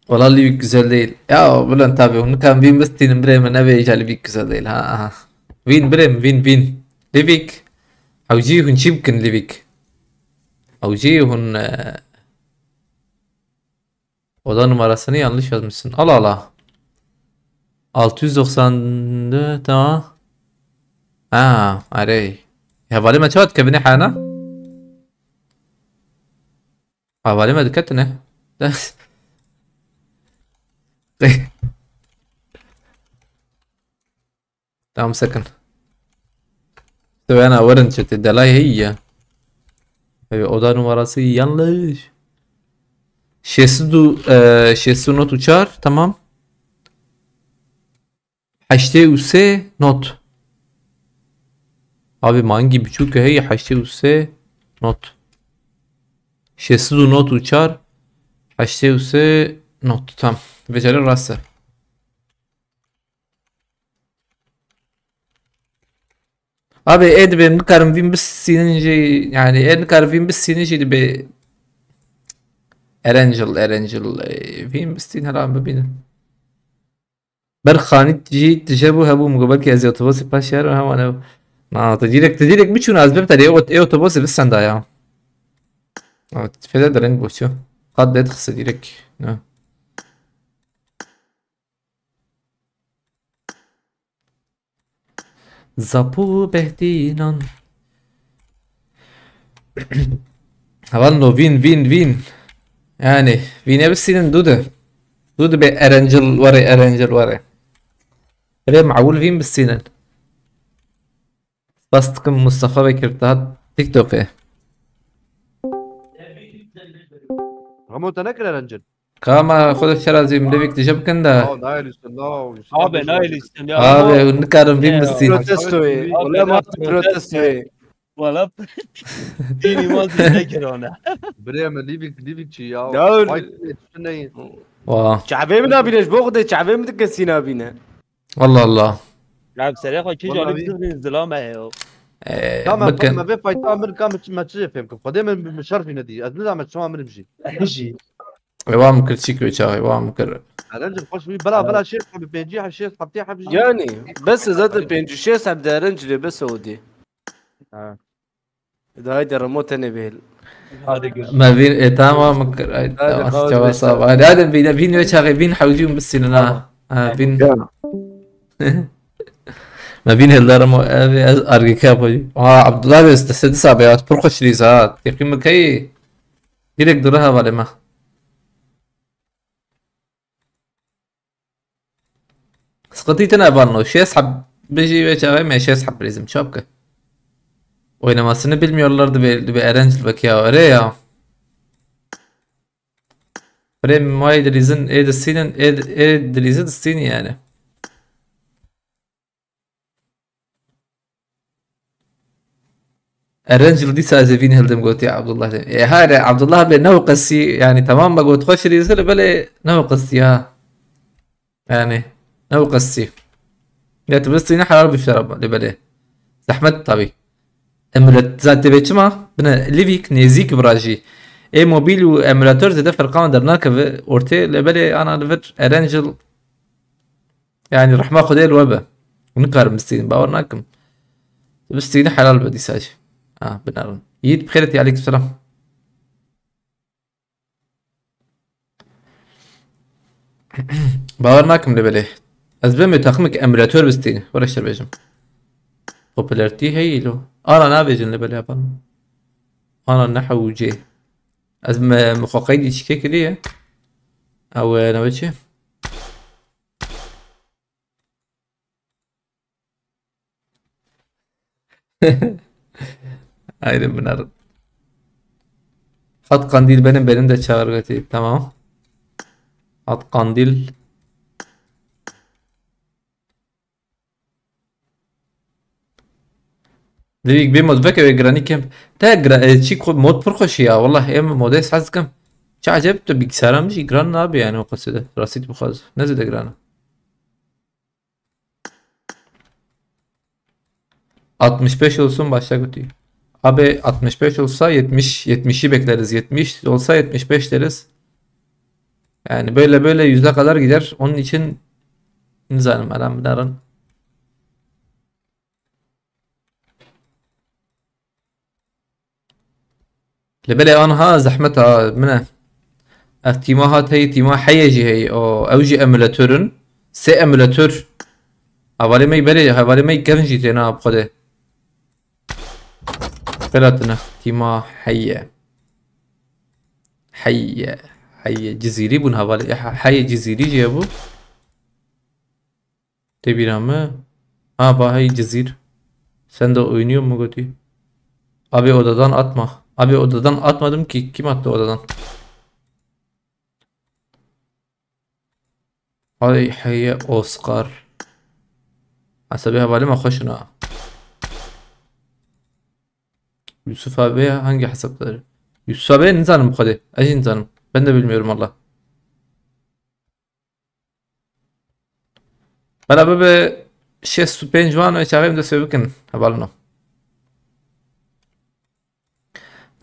Valla Livik güzel değil. Ya Bülent abi, hûn nikan vîn bistînin birê min, nevê îca Livik güzel değil. Ha, aha. Vîn birê min, vîn, vîn. Livik. Hewcî hûn çî bikin Livik. Hewcî hûn, e, oda numarasını yanlış yazmışsın. Allah Allah. Altı yüz doksan dört, tamam. Ha, arey. Hevalê me çawa dikevine hana? Hevalê me diketine. Tamam, sakın. Tewena werin çete delay heye. Ev oda numarası yanlış. Şêst û, e, şêst û not û çar, tamam. Heştê û sê not. Abi mangî biçûk heye, heştê û sê not. Şêst û not û çar, heştê û sê not. Tamam. Vêca lê rast e. Abi ê dibê nikarim vîn bistînin jî, yani ê nikarim vîn bistînin jî dibê Erangel, Erangel, e, vîn bistîn hela bibînin. Ber xanî jî tije bû hebû, min got belkî ez ê otobosê paş yarim heman ew. Na, tu direk, tu direk biçûn ez bim terê ot-, ê otobosê bisenda ya. Evet, fede dereng boçu. Qat det xise direk. Ne. Zapu behdînan. Hevalno vîn, vîn, vîn. Yani vîne bisînin dû de. Dû de bê Erangel were, Erangel were. Rê meul vîn bisînin. Spas dikim Mustafa Bekir, te hat TikTokê. Ramo te nekir Erangel? Ka ma xwe de şerazî min devîk dije bikin de. Aa, nayê lîstin, la, Yusuf Abi, abi, nayê lîstin ya. Abi, hûn nikarin vîn Ya. Bistîn. Protestoyê. Abi, Wala ne ma yaptın protestoyê. Valla dînî ma zîne kirane. Birê min, Livik, Livik çi ya? Ya. Vay, ne? Wa. Çavê min nabîne, ji bo Xwedê çavê min dikesî nabîne. Allah Allah. Ya serê xwe kî Wala janî bi- zilame heye. Ee, Ka me, bikin. Me vê fayta mir ka me çi, me çi fêm kim? Xwedê min, min şerfî nedî. Ez nizam me çima mirim jî. Jî. Ê, wa min kir çîk wê çaxê, wa min kir. Erencil xweş wî, bela, Evet. Bela şêst heb, pêncî heb, şêst heb, tê heb jî. Yani, bes zaten pêncî şêst heb de Erencilê bes o dî. Ha. Da haydi Remo tenê bihêl. Hadi görüşürüz. Me vîn, e, tamam, min kir. Ay, Hadi tamam, kahve çawa vesaire. Sağ ol. Hadi, hadi, vîn, vîn wê çaxê, vîn hewcî min bistînin ha. Tamam. Ha, vîn. Ya. Me vîn hêlda Remo, ev, ez argeke yapayım. Ha, Abdullah Bey, size de sabe ya, pir xweş rîz ha. Têqî min keyî. Direkt dure hevalê me. Sıkıntı tine var no. Şêst heb bijî wê çaxê me şêst heb rîzim çap ke. Oynamasını bilmiyorlar dibe, dibe Erencil veke ya. Öyle ya. Pre may dilîzin, ê distînin, ê, ê dilîzin distînin yani. Erencil dîsa ez ê vîn hildim gotî Abdullah de. E, hare, Abdullah bê ne qesî, yani tamam me got xweş rîzil, belê ne qesî ha. Yani ne qesî. Ya tu bistîne helal bi şerab de belê. Zehmet tabi. Emülat zaten be çima? Bine Livik nêzîk bi rajî. E mobil û emülatör zêde ferqan dernakeve ortê, lê belê ana li vir Erencil Yani rehma Xwedê li we be. Nikarim bistînim, bawer nakim. Tu bistînî helal be dîsa jî. Ha, binarin. Yiğit bi xêr hatî, aleykum selam. Bawer nakim lê belê. Ez bêm wê taximekî emülatör bistînim. Were şer bêjim. Popülertî heye îlo. Ana nabêjin lê belê yapan. Ana ne hewcê. Ez me, me xwe qeydî çîkê kiriye. Ew, e, newê çi? Haydi bunlar. Hat Kandil benim, benim de çağır götü. Tamam. Hat Kandil. Divîk bê mod veke wê giranî kem. Te gra-, e, çî xwe mod pir xweş e ya. Wallah em modê hez dikim. Çi acayip tu bilgisayara min jî giran nabe yani o qasê de. Rastî tu bixwaz. Ne zêde giran e. Altmış beş olsun, başta kötü. Abi altmış beş olsa yetmiş, yetmişi bekleriz. Yetmiş olsa yetmiş beş deriz. Yani böyle böyle yüze kadar gider. Onun için nizanim adam bidarın. Li belê anha zehmet a min e. Ev tîma hat heye, tîma heye jî heye. O, ew jî emulator in. Sê emulator. Hevalê me belê, hevalê me kevin jî têna bi xwedê. Xêlatine. Tîma heye. Heye. Heye. Cizîrî bûn hevalê. He-, heye Cizîrî jî hebû. Tê bîra me. Ha, Bahayî Cizîr. Sen de oynuyor mu gotî? Abi odadan atma. Abi odadan atmadım ki. Kim attı odadan? Ay heye Oscar. Hesabê hevalê me xweş in ha. Yusuf abi hangi hesapları? Yusuf abi nizanim bu kadar. Ez jî nizanim. Ben de bilmiyorum valla. Bela bibe şêst û pênc wan û çaxê em dest pê bikin. Hevalino.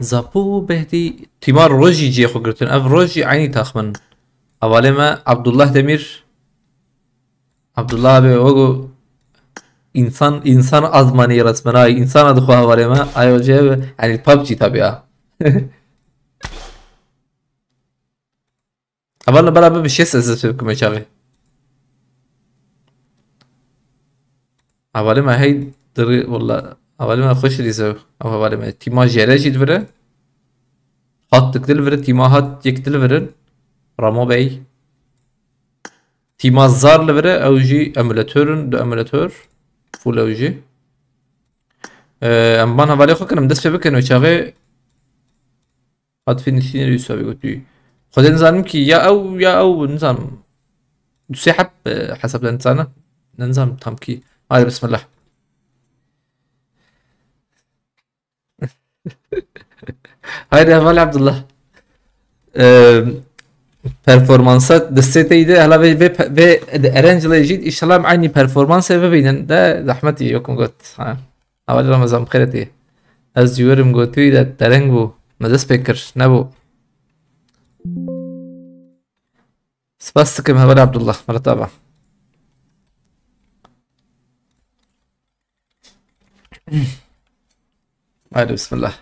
Zapo Behdî tîma rojî cihê xwe girtin. Ev rojî eynî taxmin. Hevalê me Abdullah Demir. Abdullah abi wego insan, insan azmanî resmen ay. Insana dixwe hevalê me. Ay hoca ev, yani PUBG tabii ha. Hevalno bela bibe şêst ez dest pê bikim çaxê. Hevalê me hey diri, walla, hevalê me xweş dîse, ev hevalê me. Tîma jere jî divire. Hat dik dil vire, tîma hat yek dil virin. Ramo Bey. Tîma zar li vire, ew jî emulator in, du emulator. Full ew jî. Ee, em ban hevalê xwe kirim, dest pê bikin û çaxê Hat finişînê Yusuf abi gotî. Xwedê nizanim ki ya ew ya ew nizanim. Du sê heb, e, hesap de nizane. Nizanim tam ki. Haydi bismillah. Haydi heval Abdullah. Eee, performansa destê te yî de hela vê, vê, vê Erencilê jî inşallah em aynî performansê bibînin de zehmetî yokum got. Ha. Hevalê Ramazan bi xêr hatî. Ez jî werim gotûyî de dereng bû. Me dest pê kir. Nebû. Spas dikim hevalê Abdullah. Mala te ava. Haydi bismillah.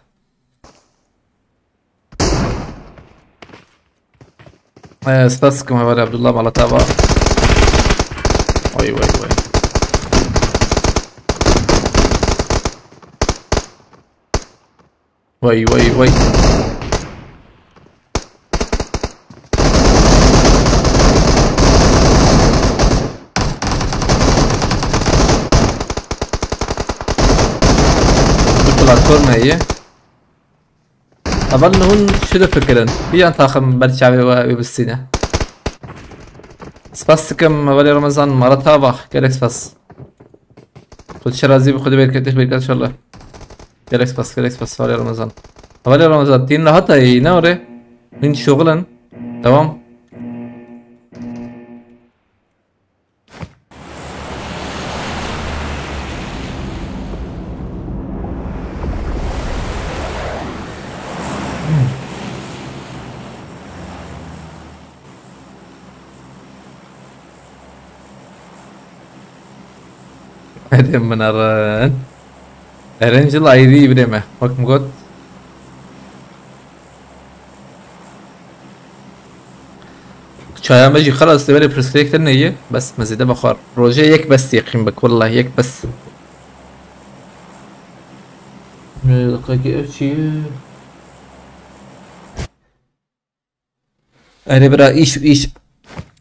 Ee, spas dikim hevalê Abdullah, mala te ava. Vay, vay, vay. Vay, vay, vay. Du platform heye. Heval hûn çi difikirin? Biyan taxim ber çavê we wê bistîne. Spas dikim hevalê Ramazan, mala te ava, gelek spas. Xwedê razî be, Xwedê berketî, berket inşallah. Gelek spas, gelek spas hevalê Ramazan. Hevalê Ramazan, tîn rahat ayî, ne ore? Hûn şoxil in. Devam. Hadi min erin. Erencil ayrî birê me. Wek min got. Çaya me jî xelas, lê belê pirsgirêk tune ye. Bes me zêde vexwar. Rojê yek bes yê qîm bik. Wellahî yek bes. Ee, deqekê ev çi ye? Erê bira, îş, îş.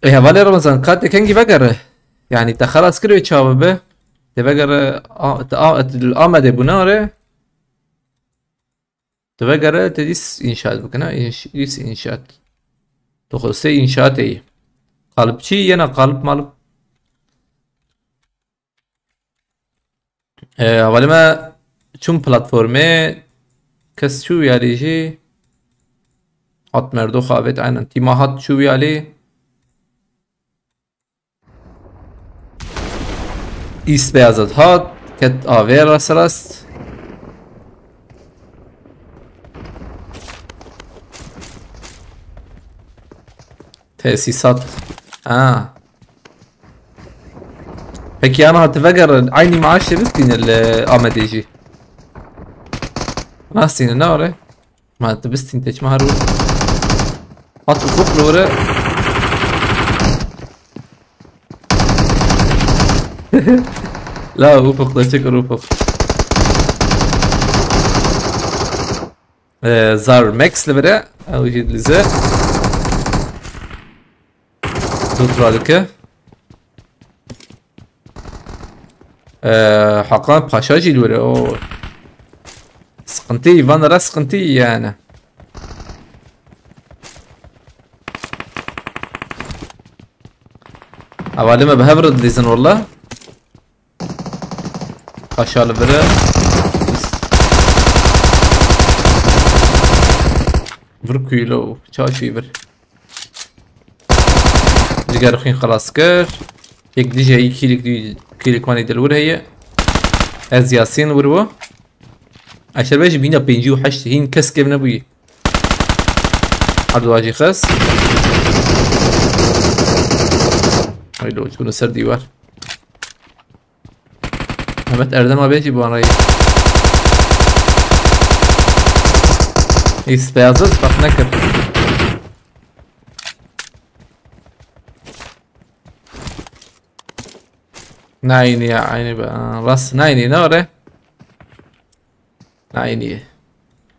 Ê, hevalê Ramazan, ka te kengî vegere. Yani te xelas kir wê çawa be. Te vegere, a, te, a, te li Amedê bûne, erê. Te vegere, te dîs înşaat bikine, înş-, dîs înşaat. Tu xwestê înşaatê yî. Qalipçî yena qalip malip. Ee, hevalê me çûn platformê, kes çû yarî jî. Hat merdo xwe avêt, aynen. Tîma hat çû yarî. Îs Beyazıt hat. Ket avê rast rast. Tesîsat. Ha. Peki ana hati vegerin aynı maaş bistîne li Amedê jî. Nastîne ne ore? Ma tu bistîn te çima her. Hat ufuk li were. La ufuk da çek ufuk. Ee, Zar Max li vere. Ew jî li ze. Dut radike. Ee, Hakan Paşa jî li were. O. Sıkıntı, van ra sıkıntı yani. Hevalê me bi hev re didîzin walla. Paşa li vir e. Vir ku lo, çaşî vir. Ciger xwîn xelas kir. Yek dije yî kîlik dî, kîlik wanî dil wir heye. Ez Yasin wir bû. Eşer be jî bîna pêncî û heşt hîn kes kev nebûyî. Erdwa jî xist. Haylo, çûne ser dîwar. Mehmet Erdem abi jî bu anayı. Îspeyazı bak ne kir. Nayni ya, aynı be. Aa, rast nayni ne ore? Nayni.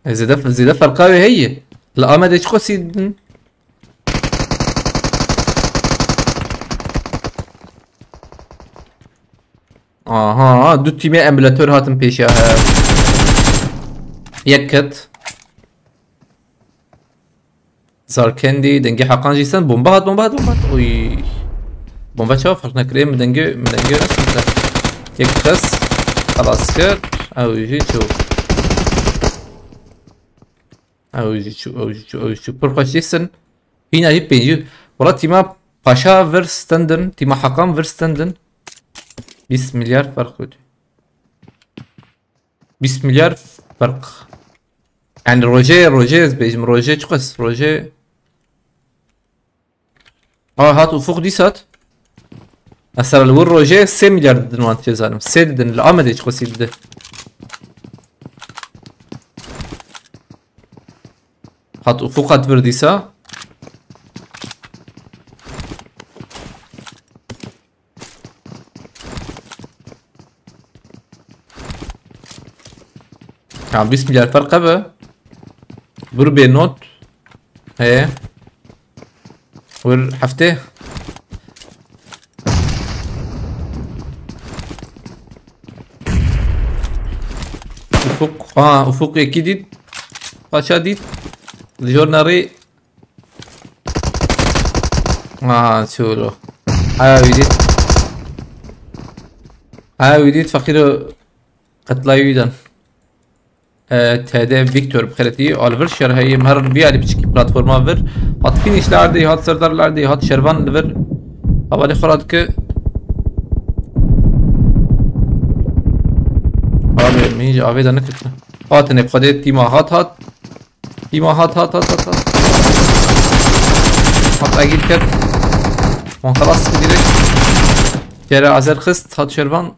E, zêde, zêde ferqa wê heye. Li Amedê çi qasî din? Aha, du tîmê emulator hatin pêşiya he. Yek ket. Zarkendî, dengê Hakan jî sen. Bomba hat, bomba hat, bomba hat. Uy. Bomba çawa fark nekirê? Min dengê, min dengê nasıl sen? Yek kes. Xelas kir. Ew jî çû. Ew jî çû, ew jî çû, ew jî çû. Pir xweş jî sin. Hîna hî pêncî. Wala tîma Paşa vir stendin, tîma Hakan vir stendin. Bîst milyar fark kutî. Bîst milyar ferq. Yani rojê, rojê ez bêjim, rojê çiqas, rojê. Aa, hat Ufuk dîs hat. Mesela li wir rojê sê milyar didin wan tê zanim. Sê didin, li Amedê çiqasî didi. Hat Ufuk hat vir dîsa. Ya bîst milyar ferq hebe. Bir bê not. He. Bir hafte. Ufuk. Aa, Ufuk yekî dît. Paşa dît. Li jor nerî. Aha, çûlo. Haya wî dît. Haya wî dît, feqîro qetlay wî dan. E, T D Victor bi xeretî, al vir şer heyî, mer biyarî piçikî platforma vir. Hat finish lerdî, hat serdar lerdî, hat şervan li vir. Hevalê xwe radike. Abi, min ji avê de nekirtine. Hatine, xwedê tîma hat hat. Tîma hat, hat, hat, hat, hat. Hat agir kir. Wan xelas kir direkt. Jere azer xist, hat şervan.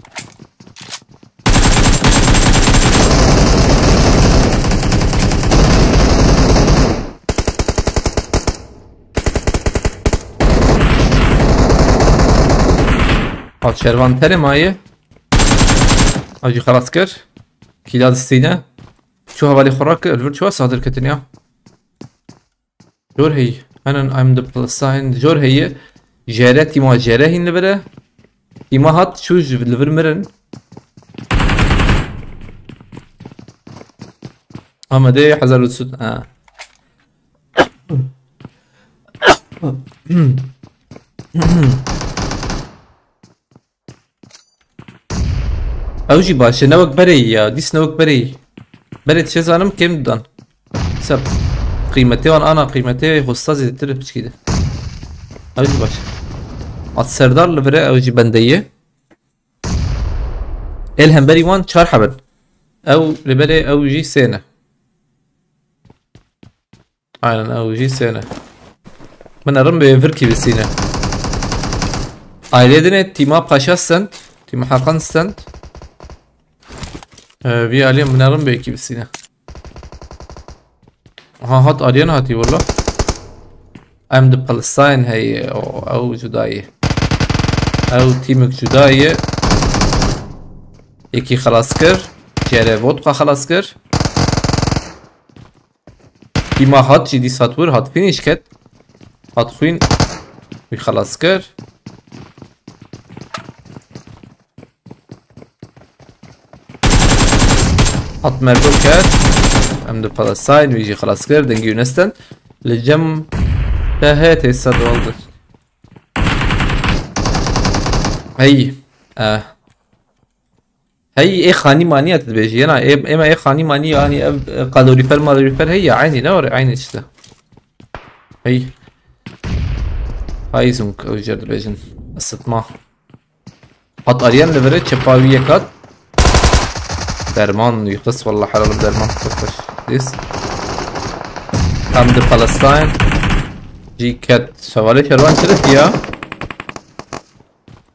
Hat şervan tenê maye. Acı xelas kir. Kîla distîne. Çû hevalê xwe rakir, li vir çawa sadir ketin ya? Jor heyî. Henen I'm the plus sign. Jor heyî. Jere tîma jere hîn li vir e. Tîma hat çû ji li vir mirin. Amedê hezar û sud. Ha. Ew jî baş e, ne wek berê yî ya, dîs ne wek berê yî. Berê dişê zanim kêm didan. Seb qîmetê wan ana qîmetê hosta zêdetir piçkî de. Ew jî baş e. At Serdar li vir e, ew jî bende ye. El hemberî wan çar hebin. Ew li belê ew jî sê ne. Aynen, ew jî sê ne. Min erin bê vir kî bisîne. Ailê dinê tîma paşa send. Tîma Hakan send. Ee, vî aliyê min erin bê kî bisîne. Ha, hat aliyan hatî wala. Em di Palestine heye, o, ew cuda ye. Ew tîmek cuda ye. Yekî xelas kir. Jere vodka xelas kir. Tîma hat jî dîs hat wir, hat finish ket. Hat xwîn. Wî xelas kir. Hat merdo ket. Em di Palestine, wî jî xelas kir. Dengî wî nestin. Li cem te heye tê ser oldu. Hey. Eh. Hey, ê xanî manî ya tu dibêjî. Yena, ê, ême ê xanî manî, yanî ev, e, kalorîfer malorîfer hey ya, eynî ne were, eynî işte. Hey. Heizung, ew jê dibêjin. Isitma. Hat aliyan li vir e, çepa wî yek hat. Derman, wî xist, wallah helal derman xist. Dîs. Em di Palestine. Jî ket. Hevalê şervan çi dikî ya?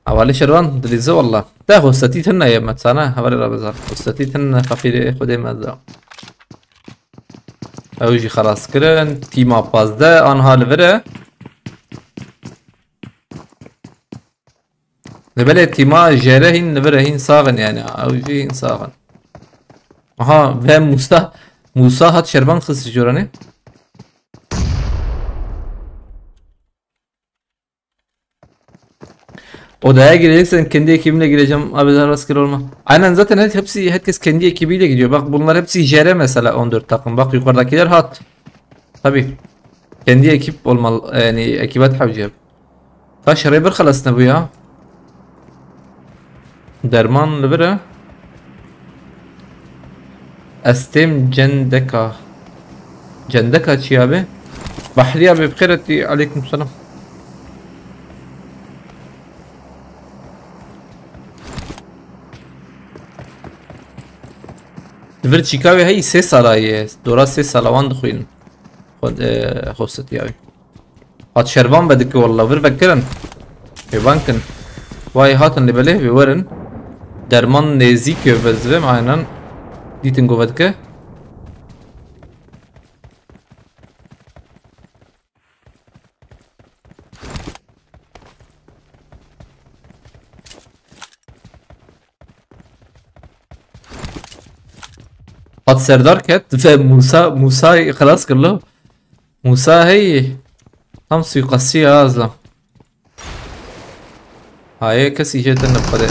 Hevalê şervan dilîze wallah. Te hostetî tune ye me sana, hevalê Rabezan. Hostetî tune feqîrê Xwedê me da. Ew jî xelas kirin. Tîma pazdeh anha li vir e. Li belê tîma jêre hîn li vir e, hîn sax in yani. Ew jî hîn sax in. Aha, ve Musa, Musa hat şervan xist joranê. Odaya gireceksem kendi ekibimle gireceğim. Abi daha rastgele olma. Aynen, zaten her, hepsi, herkes kendi ekibiyle gidiyor. Bak, bunlar hepsi jere mesela, on dört takım. Bak, yukarıdakiler hat. Tabii. Kendi ekip olmalı. Yani ekibat hevci yap. Taş rê bir xelasne bu ya. Derman li vir e. Ez têm cendeka. Cendeka çi ya be? Bahriya be, bi xêr hatî. Aleyküm selam. Li vir çîka wê heyî sê sala ye. Dora sê sala wan dixwînin. Xwe, e, xwe setiya wê. Hat şervan vedike wallah, vir vekirin. Ê van kin. Vay hatin li belê, vê werin. Derman nêzîk e, bezivim, aynen. Dîtin ku vedike. Hat Serdar ket ve Musa, Musa xelas kir lo. Musa hey. Tam suikastçi ya azam. Hayê kesî jê tune bi Xwedê.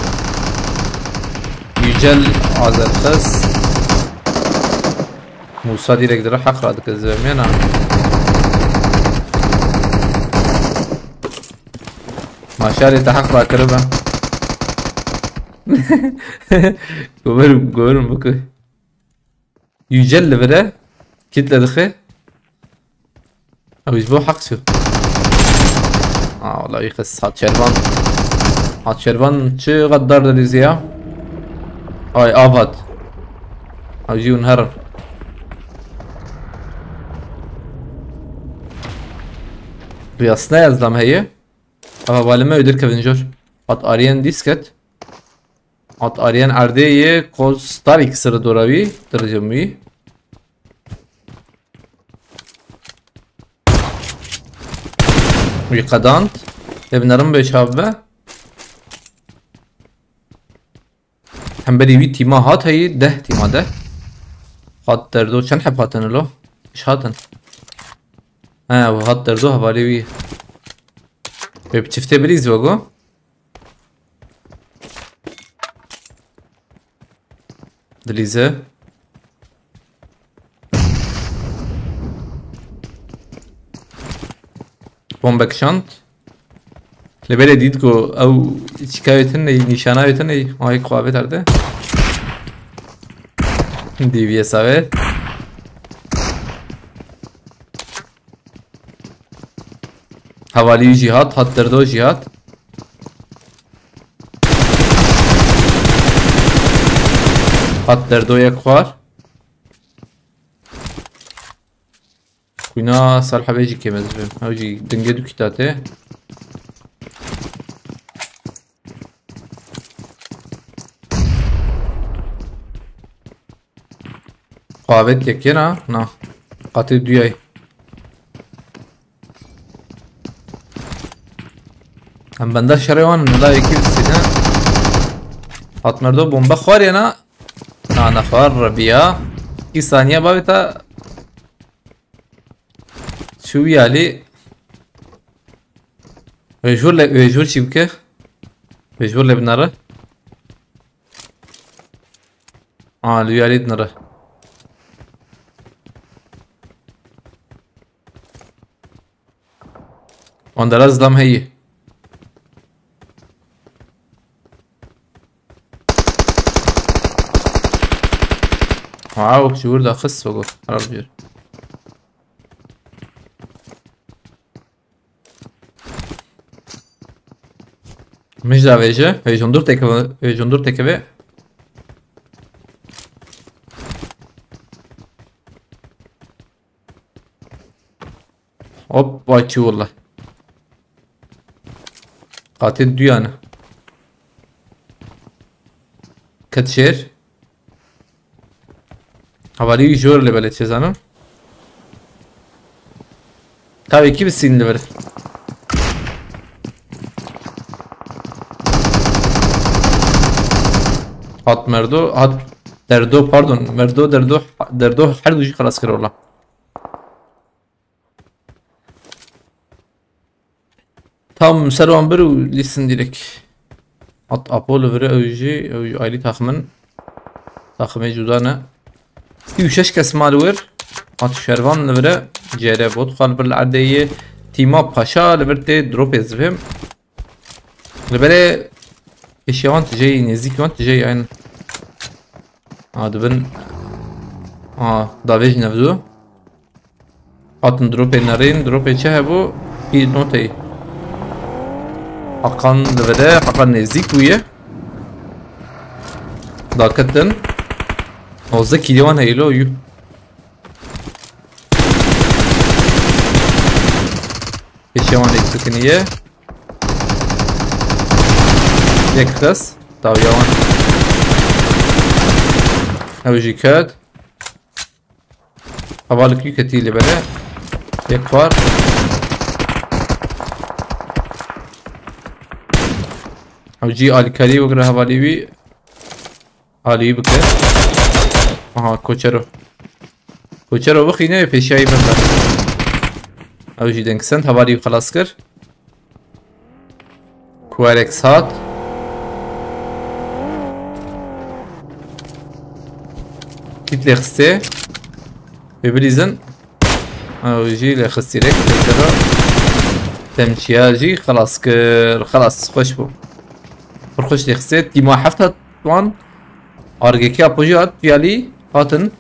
Yücel Azerxis. Musa direkt dire heq radike zevmêna. Maşalê te heq rakiribe. Goverim, goverim bike. Yücel li vir e. Kitle dixe. Ew ji bo heq çû. Aa, wala wî xist hat şervan. Hat şervan çi gaddar dilîzî ya? Ay, av hat. Ew jî hûn herin. Riyasne ez dam heye. Ava valime ödür kevin jor. Hat ariyen disket. At ariyen erdê yê Kostarik sırı doravî, dırıcım wî. Wî qedand. Lê bi nerim bê çav be. Hemberî wî tîma hat heyî, deh tîma de. Hat derdo çend heb hatin lo? Iş hatin. He, hat derdo hevalê wî. Wê bi çiftê birîz vego. Dilîze. Bombek şand. Lê belê dît ku ew çîkayê tune, nîşanayê tune, ayê ku avê derde. D V S avê. Hevalî jî hat, hat derdo jî hat. Hat derdo yek xwar. Kuyna Salha Bey jî kêm ez bim. Ew jî dingê du kîta tê. Xwe avêt yekê na? Na. Qatê duyay. Em benda şerê wan in, la yekî bistîne. Hat merdo bombe xwarê na. Na nexwar rebiya. Kî saniye bavê ta. Çû yalî. Wê jûr le, wê jûr çî bike? Wê jûr le binere. Aa, li yalî dinere. Ondera zlam heye. Wow, ji wir de xist sogo. Xerab jir. Mij da veje, vejon dur tekeve, vejon dur tekeve. Hop, vay çi wala. Qatê duyane. Ket şêr. Hevalî wî jor lê belê çêzanim. Tavê kî bi sîn li vir. Hat merdo, hat derdo, pardon. Merdo, derdo, derdo her du jî xelas kir wala. Tam ser wan bir û lîstin direk. Hat Apo li vir ew jî, ew jî ayrî taxmin. Taximê cuda ne. Sî û şeş kes mal wir. Hat Şervan li vir e. C R bot xal bir li erdê ye. Tîma Paşa li vir tê dropê zivêm. Li berê pêşiya wan tijeyî, nêzîkî wan tijeyî eyn. Ha, dibin. Ha, davêj nevzo. Hatin dropê nerîn, dropê çi hebû? Pî noteyî. Hakan li vir e, Hakan nêzîk bûye. Daketin. Nozdeh kîlê wan heylo, yû. Pêşiya wan yek dikiniye. Yek xist. Dawiya wan. Ew jî ket. Hevalek wî ketî li bere. Yek xwar. Ew jî alîkarî wekre hevalî wî. Alî bike. Aha, koçero. Koçero bixîne pêşiyayî min be. Ew jî deng send hevalî xelas kir. Kuerek sat. Kit lê xistê. Wê bilîzin. Ew jî lê xistî rek koçero. Temçiya jî xelas kir. Xelas, xweş bû. Pir xweş lê xistê. Tîma hefta wan. Argekî apo jî hat, piyalî hatin.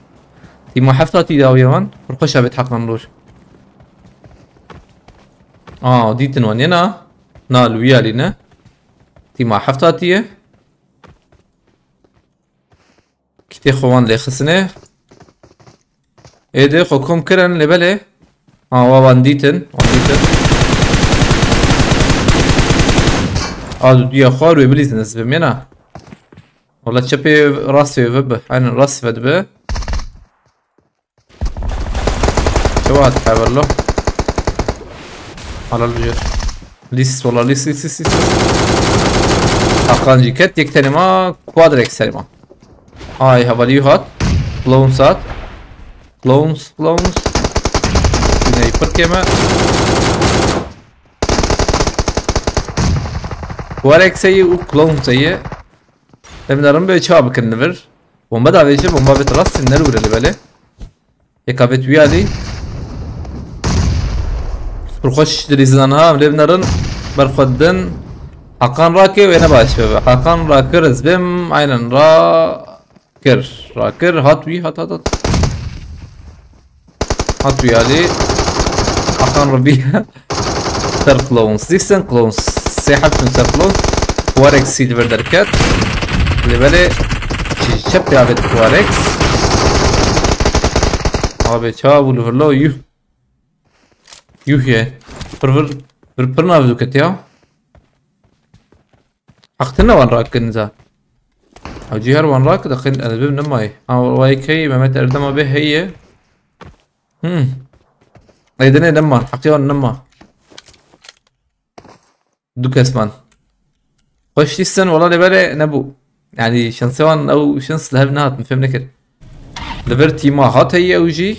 Tîma hefta tî dawiya wan. Pir xweş avêt heqan roj. Aa, dîtin wan yena. Na li wî alî ne. Tîma hefta tî ye. Kitê xwe wan lê xisine. Êdî xwe kom kirin lê belê. Ha, wa wan dîtin, wan dîtin. A du diya xwar wê bilîzin ez bimêna. Wala çepê rastê wê ve bi. Aynen rast ve dibe. Çawa hat heverlo. Halal bujêr. Lîs, wala lîs, lîs, lîs, lîs. Hakan jî ket, yek tenê ma, kuadrek serê ma. Ay, hevalî hat. Clones hat. Clones, clones. Yine pir kêm e. Warek seyî û clones seyî. Em nerin bê çawa bikin li vir. Bomba davêje, bomba bêt rastî nerûre li belê. Yeka bêt wî alî. Pir xweş dilîzin anha, em lê binerin. Ber xwe didin. Hakan rake wê ne baş bebe. Hakan rakir ez bêm. Aynen rakir. Rakir. Hat wî, hat, hat, hat. Hat wî alî. Hakan ribî. Ser clones. Dîsen clones. Sê heb çûn ser clones. Warek silver derket. Lê belê Ji çep ya vê Tuareg. Abi çawa bû li vir lo yuh. Yuh ye. Pir vir, vir pir nav dû ket ya. Heq tine wan rakin za. Ew cî her wan rak diqin ez bim nemayê. Ha, wayê key Mehmet Erdem abi heye. Hmm. Ey dinê nema. Heqê wan nema. Du kes man. Xweş dîstin wala lê belê nebû. Yani şansê wan ew şans li hev nehat, min fêm nekir. Li vir tîma hat heyî ew jî.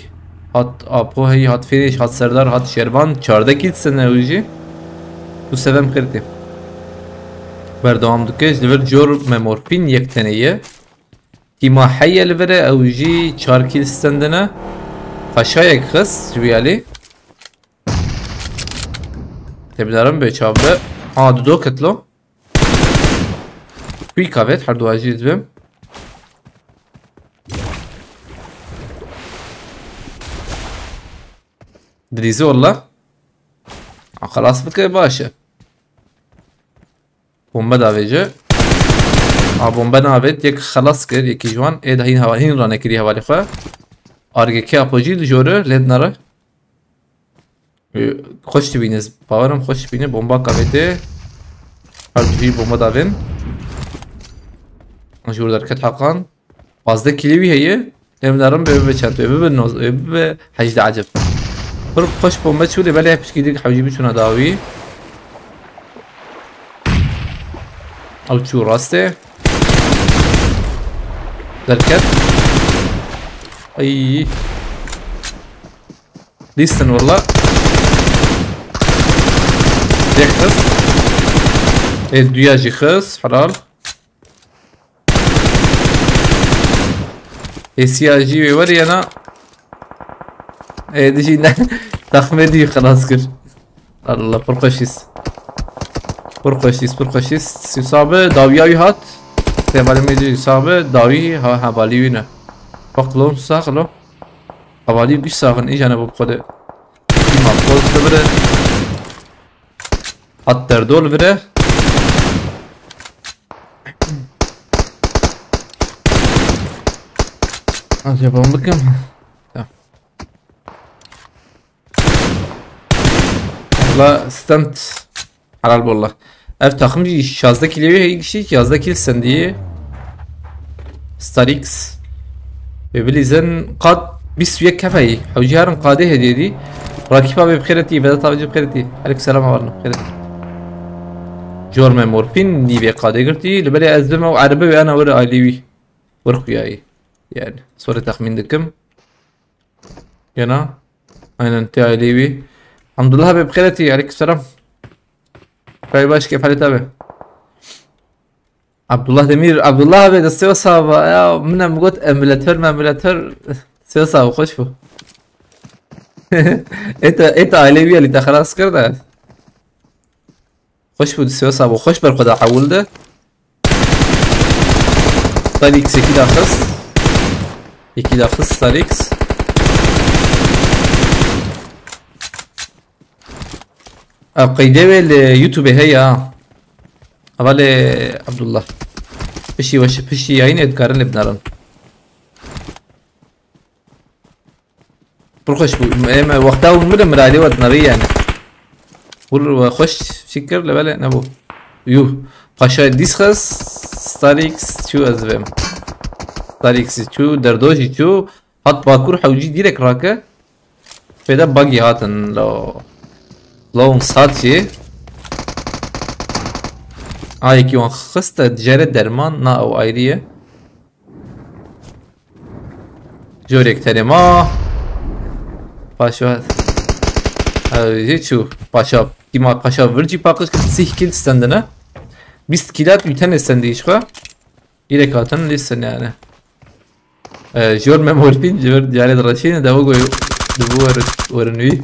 Hat Apo heyî, hat Fêrêş, hat Serdar, hat Şervan. Çardeh kîl sene ew jî. Tu sevem kirtî. Berdewam dike. Ji li vir Cor Memorpîn yek tenê ye. Tîma heye li vir e, ew jî çar kîl stendine. Paşayek xist ji wî alî. Tê bidarim bê çav be. Ha, dudo ketlo. Kuî kavet, her du ajî dibim. Dilîzi walla. Ha, xelas bike baş e. Bombe davêje. A bombe navêt, yek xelas kir, yekî ji wan. Ê de hîn heval, hîn ranekirî hevalê xwe. Argekê apojî li jor e, lê dinere. Ee, xweş dibîne, bawerim xweş dibîne. Bomba kavêtê. Her du jî bomba davên. Jor derket Hakan. Pazdeh kîlê wî heye. Lê min derin bê bibe çend, bê bibe noz, bê bibe hejdeh eceb. Pir xweş bombe çû lê belê piçkî dik hewcî biçûna dawî. Ew çû rastê. Derket. Ay. Lîstin walla. Yek xist. Ê duya jî xist. Helal. Ê siya jî wê weriyena. Ê dijî ne. Taxmê dî xilas kir. Allah, pir xweş dîs. Pir xweş dîs, pir xweş dîs. Sisabe dawiya wî hat. Tevalê me dî sabe dawî ha, hevalî wî ne. Bak lo, sax lo. Hevalî giş saxin, îjane bo xwe de. Tîma poz de bire. Hat derdol vire. Acaba bikim? Tamam. Valla stent. Helal bollah. Ev takım jî şazdeh kîlê wê heyî kişî, yazdeh kîl sendî. Starix. Ve bilîzin qad bîst û yek kef heyî. Hewcî herin qadê hediye dî. Rakîba bê bixêretî, Vedat abi bixêretî. Aleyküm selam, havalno, bixêretî. Jorme morfîn, nîvê qadê girtî. Li belê ez bim ew erebe wê ana were ailê wî. Were xuyayî. Yani, sorê texmîn dikim. Yena. Aynen, tê ailê wî. Hamdullah abi bixêretî, aleyküm selam. Kay baş, kefalê te be. Abdullah Demir, Abdullah abi destê we sax be. Ya, min em got emulator, memulator. Destê we sax be, xweş bû. Ê te, ê te ailê wî alî te xelas kir de. Xweş bû, destê we sax be. Xweş ber xwe da hewil de. Starix yekî daxist. Yekî daxist Starix. Ev qeydê wê li YouTube heye ha. Hevalê Abdullah. Piştî weş, piştî yayînê dikarin lê binarin. Pir xweş bû. Em wexta hûn mirin miralê we dinarî yani. Hûr we xweş fikir li belê nebû. Yuh. Paşa dîs xist, Starix çû ez vêm. Starix çû, Derdo jî çû. Hat Bakur hewcî direk rake. Pêde buggy hatin lo. Lo hûn sat jî. Ayekî wan xiste jere derman, na ew ayrî ye. Jorek tenê ma. Paşa. Ew jî çû. Paşa. Tîma Paşa vir jî paqij kir. Sih kil stendine. Bîst kilat û tenê stendî ji xwe. Îrek hatin lîstin yani. Ee, jor me morfîn, jor diyarê de reşîne de bu goy. De bu wer-, werin wî.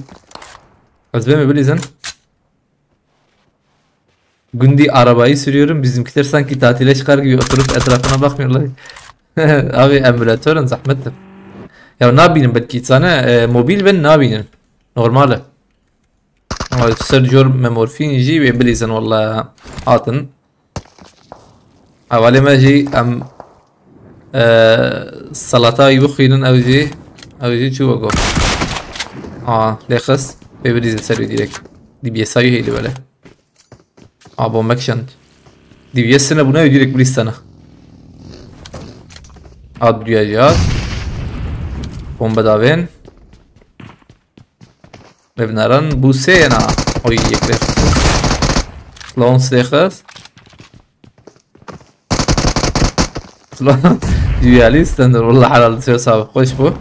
Ez bê me bilîzin. Gündüz arabayı sürüyorum. Bizimkiler sanki tatile çıkar gibi oturup etrafına bakmıyorlar. Abi emülatörün zahmettir. Ya nabînin belkî însane, e, mobil ben nabînin. Normal e. Ama ser jor me morfîn jî wê bilîzin walla hatin. Hevalê me jî em Ee, salata wî bixwînin ew jî. Ew jî çû wego. Aa, lê xist. Pê birîzin ser wî direk. D B S wî heyli wele. Aa, bombe kişand. D B S nebûne ew direk birîstene. At duya jî hat. Bombe davên. Lê binaran bû sê yena. Oy, yek lê xist. Clones lê xist. Clones. Dualist endir. Wallah helal, sê sabi xweş bû.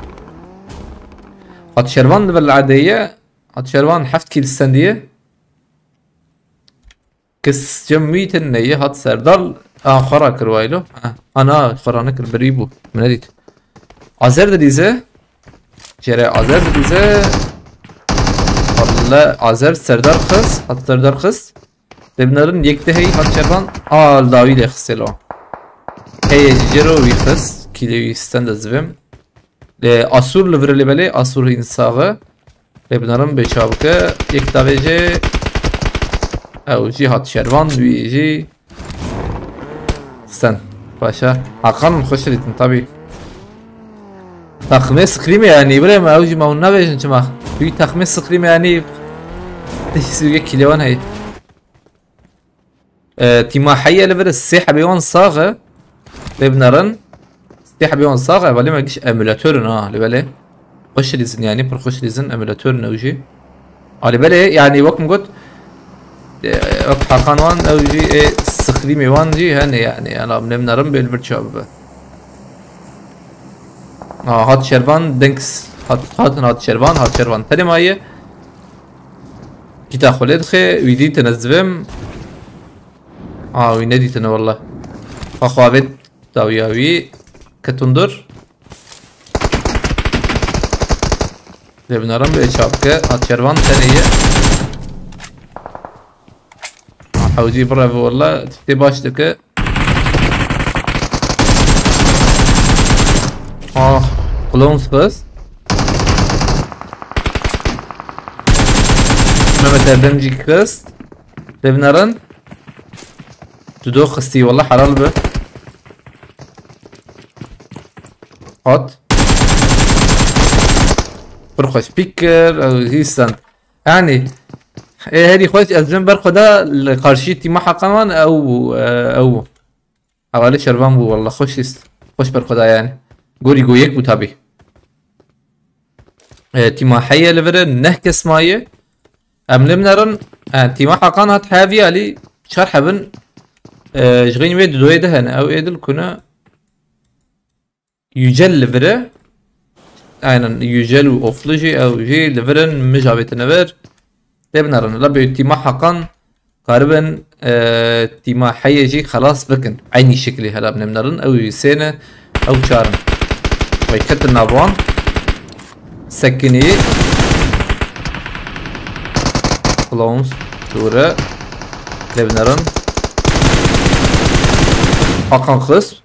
Hat Şervan li vir li erdê ye. Hat Şervan heft kîl stendiye. Kis cem wî tune ye, hat Serdar. A, xwe ra kir waylo. Ha, ana, xwe ra nekir, birî bû. Min nedît. Azer dilîze. Jere Azer dilîze. Vallahi Azer Serdar xist, hat Serdar xist. Debnerin yek de hey hat Şervan. A, dawî de xistê lo. Hey, Cicero wî xist. Kîlê wî sten de zivim. Lê Asûr li vir lê belê, Asûr hîn sax e. Lê binarim bê çaw bike. Yek davêje. Ew jî hat Şervan, wî jî. Sen. Paşa. Hakan xweş dîtin tabî. Taxmê screamê yanî, birê me, ew jî me hûn nabêjin çima. Wî taxmê screamê yanî. Tişt yek kîlê wan heye. E, tîma heye li vir sê hebê wan sax e. Lê binarin. Sê hebê wan sax e, belê me giş emulator in ha, lê belê. Xweş dilîzin yanî, pir xweş dilîzin, emulator in ew jî. A, lê belê, yanî wek min got, e, wek Hakan wan, ew jî ê screamê wan jî hene yanî, yanî em nêminarin bê li vir çaw bibe. A, hat Şervan, Dinks, hat, hatin hat Şervan, hat Şervan tenê maye. Kîta xwe lê dixe, wî dîtin ez divêm. A, wî nedîtine walla. Xwe xwe avêt dawiya wî. Ketundur. Lê binaran bê çapke. Hat Şervan tenê ye. A, hewcî bireve walla. Tiştê baş dike. Ah, clones xist. Mehmet Erdemcî xist. Lê binaran. Tu do xistî, walla helal be. Hat. Pir xweş pîk kir, ew hîsan. Yanî, ê herî xweş ez jin ber xwe de li karşî tîma Hakan wan ew bû, e, ew bû. Hevalê Şervan bû, walla xweş lîst. Xweş ber xwe da yanî. Gorî go yek bû tabî. E, tîma heye li vir e, neh kes maye. Em lê minerin, e, tîma Hakan hat hevî alî çar hebin, e, ji xeyn wê didoyê de hene. Ew ê dil kune. Yücel li vir e. Aynen, Yücel û Oflu jî, ew jî li vir in, mij avêtine vir. Lê binerin, la bi tîma Hakan karibin, e, tîma heye jî xelas bikin. Eynî şeklî hela binêmnerin. Ew sê ne, ew çar in. Vay ketin nav wan. Sekinî. Clones. Dûre. Lê binerin. Hakan xist.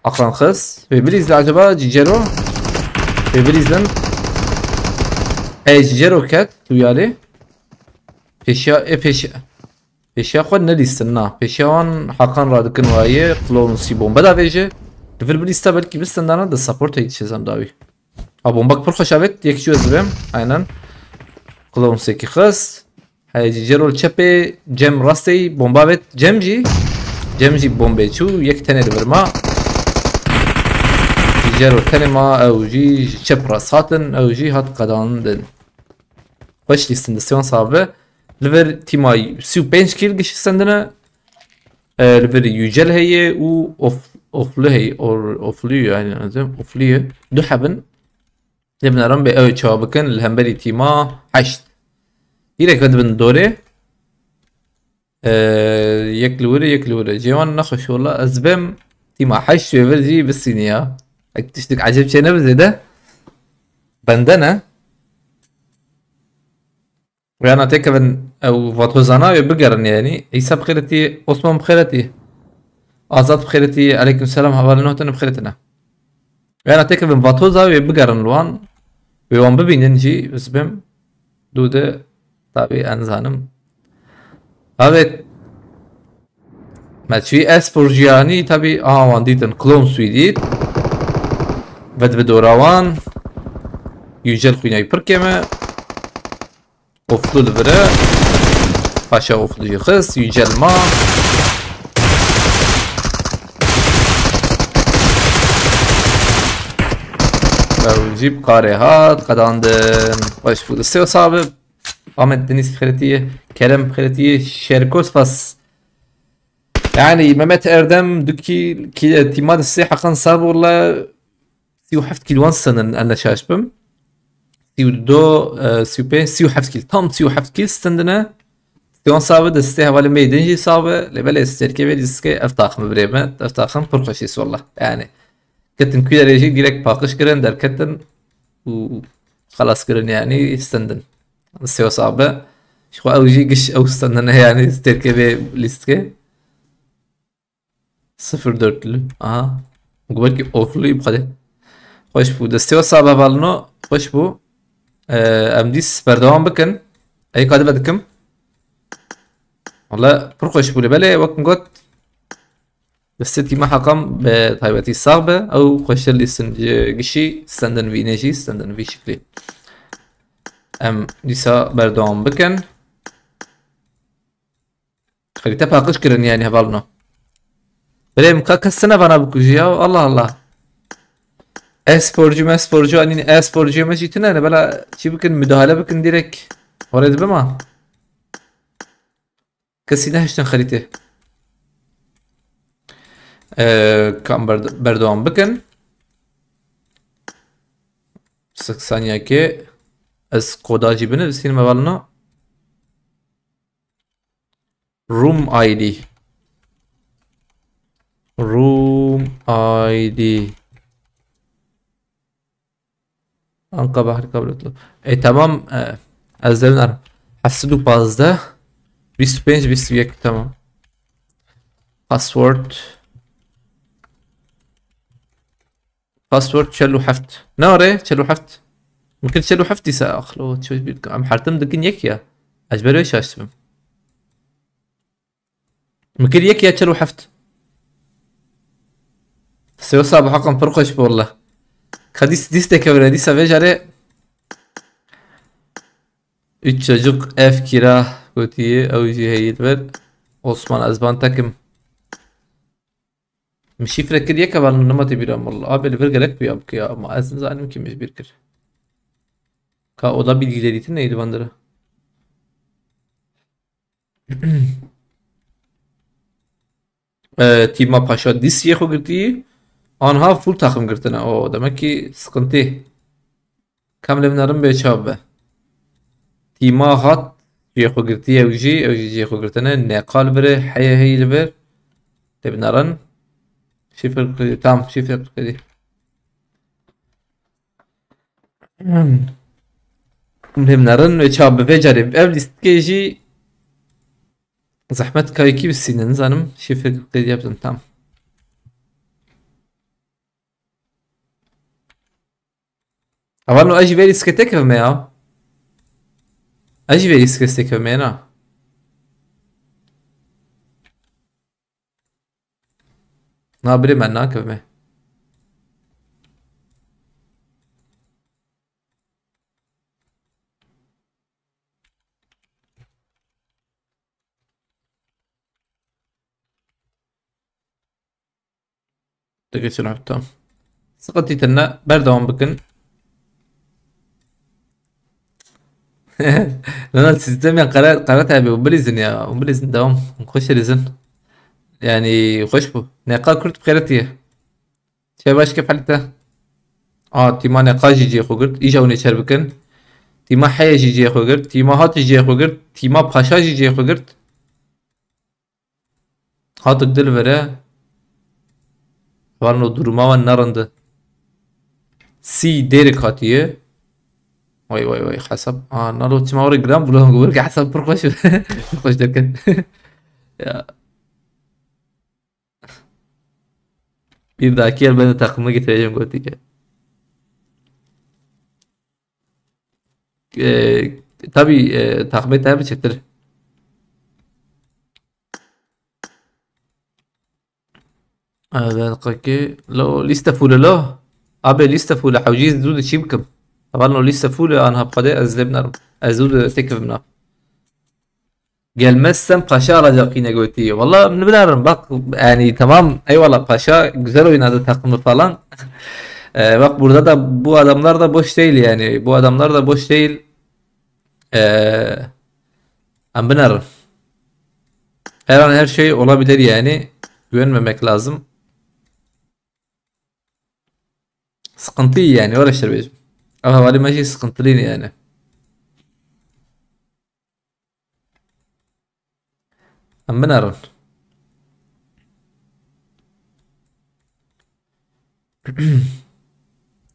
Hakan xist. Wê bilîzle acaba Cicero? Wê bilîzin. Ey, Cicero ket. Tu yarê. Pêşiya, e, pêşiya. Pêşiya xwe nelîstin, na. Pêşiya wan Hakan radikin waye. Clones jî bombe davêje. Li vir bilîsta belkî bistendana de support heyî çêzem dawî. A, bombak pir xweş avêt. Yek çû ez dibêm. Aynen. Clones yekî xist. Hey, Cicero li çepê, Cem rastê, bomba avêt. Cem jî. Cem jî bombê çû. Yek tenê li vir ma. Cicero tenê ma, ew jî ji çep rast hatin. Ew jî hat qedandin. Xweş lîstin, destê wan sax be. Li vir tîma sî û pênc kîl giş sendine. E, li vir Yücel heye û Of-, Oflu heye. Or-, Oflu ye, yani, ez ê, Oflu ye. Du hebin. Lê bineran bê ew ê çawa bikin li hemberî tîma heşt. Hîrek ve dibin dorê. E, yek li wir e, yek li wir e. Cêwan nexweş wala. Ez bêm tîma heşt wê vir jî bisînî ya. Ek tiştik ecêb çê nebe zêde. Bende ne? Wê ana têkevin ew vatozana wê bigerin yanî. Îsa bi xêretî, Osman bi xêretî. Azad bi xêretî, eleykum selam, hevalên hotine bi xêretine. Wê ana têkevin vatoza wê bigerin li wan. Wê wan bibînin jî, ez bim. Dû de tabî en zanim. Avê Me çûyî espor jiyanî tabî, aha, wan dîtin. Clone Swîdî. Ve dibe dora wan. Yücel xwînayî pir kêm e. Oflu li vir e. Paşa Oflu jî xist. Yücel ma. Ew jî bi karê hat qedandin. Xweş bû. Destê we sax be. Ahmet Deniz bi xêretiye. Kerem bi xêretiye. Şerko spas. Yani Mehmet Erdem, du kîl, kî-, tîma destê heqan sax be walla. Sî û heft kîl wan sendin, ez ne şaş bim. Sî û du, e, sî û pênc, sî û heft kîl, tam sî û heft kîl sendine. Destê wan sax be, destê hevalê me yê din jî sax be. Lê belê serkê vê lîstikê ev taxim birê me, ev taxim pir xweş î walla. Yani, ketin kulerê jî direkt paqij kirin, derketin û xelas kirin, yani, sendin. Destê we sax be. Ji xwe ew jî giş ew sendine, yani, serkê vê lîstikê. Sifir dörtlü. Aha. Belkî ofluyum hadi. Xweş bû. Destê we sax be hevalino. Xweş bû. Ee, em dîs berdewam bikin. Ey kadibe dikim. Wala pir xweş bû lê belê wek min got. Destê tîma heqan bi taybetî sax be. Ew xweştir lîstin ji gişî stendin vî ne jî stendin vî şiklî. Em dîsa berdewam bikin. Xerîte paqij kirin yani hevalno. Birê min ka kes tine vana bikujî ya. Allah Allah. Esporcu mesporcu anîn esporcu me jî tine ne bela çi bikin müdahale bikin direkt. Oraya dibe ma. Kesî nehiştin xerîtê. Ee, kam berd-, berdewam bikin. Sik saniyekê ez koda jî binivîsînim hevalno. Room I D. Room I D. Anka Bahri kabul etti. E, tamam. E, ez de binar. Heft sed û pazdeh, bîst û pênc, bîst û yek, tamam. Password. Password çel û heft. Ne are? Çel û heft. Min kir çel û heft dîsa axlo. Çöz bir. Em hertim dikin yek ya. Ez ber wê şaş dibim. Min kir yek ya çel û heft. Sê we sax be heqan pir xweş bû walla. Ka dîs, dîs de kevre dîsa vê carê. Üç çocuk ev kira gotiye ew jî heyî li vir. Osman ez van tekim. Min şîfre kir yek hevalno nema tê bîra min. Abi li vir gelek piya bike ama ez nizanim kî min ji bîr kir. Ka oda bilgileri tine li van dira. E, tîma Paşa dîs yê xwe girtî. Anha full taxim girtine. O, demek ki sıkıntı. Kam lê vinarin bê çav be. Tîma hat jê xwe girtî ew jî, ew jî jê xwe girtine. Neqal bire, heye hey li vir. Lê vinarin. Şifre kredî, tam şifre kredî. Hmm. Lê vinarin ve çav be vê carê. Ev lîstikê jî zehmet kayekî bisîne, nizanim. Şifre kredî yaptım, tam. Avan o, ez jî vê lîstikê têkevime ya. Ez jî vê lîstikê têkevime na. Na birê me nakevime. Digeşin hafta. Sıkıntı tenne berdewam bikin. Lana sistem ya kara, kara tabi, o bilizin ya, o bilizin devam. Hoş erizin. Yani hoş bu. Neqa kurt xeyretiye. Çe baş kefalite. A, tîma neqa jî cihê xwe girt. Îja hûn ê çer bikin. Tîma heye jî cihê xwe girt. Tîma hat jî cihê xwe girt. Tîma paşa jî cihê xwe girt. Hatik dil vere. Varno duruma wan nerinde. Sî dêrik hatiye. Vay vay vay hesap. Aa, nalo çima oraya gram bulan gubur ki hesap pir xweş. Pir xweş derken. Ya. Bir dahaki el ben de takımı getireceğim gotike. Ee, tabii, e, takımı tabii çektir. Belqekê. Lo lîste fûle lo. Abê lîste fûle hewcî zû de çî bikim? Hevalno lîste fûle anha bi Xwedê ez lê binerim. Ez zû de têkevim nav. Gelmezsem paşa alacak yine gotî. Valla min binerim bak yani tamam eyvallah paşa güzel oynadı takımı falan. Ee, bak burada da bu adamlar da boş değil yani. Bu adamlar da boş değil. Ee, em binerin. Her an her şey olabilir yani. Güvenmemek lazım. Sıkıntı yani öyle şey bêjim. Ev hevalê me jî sıkıntılı yani. Em binerin.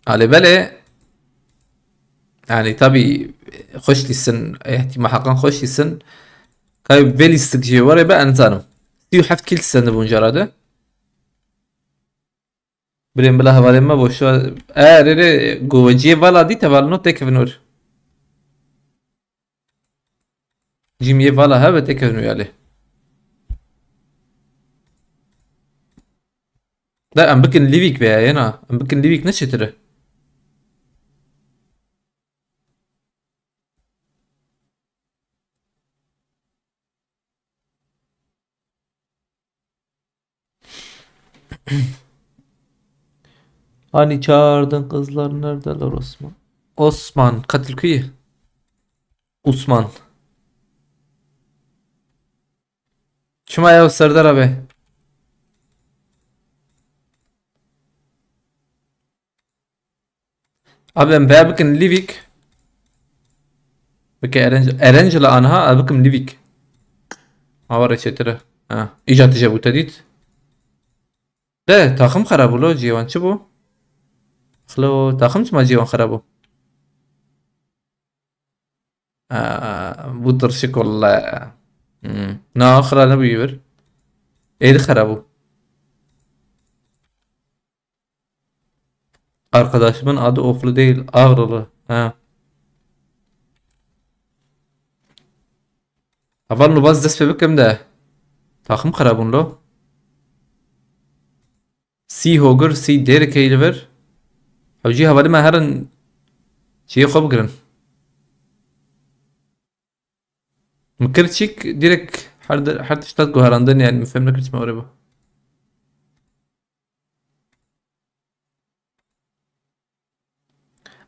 Alê belê. Yani tabi xweş lîstin, ihtima heqan xweş lîstin. Kay vê lîstik jê were be em zanim. Sî û heft kîl sendibûn cara de. Birên bila hevalên me boşa. E, rê rê, go ciyê vala dît hevalino têkevin wir. Cî min yê vala hebe têkevin wir alê. Da em bikin livîk be ya, yena. Em bikin livîk ne çêtir e? Hani çağırdın kızlar neredeler Osman? Osman, katil kuyu. Osman. Çima ya Serdar abi? Abi em veya bikin livîk. Bike Erencil, Erencil anha, ez bikim livîk. Ava reçetire. Ha. Îca tije bû te dît. De, taxim xerab bû lo, cîwan çi bû? Xlo, taxim çima cîwan xerab bû? Aa, bu tirşik walla. Hmm. Na, xira nebû yê vir. Êdî xera bû. Arkadaşımın adı Oflu değil, Ağrılı. Ha. Heval nû baz dest pê bikim de. Taxim xera bûn lo. Sî hogir, sî dêrikê li vir. Hewcî hevalî me herin çiyê xwe bigirin. Min kir çîk, direkt her, her tişt hat guherandin, yani min fêm nekir çima were bû.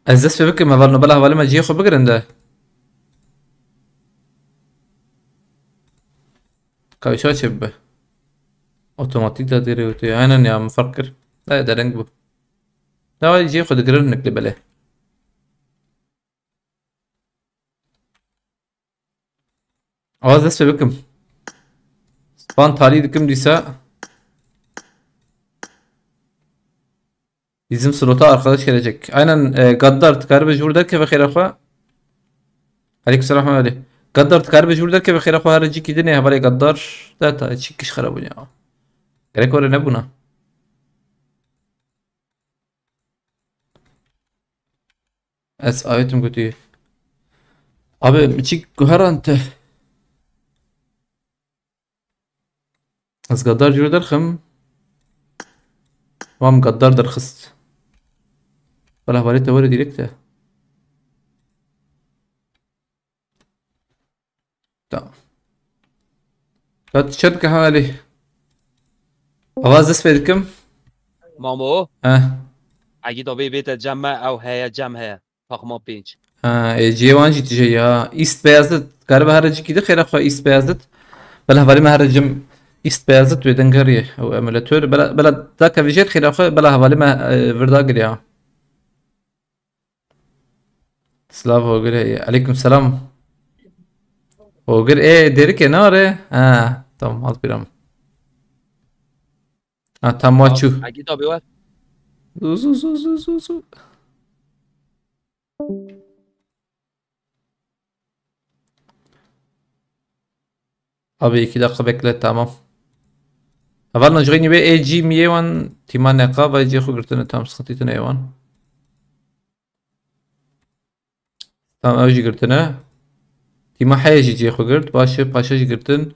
Ez dest pê bikim, heval nobela hevalê me cihê xwe bigirin de. Kayşa çê bibe. Otomatik de dêrê wetê. Aynen ya, min ferq kir. De, dereng bû. Dawa cihê xwe digirin nik li belê. Awa dest pê bikim. Span talî dikim dîsa. Bizim slota arkadaş gelecek. Aynen, e, Gaddar, dikaribe ji wir derkeve xêra xwe. Aleyküm selam Mehmet Ali. Gaddar, dikaribe ji wir derkeve xêra xwe, here cîkî dinê hevalê Gaddar. De ta çi kiş xera bûn ya. Gerek were nebûna. Ez avêtim gotî. Abi, min çî guheran te. Ez Gaddar cûre derxim. Wan Gaddar derxist. Wala hevalê te were direkt e. Tamam. Kat çet ke halî. Avaz dest pê dikim. Mamo. He. Egî da bê bête cem me, ew heye, cem heye. Takma pênc. Ha, e, cihê wan jî tije ya. East Beyazıt. Galiba her cîkî de xêra xwe East Beyazıt. Bela hevalî me her cim East Beyazıt wê dengeriye. Ew emulator. Bela, bela da kevijêt xêra xwe, bela hevalî me, e, virda giriya. Silav Ogir heye. Aleyküm selam. Ogir, ê, Dêrikê nare? Ha, tamam, hat bîra min. Ha, tam wa çû. Egî tabi var. Zu, zu, zu, zu, zu, zu. Abi iki dakika bekle, tamam. Heval nojgînî wê A G miyê wan tîma neqa ve cê xwe girtine, tam sıkıntı tine wan. Tam ew jî girtine. Tîma heye jî cê xwe girt. Baş e, paşa jî girtin.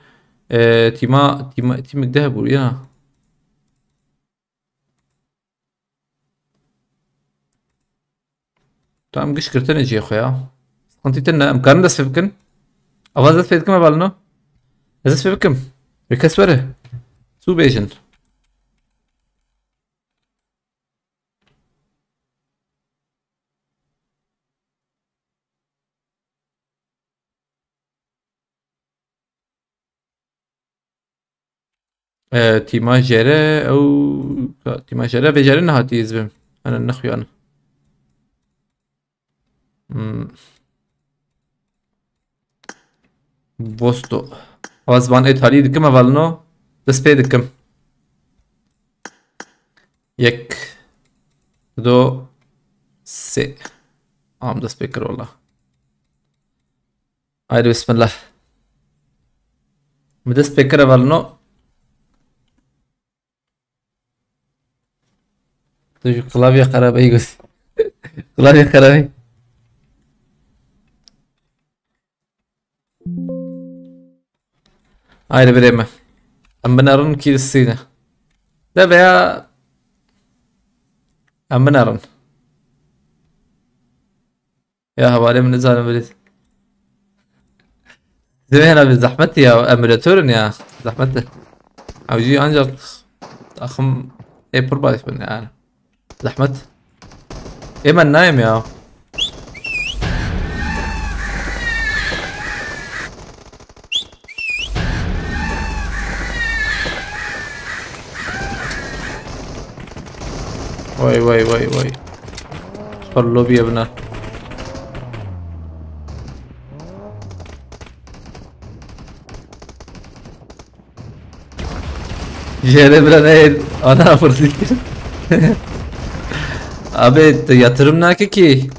Ee, tîma, tîma, tîmik de hebû ya. Tamam, giş girtine cihê xwe ya. Sıkıntı tine, em karin dest pê bikin. Avaz dest pê dikim hevalino. Ez dest pê bikim. Bir kes were. Su bêjin. E, tîma jere ew, ka-, tîma jere vê jere nehatî ez bim. Ana nexuyana. Hmm. Vosto. Avaz ban êtalî dikim hevalino. Dest pê dikim. Yek. Do. Sê. Am dest pê kir wala. Haydi bismillah. Min dest pê kir hevalino. Tu ji klavye xerabeyî got. Klavye xerabeyî. Haydi birê me. Em binerin kî distîne. De veya em binerin. Ya hevalê min nizanim bilî. Zimê hena bi zehmet ya, emülatörün ya. Zehmet de. Ew jî ancak axim ê pir baş bin yani. Zehmet. Ê me nayêm ya. Vay, vay, vay, vay. Spor lobiye bine. Jere bira ne ana fırsat. Abi, te yatırım nake ki.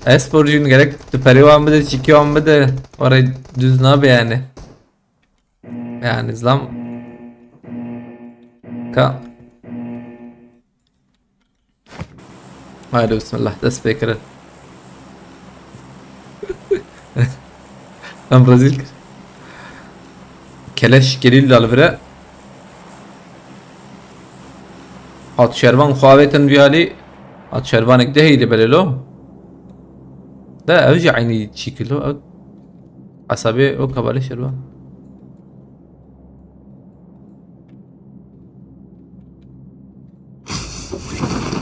Esporcun gerek tu perê wan bide, çîkê wan bide. Orayı düz nabe yani. Yani zam. Ka. Haydi bismillah, dest pê kirin. Em rezîl kir. Keleş gerîl da li vire. Hat şervan xwe avêtin vî alî. Hat şervanek de heyî li belê lo. De ev jî eynî çîkilo. Ew hesabê o kabalê şervan.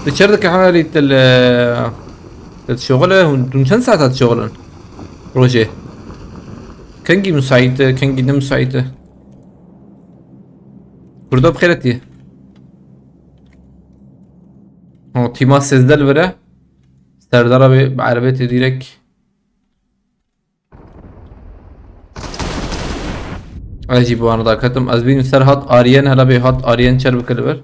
Li çer dike hevalî til, e, til şoxile hûn, hûn çend saet hat şoxilin? Rojê. Kengî müsait e, kengî ne müsait e? Kurdo bi xêretî. O tîma sêzdeh li vir e. Serdara bi, bi erebetê direk. Ez jî bi wan re daketim. Ez bînim ser hat Aryen, hela bê hat Aryen çer bike li vir.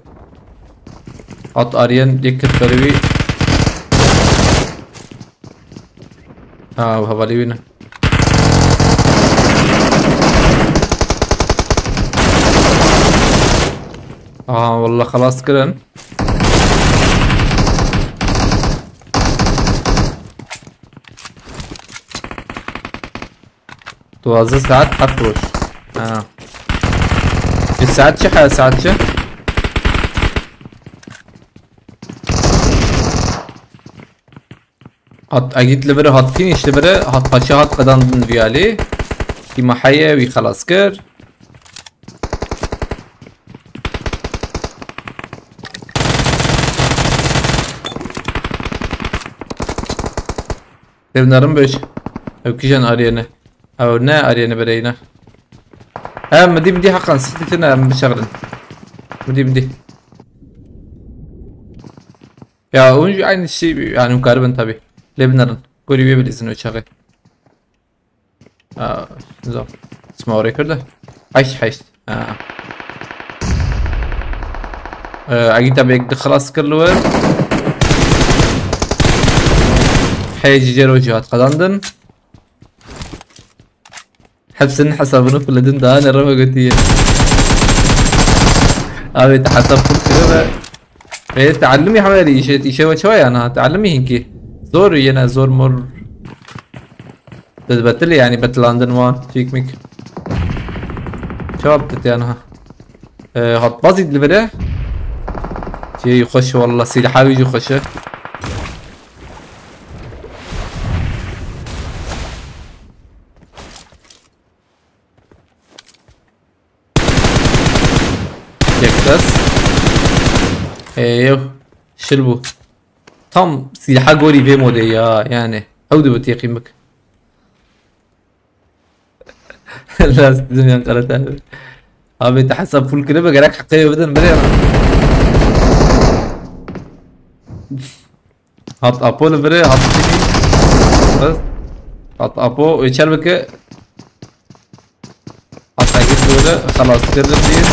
Hat Aryen yek kes berê wî. Ha, ew hevalî wî ne. Aha, wallah xelas kirin. Duwazdeh saet heft roj. Ha. E, saet çi, ha, saet çi? Hat, egît li vir hat finish li vir hat paşa hat qedandin vî alî. Tîma heye wî xelas kir. Lêvnerin beş. Ew kîjan Aryen'e? Ew ne Aryen'e bereyne. He, midî midî heqan sixtî tine em bişexlin. Midî midî. Ya, hûn jî aynı şey, yani, hûn karibin tabi. Lê binerin. Gorî wê bilîzin o çaxê. Aa, zor. Sima oraya kırdı. Heşt, heşt. Ha. Ee, Agita bek de xelas kir li wir. Hey, cicero cihat kazandın. Hepsinin hesabını fulledin, daha ne rama götüye. Abi, hesap full kırı ve, ve teallumi hawali işe, işe ve çoğu yani, ha, teallumi hinki. Zor yine, zor mor. Dad betil yani, betilandın wan, çekmek. Cevap tut yani, ha. Ee, hat bazı dilbere. Şey, hoş valla, silahı gücü hoş. Bes. Ê, yew. Şil bû. Tam sîlha gorî vê modê ya, yani. Ew dibe têqî bik. Last dünyanın karakter. Abi, te hesap full kiribe, gerek heqê bidin, bire. Hat Apo li bire, hat Tini. Bas. Hat Apo, ê çer bike. Hat Egir böyle, xelas kir li bire.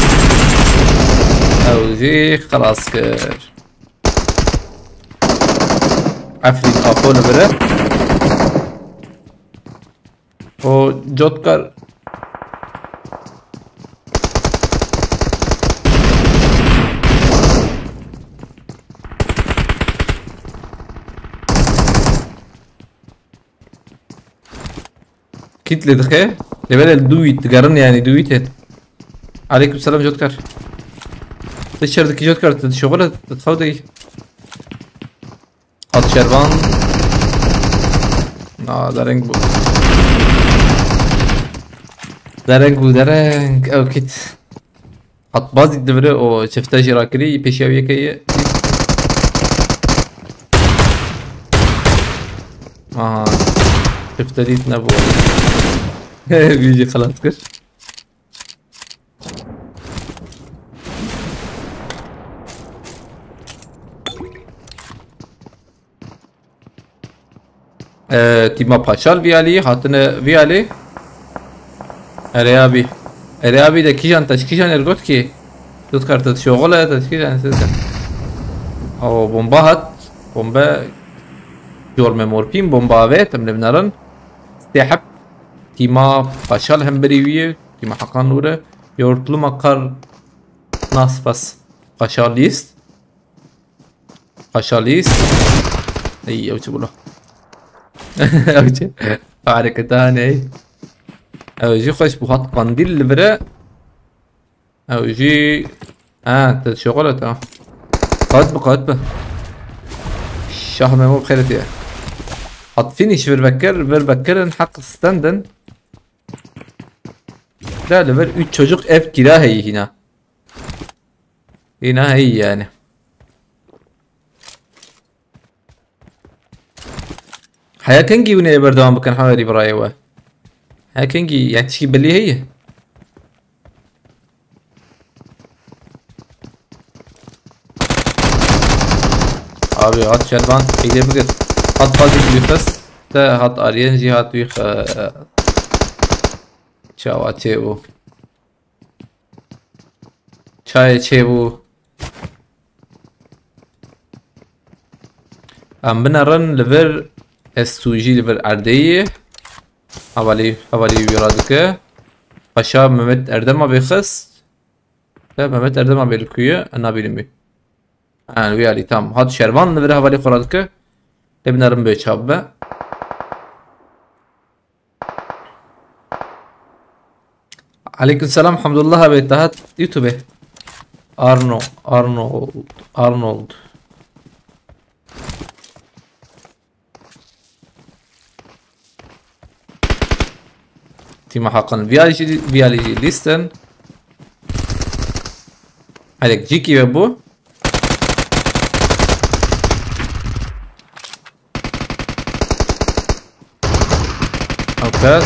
Ew jî xelas kir. Efrîn Apo li bire. O Cotkar. Kit lê dixe. Lê belê dû wît digerin, yani dû wît hên. Aleyküm selam Cotkar. Dışarıdaki Cotkar, tu şoxul et, tu xew de. Hat şervan. Na, dereng bû. Dereng bû, dereng. Ew kit. Hat baz dît divire, o çifte jî rakirî, pêşiya wî yekê ye. Aha. Çifte dît nebû. Wî jî xelas kir. Ee, tîma Paşal vî alî, hatine vî alî. Erê abî. Erê abî de kîjan te, kîjan ergot ki? Dut kar te şoxul e, te kîjan siz de. O bomba hat. Bombe. Jorme morpîn bomba ve, tem lê binarin. Stê heb. Tîma Paşal hem berî wî ye. Tîma Hakan Nûre. Yortluma kar naspas. Paşalist. Paşalist. Ey, ew çi bû lo? Ew çi? Hareketa ne? Ew jî xweş bû, hat Qandîl li vir e. Ew jî, ha, te şoxol e te. Qat bi, qat bi. Şah Memo bi xêrê te ye. Hat finish vir vekir, vir vekirin, heq stendin. La li vir üç çocuk ev kira heyî hîna. Hîna heyî yani. Heya kengî hûn ê berdewam bikin, hewerî birayê we? Heya kengî, yani tişkî belî heye? Abi, hat şervan, êdê bigir. Hat fazla wî xist, te hat Aryen jî hat wî xe-, çawa çê bû. Çayê çêbû. Em binerin li vir, ez tû jî li vir erdê yê. Hevalî, hevalî wî radike. Paşa Mehmet Erdema bê xist. Ya Mehmet Erdema bê li ku ye? Em nabînim wî. Ha, wî alî, tam. Hat şervan li vir hevalî xwe radike. Lê binerin bê çav be. Aleyküm selam, Hamdullah abi, te hat YouTube. Arno, Arnold, Arnold. Tîma Hakan. Viyalî, viyalî listen. Alek cîkî ve bû. Ew ket.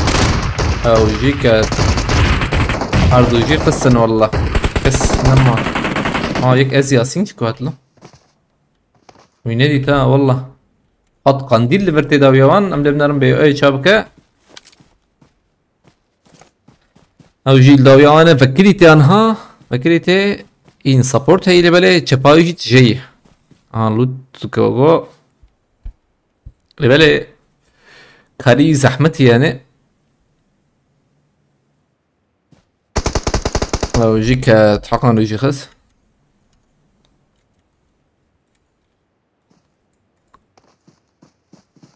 Ew jî ket. Her du jî qisin wallah. Kes nema. Ha, yek ez Yasin çi kuhatlı. Wî nedît ha, wallah. Hat Qandîl li vir tê dawiya wan, em lê binerin bê. Ey, ça bike. Ew jî li dawiya wan e, vekirî tê anha. Vekirî tê, în support heyî lê belê çepa wî jî tijeyî. An lut gogo. Lê belê karî zehmet yani. Ew jî ket, heqan wî jî xist.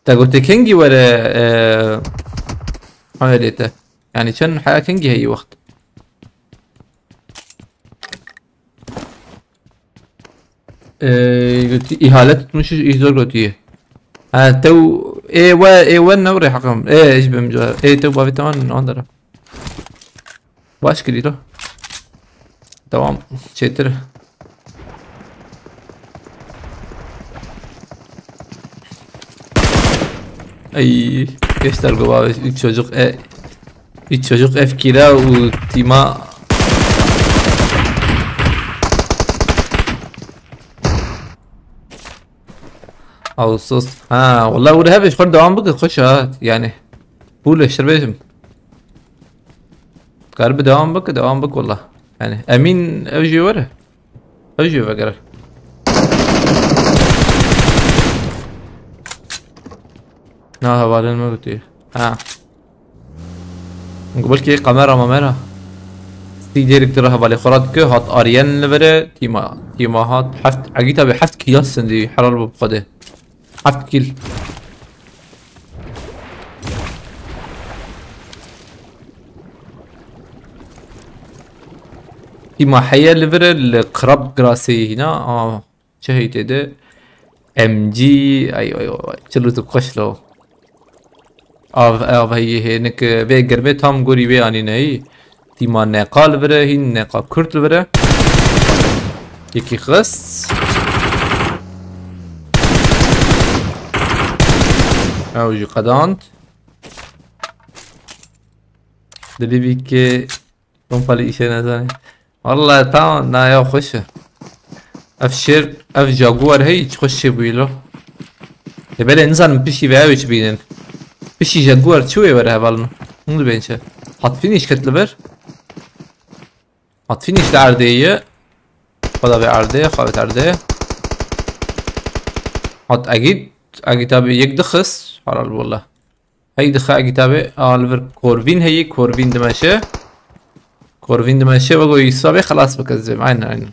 Te gotê kengî were, e, hayalê te? Yani çend heya kengî heyî wext? E, gotî, ihale tutmuşuz, îh zor gotiye. Ha, tew, ê we, ê we newrê heqim. Ê, ez bim ca. Ê, tew bavê te wan, wan dere. Baş kirî to. Devam. Çêtir. Ay, gençler, baba, üç çocuk, e, üç çocuk efkira u tima. Ağustos. Ha, vallahi, were hebe, xwe devam bike, xweş ha, yani. Bu leştir bêjim. Kar bi devam bike, devam bike, vallahi. Yani, Emin ev jî were. Ev jî vegere. Na, hevalên me gotiye. Ha. Belkî kamera mamera. Stî dêrik dire hevalê xwe re dike, hat Aryen li vere, tîma, tîma hat heft, egîta bi heft kîla sindî, helal bû bi Xwedê. Heft kîl. Tîma heye li vire li Krab Grasê hîna, ama çi heyî tê de? M G, ay, ay, ay, ay, çil û tu xweş lo. Av, av heyî hê, nik vê germê tam gorî wê anîne hî. Tîma neqa li vir e, hîn neqa kurt li vir e. Yekî xist. Ew jî qedand. Dilî bî ki pompalî îşe nezane. Vallahi tamam, na ya xweş e. Ev şêr, ev jaguar hey, çi xweş çêbûyî lo. Ê belê nizanim piştî ve ew çi bînin. Piştî jaguar çi wê were hevalno. Hûn dibên çi? Hat finish ket li vir. Hat finish li erdê ye. Xweda vê erdê, xweda vê erdê. Hat egît, egît abi yek dixist. Halal wallah. Hey dixe egît abi, a li vir Korvîn heye, Korvîn dimeşe. Korvîn dimeşe, ve go Yusuf abi xelas bike zim. Aynen, aynen.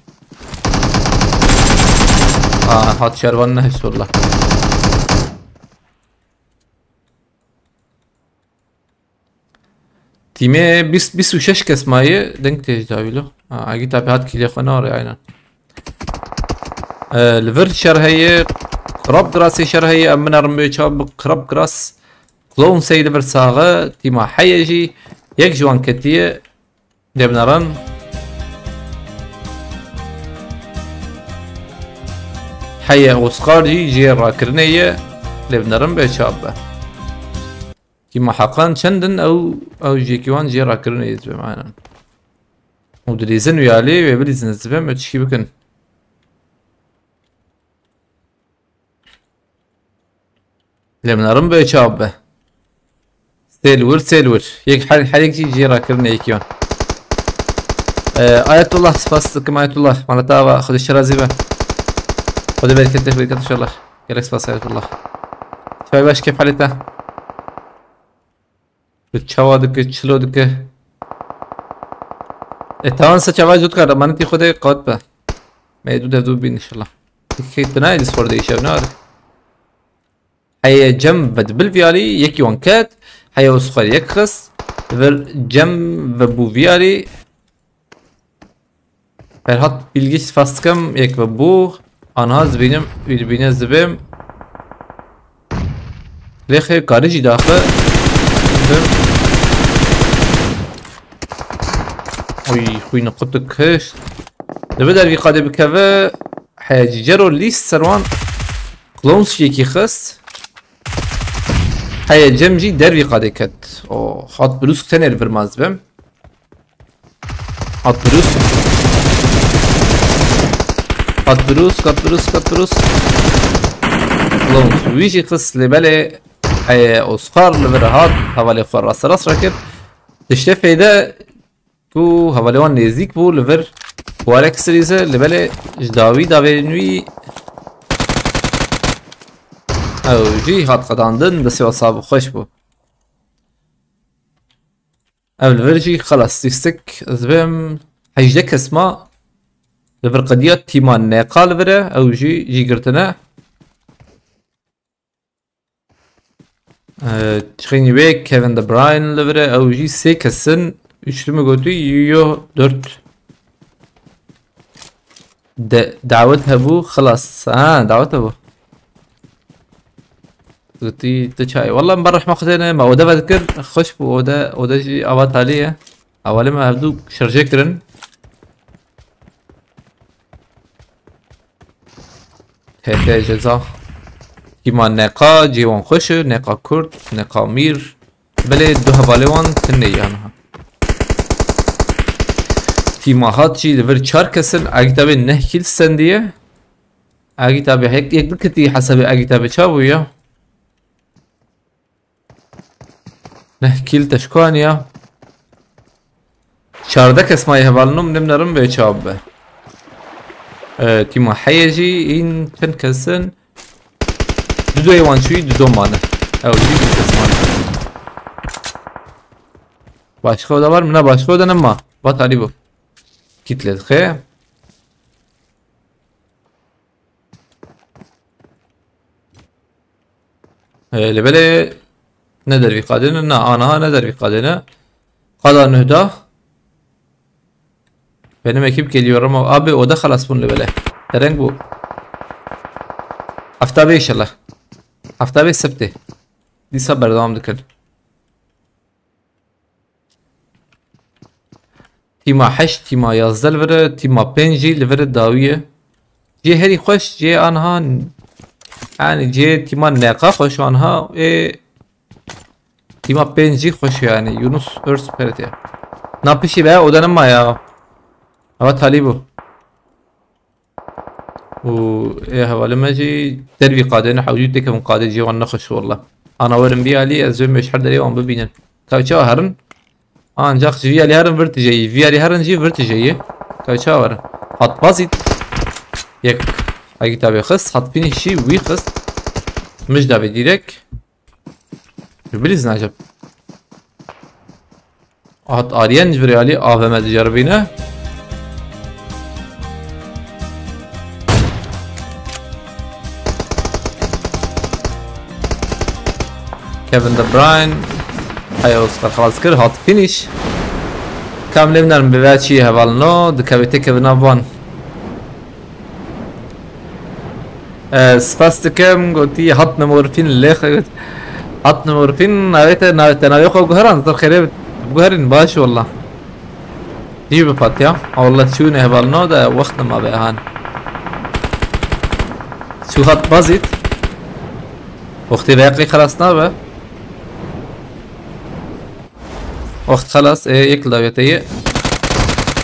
Aa, hat şervan nehişt wallah. Tîmê bîst, bîst û şeş kes maye, deng têj dawî lo. Ha, egît abi hat kîlê xwe nare, aynen. Ee, li vir şer heye, Krab Grasê şer heye, em binerin bê çav bi Krab Gras. Clown sey li vir saxe, tîma heye jî, yek ji wan ketiye, lê binerin. Heye Oscar jî, jê rakirinê ye, lê binerin bê çav be. Tîma heqan çend in ew, ew jêkî wan jê rakirinê dibim, aynen. Û dilîzin wî alî, wê bilîzin dibim, ew tişkî bikin. Lê min erim be çav be. Sêl wir, sêl wir. Yek her, her yek jî jê rakirinê yekî wan. Ee, Ayetullah, spas dikim Ayetullah. Mala te ava, Xwedê şirazî be. Xwedê bereket te, bereket inşallah. Gelek spas Ayetullah. Çay baş, kêf halê te. Tu çawa dike, çilo dike? E, tawan se çawa jût kar, emanetî Xwedê qat be. Me dû dev dû bin inşallah. Dikey tu nayê Discordê îşev ne ar. Heye Cem ve dibil viyarî, yekî wan ket. Heye Oscar yek xist. Vir Cem ve bû viyarî. Ferhat Bilgiç, spas dikim, yek ve bû. Anha zibînim, wî dibîne zibim. Lê xê karî jî daxi. Oy, xwîn qut kişt. Dibi dervî qadê bikeve. Heye cîcero lîst ser wan. Clones yekî xist. Heye Cem jî dervî qadê ket. O, hat birûsk tenê li vir ma zibim. Hat birûsk. Hat birûsk, hat birûsk, hat birûsk. Clones wî jî xist lê belê, e, Oscar li vir hat, hevalê xwe rasterast rakir. Tiştê feyde ku hevalê wan nêzîk bû li vir Warek Series e, lê belê ji dawî davêrên wî ew jî hat qedandin, destê wan sax û xweş bû. Ev li vir jî xelas, stîstik, ez dibêm hejdeh kes ma li vir qediya tîma neqa li vir e, ew jî jî girtine. Ee, çixînî wê Kevin De Bruyne li vir e, ew jî sê kes in, üçlü mü gotî, yo dört. De, dawet hebû, xilas. Ha, dawet hebû. Gotî, tu çayê. Wallah, min ber rehma Xwedê ne, me ode vedikir, xweş bû, ode, ode jî ava talî ye. Hevalê me hevdû şerjê kirin. T T ceza. Tîma neqa cêwan xweş e, neqa kurt, neqa mîr. Belê du hevalê wan tune ye niha. Tîma hat jî li vir çar kes in, Agîtabê neh kîl sendiye. Agîtabê hek yek bikitî hesabê Agîtabê ça bû ya? Neh kîl teşkaniya. Çardeh kes mayê hevalino, min nêmnerim bê çav be. Ee, tîma heye jî în çend kes in? Dudoyê wan çûyî, dudo mane. Ew jî du kes mane. Başka oda var mı? Ne başka oda ne ma? Vat Ali bu. Kitle xe. Ee, li belê ne dervî qadêne, ne anaha ne dervî qadêne. Qada nuhda. Benim ekip geliyor ama abi oda xelas bûn li belê. Dereng bû. Hefta bê inşallah. Hefta bê sebtê. Dîsa berdewam dikin. Tîma heşt, tîma yazdeh li vir e, tîma pênc jî li vir e dawî ye. Cihê herî xweş, cihê anha, yani cihê tîma neqa xweş anha ê tîma pênc jî xweş yani. Yunus Örs Perete. Na pişî be, o da nema ya. Ava talî bû. Û ê hevalê me jî dervî qadê ne hewcî têkevin qadê cihê wan nexweş walla. Ana werin vî alî ez wê mêşher derê wan bibînin. Ka çawa herin? Ancak ji vî alî herin vir tijeyî. Vî alî herin jî vir tijeyî. Ka çawa werin? Hat bazît. Yek. Agî tabê xist. Hat finish jî wî xist. Mij davê dîrek. Bilîz nacib. Hat Aryen ji virê alî A V M diceribîne. Kevin De Bruyne. Haya Oscar xelas kir, hat finish. Kam lê binerim bi vê çiyê hevalino, dikevê têkevina van. Ee, spas dikim, gotî hat nemorfîn lê xwe got. Hat nemorfîn navê te, navê te, navê xwe guheran, zor xêrê biguherîn, baş walla. Dî bi pat ya. Walla çûne hevalno de wext nema be han. Çû hat bazît. Wextê ve yaqî xelas nabe. Wext xelas, e, yek li dawiyete ye.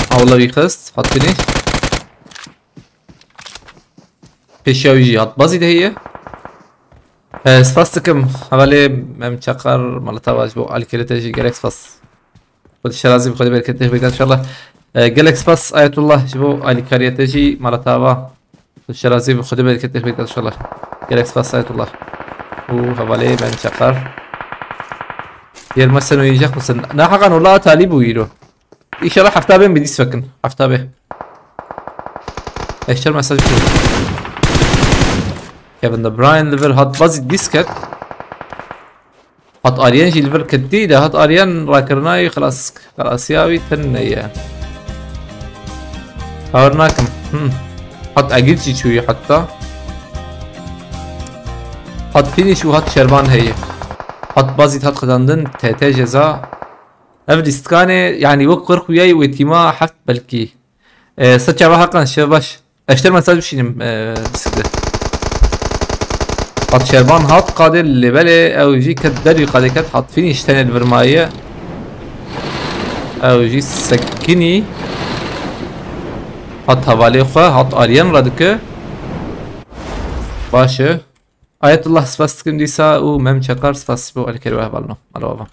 Walla wî xist, hat finish. Pêşiya wî jî hat bazî de heye. E, spas dikim. Hevalê Mem Çakar, Malatava ji bo alîkariyê te jî gelek spas. Xwedê şerazî bi Xwedê bereketê xwe bêgat inşallah. E, gelek spas Ayetullah ji bo alîkariyê te jî Malatava. Xwedê şerazî bi Xwedê bereketê xwe bêgat inşallah. Gelek spas Ayetullah. Û hevalê Mem Çakar. Yer me sen oyuncak mısın? Ne hakan ola talî bû îro. İnşallah hefta bên bi dîs vekin. Hefta bê. Eşter mesaj bû. Kevin De Bruyne li vir hat bazî dîs ket. Hat Aryen jî li vir ketî de hat Aryen rakirinayî xilas, xilasiya wî tune ye. Bawer nakim. Hmm. Hat Egil jî çûyî heta. Hat finish û hat şerban heye. Hat bazî hat xidandin T T ceza. Ev lîstkanê, yanî wek qirx wiyayî wê tîma heft belkî. E, se çava heqan şev baş. Eşter mesaj bişînim, e, bisikde. Hat şerban hat qadê lê belê ew jî ket dervî qadê ket hat finish tenê li vir maye. Ew jî sekinî. Hat hevalê xwe, hat Aryen re dike. Baş e. Ayetullah spas dikim dîsa û Mem Çakar spas bo alîkarê we hevalno. Merhaba.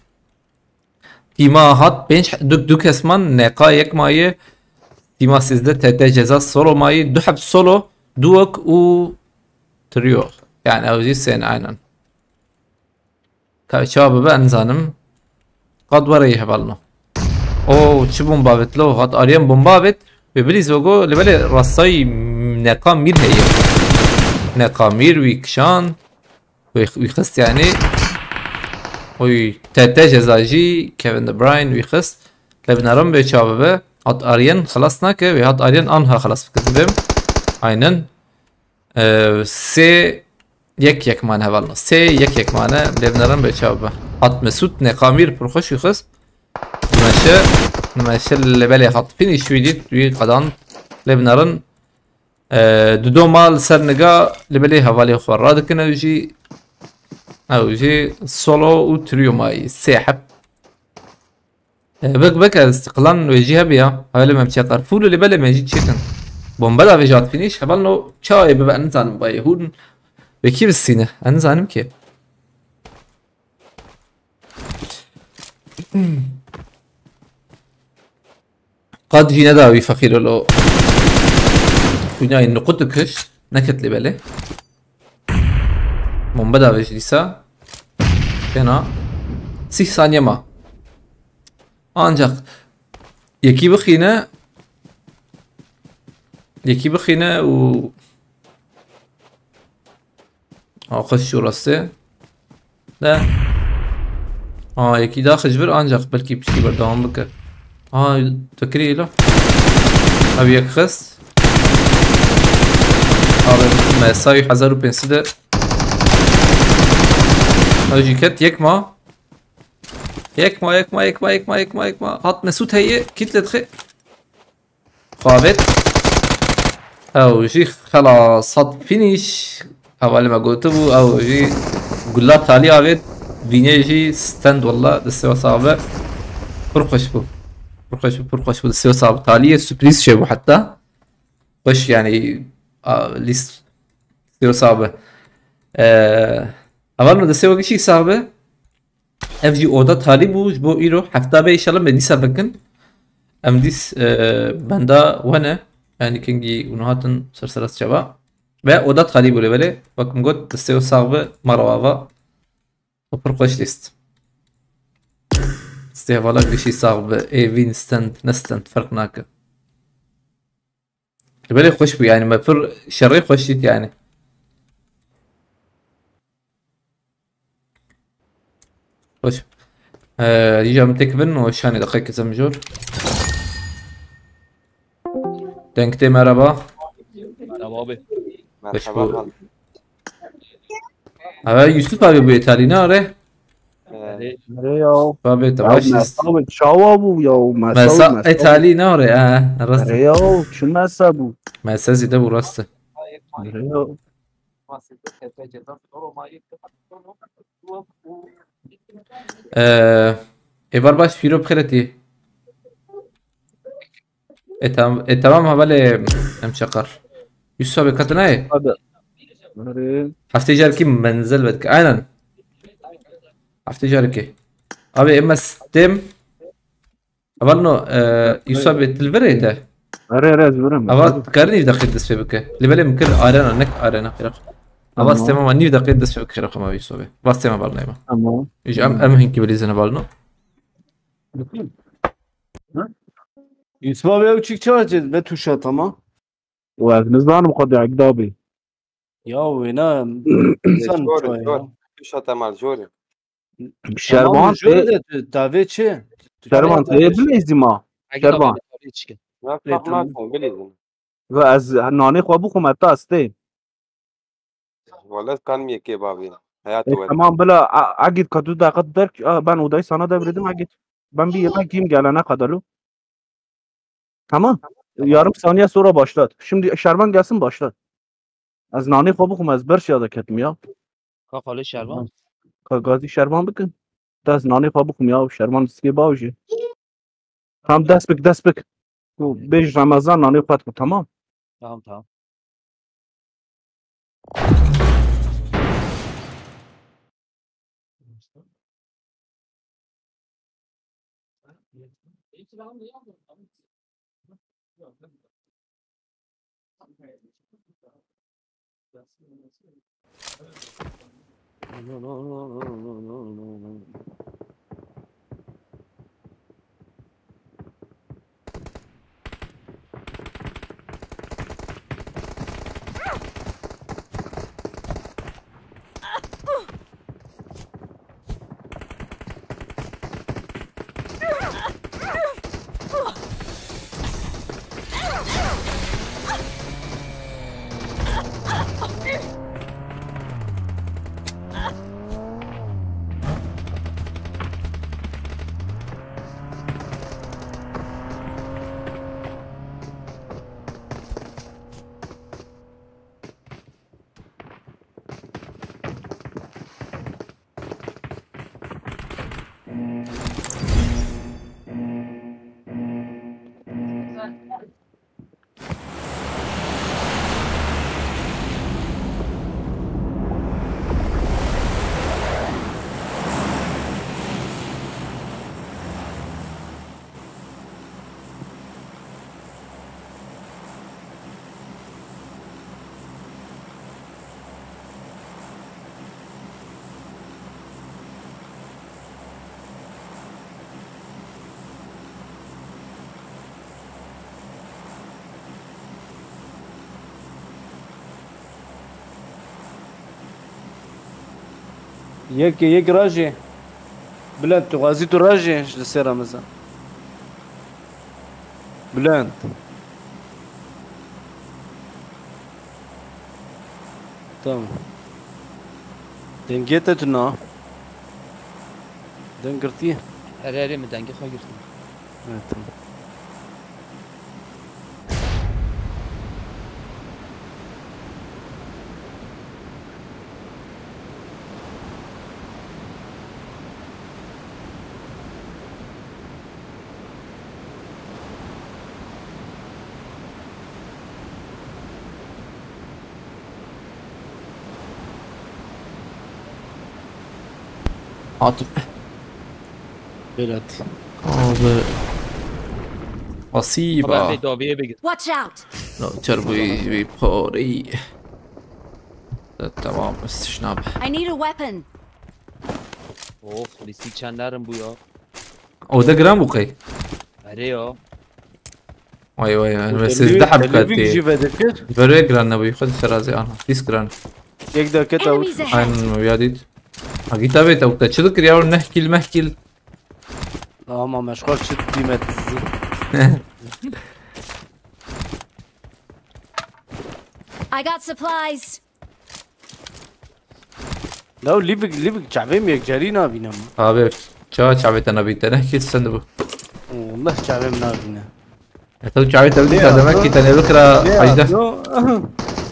Tîma hat pênc, du, du kes man, neqa yek maye. Tîma sêzdeh T T ceza solo maye. Du heb solo, duok û trio. Yani ew jî sên aynen. Ka çawa bibe, em zanim. Qad were yê hevalno. O, çi bomba avêt lo? Hat Aryen bomba avêt. Wê bilî zogo, li belê rastayî neqa mîr heye. Neqa mîr wî kişand. Wî, wî xist yani. Oy, T T ceza jî Kevin De Bruyne wî xist. Lê bi nerim bê çawa bibe. Hat Aryen xelas nake, wê hat Aryen anha xelas bikin bim. Aynen. Ee, sê yek yek mane hevalno. Sê yek yek mane, lê bi nerim bê çawa bibe. Hat Mesut neqa mîr pir xweş wî xist. Nimeşe, nimeşe lê belê hat finish wî dît, wî qedan. Lê bi nerin Ee, Dudo mal ser niga li belê hevalê xwe radikin ew jî. Ew jî solo û trio mayî. Sê heb. Ee, bik bik ez klan wê jî hebiya. Hevalê me çeqar. Fûl li belê me jî çêkin. Bombe da vêjat finish. Heval no çawa bibe, ez nizanim bayê. Hûn wekî bistîne. Ez nizanim ki. Qad jî neda wî feqîr lo. Xwînayê niqut dikiş. Neket lê belê. Bombe da vêj dîsa. Fena. Sîh saniye ma. Ancak yekî bixîne. Yekî bixîne û Aqil şurası. De. Aa, yekî daha xicbir ancak belkî piştî berdewam bike. Aa, fikirî lo. Ev yek xist. Abi, mesayî hezar û pênc sed de. Ev jî ket yek ma. Yek ma, yek ma, yek ma, yek ma, yek ma, yek ma. Hat Mesut heye, kit le dixê. Xwe avêt. Ew jî xelas hat finish. Hevalê me gotibû, ew jî gula talî avêt. Vînê jî stand walla destê we sax be. Pir xweş bû. Pir xweş bû, pir xweş bû. Destê we sax be. Taliyê sürprîz çêbû heta. Xweş yani, a, lîst destê we sax be. Ee, heval me destê we gişî sax be. Ev jî oda talî bû, ji bo îro hefta be, înşallah me dîsa bikin. Em dîs, e, benda we ne, yani kengî hûn hatin ser seras çava. Ve oda talî bû lê belê, wek min got, destê we sax be, mara we ava. Û pir xweş lîst. Destê hevala gişî sax be, ê vîn stand, ne stand, ferq nake. Lê belê xweş bû yani, me pir şerê xweş dît yani. Xweş. Ee, îja min têk bin û şanê deqeyek zem jor. Deng tê merhaba. Merhaba abi. Xweş bû. Merhaba abi. Eve Yusuf abi bû Îtalî ne are? Ee, Erê ya. Abi te Ya baş mesa bi çawa bû ya, mesa, Mesa mesa. Îtalî ne are? Ha, rast. Erê ya, çi mesa bû? Mesa zîde bû rast. Erê ya. Ee, êvar baş pîro bixêretî. E, tam, e, tamam ha, belê em çakar. Yusuf abi katına ye. Hadi. Erê. Heftê carekî menzil vedike. Aynen. Heftê carekî. Abi em stêm. Aval no, e, Yusuf abi tilverê te. Erê, erê, ez virim. Ava karin nîv deqê dest pê bike. Lê belê min kir arena, nek arena, xêra. Ava Tamam. stêma ma nîv deqê dest pê bike, xêra xwe ma Yusuf abi. Va stêma val neyma. Tamam. Ji em, em hinkî bilîzine val no. Yusuf abi ew çîk çawa çê be tuşa tamam. Û ez nizanim xwe dê egda bî. Ya wêna insan Zor, çawa zor. ya. Tuşa temel zor. Şervan Tamam, jor tê, de tu tavê çi? Tu Şervan tavê tê çi? bilêzî ma. Ege Şervan. tavê çi? Ya Lê tamam. Ve ez nanê xwe bixwim heta ez tê. Wala kan mi yekê babî. Hayat E, were. Tamam bila a- agit ka tu daqet derk a, ben odayı sana devredim agit. Ben bir yemek yiyeyim gelene kadar lo. Tamam. Tamam. Yarım saniye sonra başlat. Şimdi Şervan gelsin başlat. Ez nanê xwe bixwim ez berşiya de ketim ya. Ka xalê Şervan. Ka gazî Şervan bikin. Te ez nanê xwe bixwim ya Şervan diskê baw jî. Tam dest bik, dest bik. Tu bêj Remezan nanê xwe dixwe, tamam? Tamam, tamam. Yek, yek rajê. Bülent, tu xwazî tu rajê ji li ser Ramazan. Bülent. Tamam. Dengê te tu na. Deng girtiye. Erê, erê, min dengê xwe girtiye. Evet, tamam. Hatim. Berat. Abi. Asiba. Abi, abi, abi. Watch out! No, çerbuy bir pori. Tamam, istişnab. I need a weapon. Oh, lîstî çend nerin bû ya. O da gram bu kay. Erê ya. Vay vay, yani ve siz daha bir katı. Jî vedikir. Böyle gran ne bu? Yukarı serazi ana. Pis gran. Yek dakika tavuk. Enemies ahead. Aynen o ya dit. Ha git abi tavuk da çılık ya, neh kil meh kil. Ama meşgul çıt kıymet. I got supplies. Law livik livik çavêm yekcarî nabîne mi? Abi, ça çavê te nabî te ne kes send bu. Wallah çavêm nabîne. E tabi çavê te bidî demek ki te ne bikira hajde.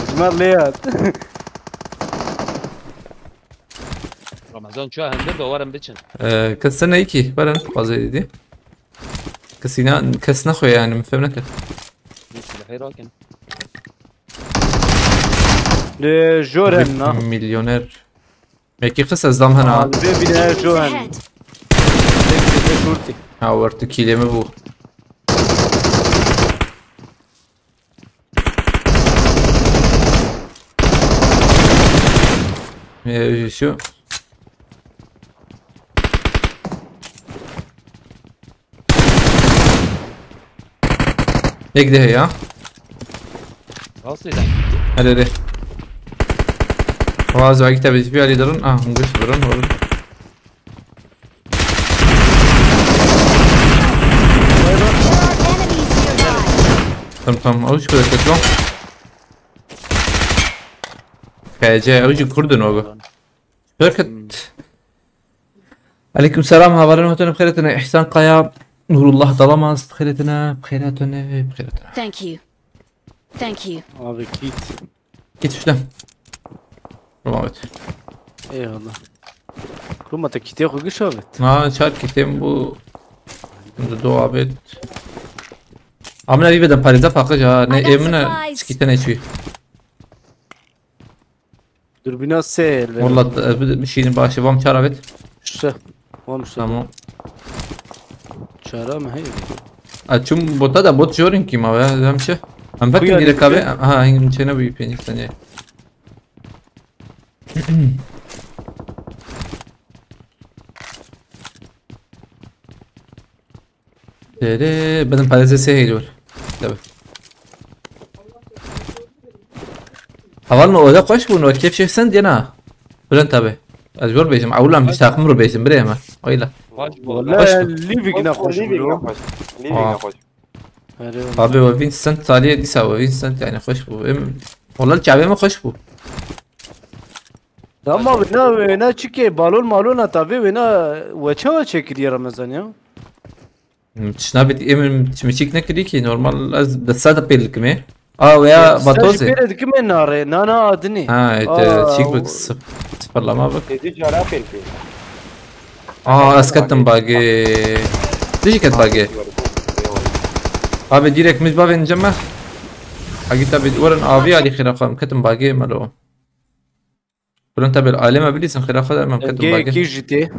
Cimar lê yat. Ramazan çuwa hendir de warem biçin. E, kes sen ne ki? Beren fazla dedi. Kesina kes ne xwe yani, mi fem neke. Silahê rakin. Li jor hem na. Milyoner. Mekî qis ez dam hena. Aa, li vê bînaya jor hem. Tek tek şortî. Ha, wertu kîlê min bû. Ee, şu. Yek de ya. Nasıl eden? Hadi hadi. Vaz vakit tabi bir hali durun. Ah, hungır durun, vurun. Tamam tamam. Al şu kadar lan. K C, al şu kurdun oğlum. Bereket. Aleyküm selam, haberin hotanı bixêretine. İhsan Kaya, Nurullah Dalamaz, bixêretine, bixêretine, bixêretine. Thank you. Thank you. Abi kit. Git işte. Tamam, evet. Eyvallah. Kuma te kitê xwe giş abet. Ha, çar kitêm bu. Şimdi dua abet. Amına bir beden parêza fakir ha. Ne emine kitene çi. Dürbüne sel. Valla, e, bir, bir şeyin başı vam çara vet. Şu. Vam şu. Tamam. Çara mı? Hey. A çum bota da bot jorin kim abi ya? Hem şey. Hem bakın direkt abi. Ha, hangim çene bu penis seni. Tere, benim parası sehil var. Tabii. Haval mı oda koş bunu, keyf şey sen diye na. Bülent abi. Ez zor bejim, awlan bir takım ru bejim, bre mi? Oyla. Vallahi livik ne hoş bu. Livik ne hoş. Abi o Vincent taliye disa o Vincent yani hoş bu. Em, Vallahi çabe mi hoş bu. Ama wêna wêna çike balon malona tabi wêna weça weçe kiriye Ramazan ya. Çina bit emin çimiçik ne kiri ki normal az da sada pelkme. A veya batoze. Pere dikime nare nana adini. Ha ete çik bit sıfırlama bak. Tedi cara pelki. Aa, ez ketim bagê. Dijî ket bagê. Abi direkt mij bavên cem me. Hagî tabi werin avî alî xira xwe em ketim bagê melo. Bulan tabi aleme bilîsin xira xwe de em ketim bagê. Kî jî tê.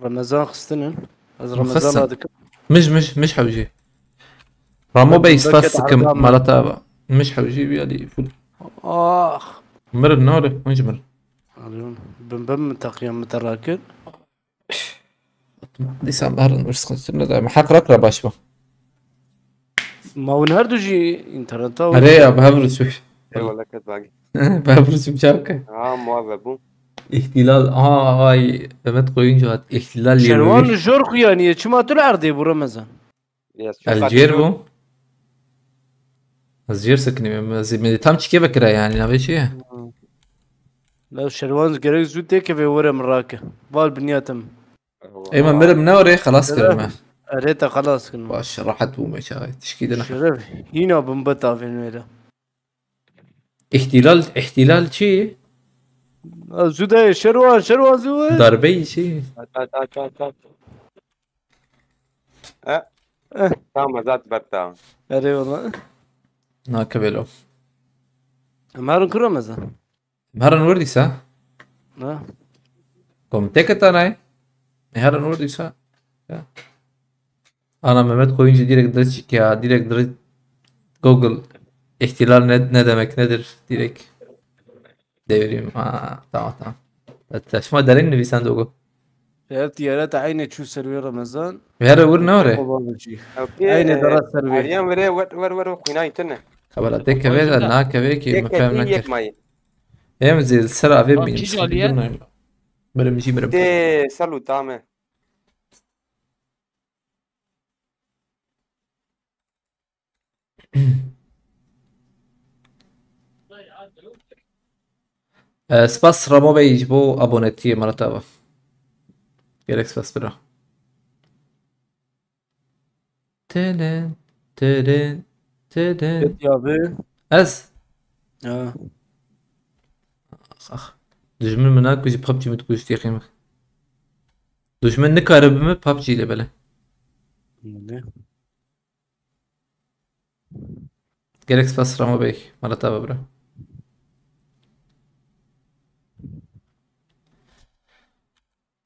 Remezan xistinin. Ez Remezan xistin. Radikim. Mij, mij, mij hewjî. Ramo Bey spas sikim malata ba. Mij hewjî bi alî ful. Ah. Mirin nare, hûn jî mirin. Alîyon. Bin bin min teqiyan min te rakir. Dîsan barin bir sıkıntı ne de. Hak rak ra baş bu. Ma hûn her du jî interneta. Erê ya, bi hev re çû. Eyvallah, ket bagî. Ben burçum çavke. Ha, muave bû. İhtilal, aha, ay, Mehmet Koyuncu hat. İhtilal Şerwan yirmi bir. Li jor xuyanî ye, çima tu li erdê bû Remezan? Yes, çok El Ciyer bu. Ez Ciyer sekinî, ez, ez tam çike vekira yani, navê çi ye? Hmm. La Şerwan gerek zû têkeve were min rake. Val binyatim. Eymen, mirim ne orê, xelas kirim me. Erê te xelas kirim. Baş, rahat bûme çaxê. Tişkî dine. Şeref, hîna bin bet avên wê de. İhtilal, ihtilal çi? Zû de Şerwan, Şerwan zû. Darbe çi? Aç, aç, aç, aç, aç. E? Eh. Tamam, zat betta. Erê wala. Nake velo. Em herin kura mezin? Em herin wir dîsa? Na. Kom teke tanay. Em herin wir dîsa? Ya. Ana Mehmet Koyuncu direkt direkt ya, direkt direkt Google ihtilal ne, ne demek nedir? Direkt devrim. Aa, tamam, tamam. Taşma derin nivîsand ogo. Her tiyare te aynı çû ser wê Remezan. Ve her wir ne ore? Aynı dara ser wê. Meryem vere wer wer wer xwînayî tine. Kabala te keve de na keve ki me fem nekir. Em zî ser avê bin. Birim jî birim. De salu tame. E, spas Ramo Bey ji bo abonetiyê, mala te ava. Gelek spas bira. Telen, telen, telen. Ket ya be. Ez? Ya. Ah, ah. Dijmin min nakujî, PUBG min dikujî, yexî min. Dijmin nikare bi min PUBG ile bele. Ne? Gelek spas Ramo Bey. Mala te ava bira.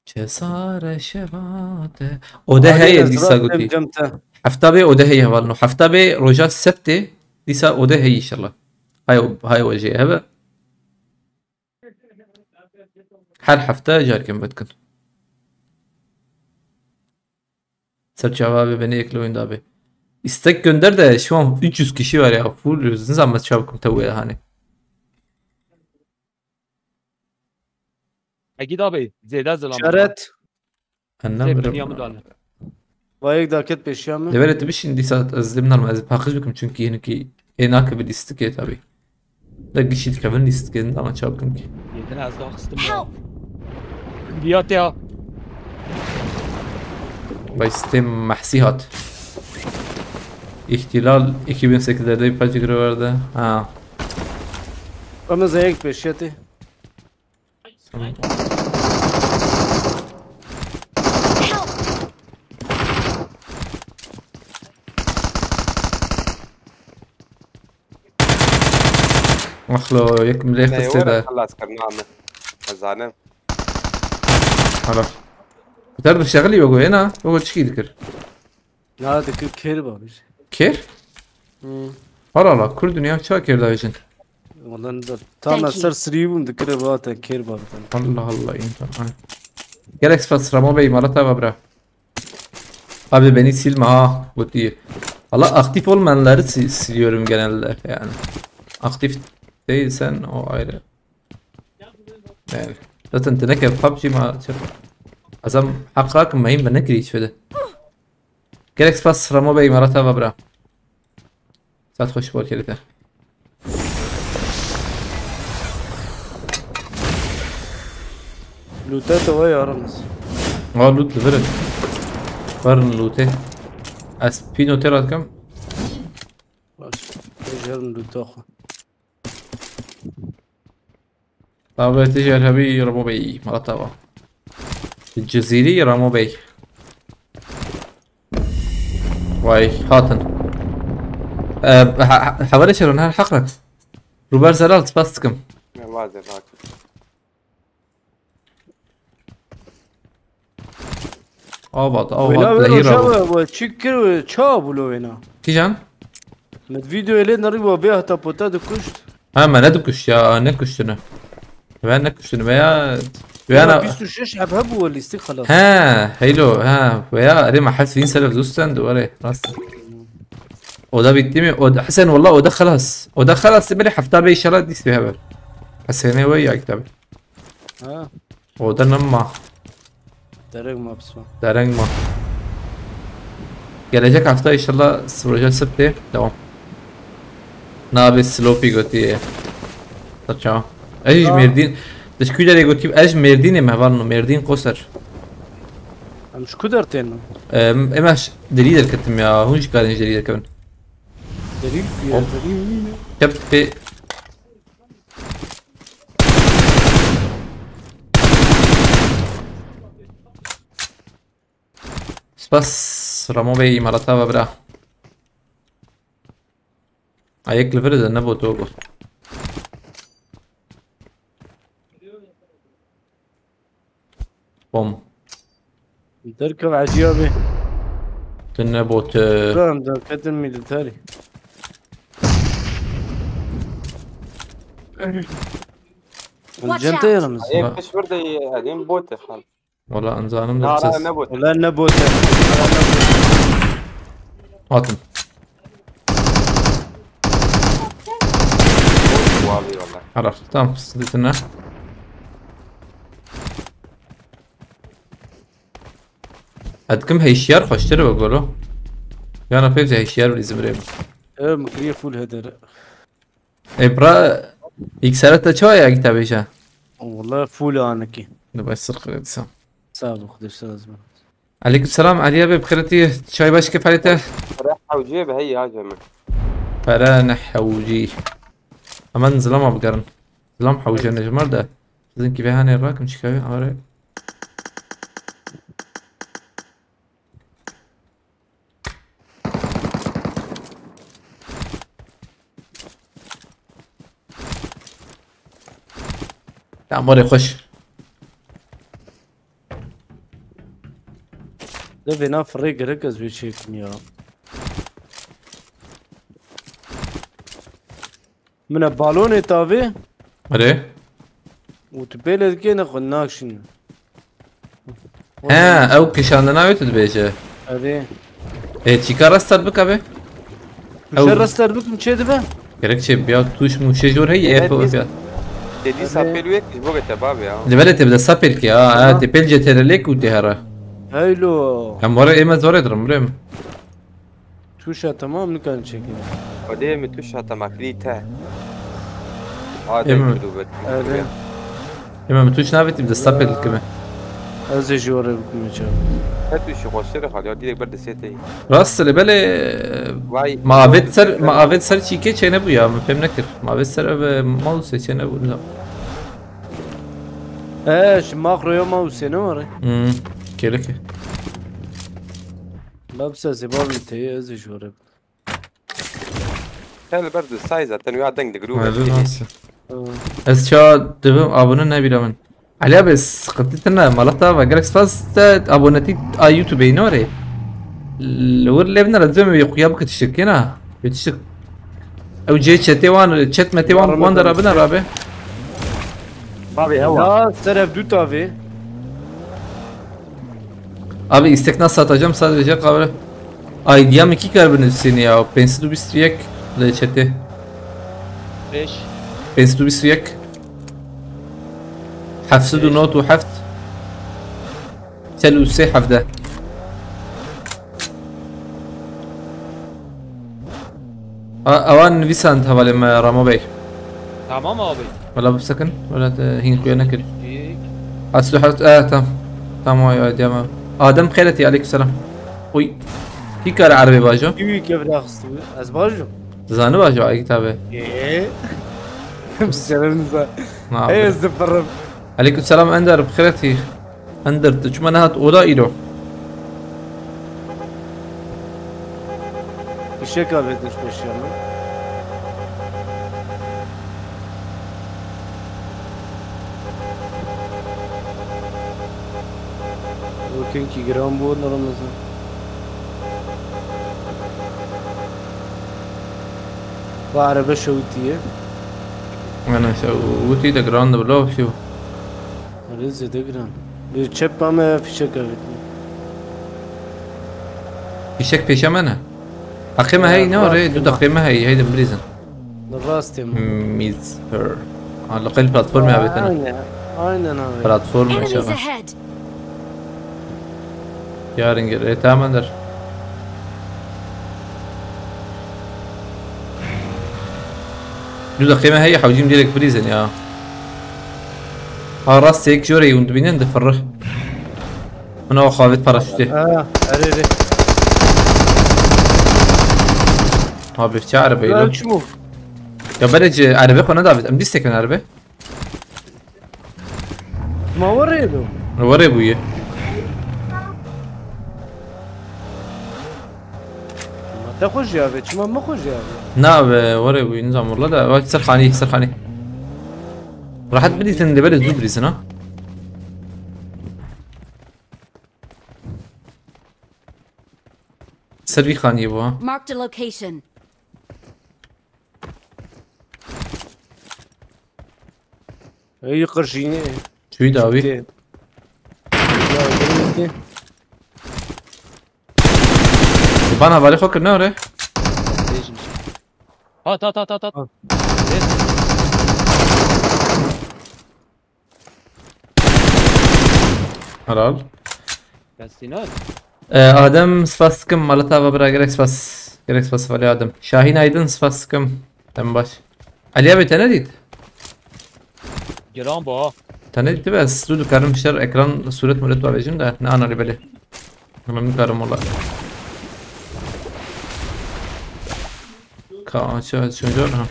Cesare şevate. Ode heye dîsa gotî. Hefta bê ode heye hevalno. Hefta bê roja sebtê dîsa ode heye inşallah. Hay hay wejê hebe. Her hefte carkên vedikin. Serçava ve beni ekle oyunda abi. İstek gönder de şu an üç yüz kişi var ya. Full yüz. Ne zaman çabuk tavuğu hani. Egîd abi, zêde zilam. Şeret. Annem zê biniya min dane. Vayek daket peşiya min. Deveret bişin dîsa ez limnar ez paqij bikim çünkü yeni ki enaka bir istik tabii. Da gişî dikevin lîstikên, ama çaw bikim kî. Yedin ez daxistim ya. Help! Viya te ya. Vay, sistem mahsî hat. İhtilal iki bin sekizlerde bir parça görev vardı. Ha. Ama zayıf peşiyatı. Tamam. Wexlo, yek milê xistê de. Xelas kirina min. Ez zanim. Hala. Ter dişexilî wego yena, wego çikî dikir. Ya dikir kêr babî. Kêr? Hmm. Hala la, kur dinya ça kêr davêjin. Ondan da tam ser sirî bûm dikire ba te kêr babî. Allah Allah, insan. Gelek spas Ramo Bey, mala te va bira. Abi beni silme ha, bu diye. Valla aktif olmayanları si- siliyorum genelde yani. Aktif değilsen o ayrı. Yani. Zaten teneke PUBG ma çok. Azam hak hak mehim ben ne gireyim şöyle. Gerek spas Ramo Bey, mala te va bira. Saat xweş bol kerê te. Lûte te we ya Ramiz. Wa lût li vir in. Verin lûtê. Ez pîno tê re dikim. Baş. Tê jerin lûta xwe. Tabi tê jî Erhebî Ramo Bey, mala te va. Cizîrî Ramo Bey. Vay, hatin. Ee, ha- ha- Hevare çerin her heq ret. Ruber Zelal, spas dikim. Vaze bak. Avat, avat, Wêna wê lehî roja rabo. We, we çi kir we, ça bû lo wêna? Kîjan? Min videoyê lê nerî we vê heta pota dikuşt. Ha, me nedikuşt ya, nekuştine. Ve nekuştine veya, veya Wêna na- bîst û şeş heb hebû we lîstik xelas. He, heylo, ha, veya erê me heft vîn selef dostan du erê, rast. Oda bitti mi? Oda, Hesen, wallah oda xelas. Oda xelas, belê hefta be inşallah dîs bi heber. Hesenê we ya kitabı. Ha, Oda nema. Derek ma pisma. Dereng ma. Gelecek hafta inşallah proje sibtê. Devam. Nabe Sloppy gotiye. Saça. Ez ji Ha. Mêrdîn. Di ku derê gotî ez ji Mêrdînê me, van Mêrdîn Qoser. Em ji ku der tên? Em, em ez derî derketim ya. Hûn jî karin ji derî derkevin. Derî ku ye, Hop. Derî wî ne? Tep pê. Spas, Ramo Bey, îmareta ve bira. A yek li vir de ne bo to go. Bom. Derkev ecî abi. Tu ne bo tu. Tamam, derketin militari. Watch Cem out. Teyarım. Ayek kış burada edin bote hal. Wala enzanim de Ara ses. Ne bote. Ulan ne bote. Hatim. Abi valla. Araf. Tamam, sıkıntı ne? Edkim heyşiyar xweştir be golo. Yana pevze heyşiyar bir izim rê. Ev mikriye full heder. Ebra, ilk serete çawa ya gita beja? Wala full aniki. Ne baş sır kredisam. Sağ ol, Xwedê razı olsun. Aleyküm selam, Aliye be, bixêretî, çay baş kefalete. Pere hewcê be hey ya cemil. Pere ne hewcî. Hemen zilama bigerin. Zilam hewcê ne jimar de. Sizinki ve hane rakim çikavê are. Tamam, oraya koş. De vêna firê gerek ez wê çêkim ya. Min e balonê tavê. Erê. Û tu pêlê dikê ne xwe nakşîn. He, ew kişandina wê tu dibêje. Erê. Ê, çîka rester bike be? Ew Şer rester bikim çê dibe? Gerek çê biya tûş mûşê jor heye, Evet, ev biz- biya. Dedi sapel wek, bu bete babi ya. Li belê te bi de sapel ki, ha, ha, Tamam. Te pel cetere lek û te hera. Heylo. Em were ême zor edirim, bilem. Tuşa tamam nikan çekin. Odê mi tuşa tamakli te. Aa, Ême, denk du bet. Evet. Ême mi tuş navêtî bi desta pê dikime. Ez ê ji were bikime çav. Her tuşi xweştir xal ya direkt ber destê te. Rast li belê, Vay. Ma avêt ser, ma avêt ser çîkê çênebû ya, min fêm nekir. Ma avêt ser ev, e, mouse çênebû, nizam. E, ji makroya mouse ne were? Hmm, kêleke. Babsa zêba min teye ez ê ji were. Te li ber di say zaten ya deng di grû Ayrı nasıl? Ez ça dibim abone nebîra min. Ali abi, sıkıntı tine, malata ve gerek spas te abonetî a YouTube ne orê. Li wir levne re dibim wê xuya bike tiştekê na. Wê tiştek. Ew cê çetê wan, çet metê wan, wan de rabine rabe. Bavê hewa. Ya, seref du tavê. Abi, istek nasıl atacağım? Sadece kahve. Ay, diya min kî kar binivîsîne ya? Pênc sed û bîst û yek li çetê. Beş. Pênc sed û bîst û yek. Heft sed û nod û heft. Çel û sê hevde. A, ewan nivîsand hevalê me Ramo Bey. Tamam abi. Wala bisekin, wala te hîn xuya nekir. Dik. Aslu hat, eh, tam. Tam ay, ay, diyama. Adem xêretî, aleyküm selam. Uy. Kî kar erebê bajo? Kiwi kevra xistibû. Ez bajo. Zani bajo, ay kitabe. Ee. Biserim za. Na, Ey, abi. Ez dipirim. Aleyküm selam Ender, xêretî. Ender, tu çima nehat oda îro? Fişek avêtin ji pêşiya min. Wekînkî giran bû, ne Remezan. Va erebe şewitiye. Ana şewitî de giran de bila şew. Erê zêde giran. Lê çepa me fîşek avêtin. Fîşek pêşe me ne? Heqê me heyî ne rê, du deqê me heyî, heydi bilîzin. Rastê min. Meet her. Ha, li qeyl platformê avêtene. Aynen. Aynen abi. Platform Enemies aşağı. Ahead. Yarın gel. E, tamam der. Du deqê me heyî, hewcîm direkt bilîzin ya. Ha, rastê yek jorê hûn dibînin, difirri. Min awa xavêt paraşûtê. Ha, erê rê. Abi, çi erebe lo? Çi bû? Ya belê ci erebe xwe nedavêt. Em dîstek in erebe. Ma werê do. Werê bûye. Ma te xwe jî avê, çima min xwe jî avê? Na be, werê bûye, nizam walla da. Bak, ser xanî, ser xanî. Rahat bilîzin, de belê zû bilîzin ha. Ser vî xaniyê bû ha. Marked a location. Ey qirşînê. Çûyî dawî. Çûyî. Ya, çûyî. Bana valî xwe kirine orê. Hat, hat, hat, hat, hat. Ha. Helal. Destî ne? Ee, Adem, spas dikim, malata va bira, gerek spas. Gerek spas, vali Adem. Şahin Aydın, spas dikim. Dem baş. Ali abi, te nedît? Giran ba. Te nedît be, ez zû dikarim şer ekran sûret muret bavêjim de, ne analî belê. Hemen dikarim wala. Ka, aç, aç, şunu gör, ha.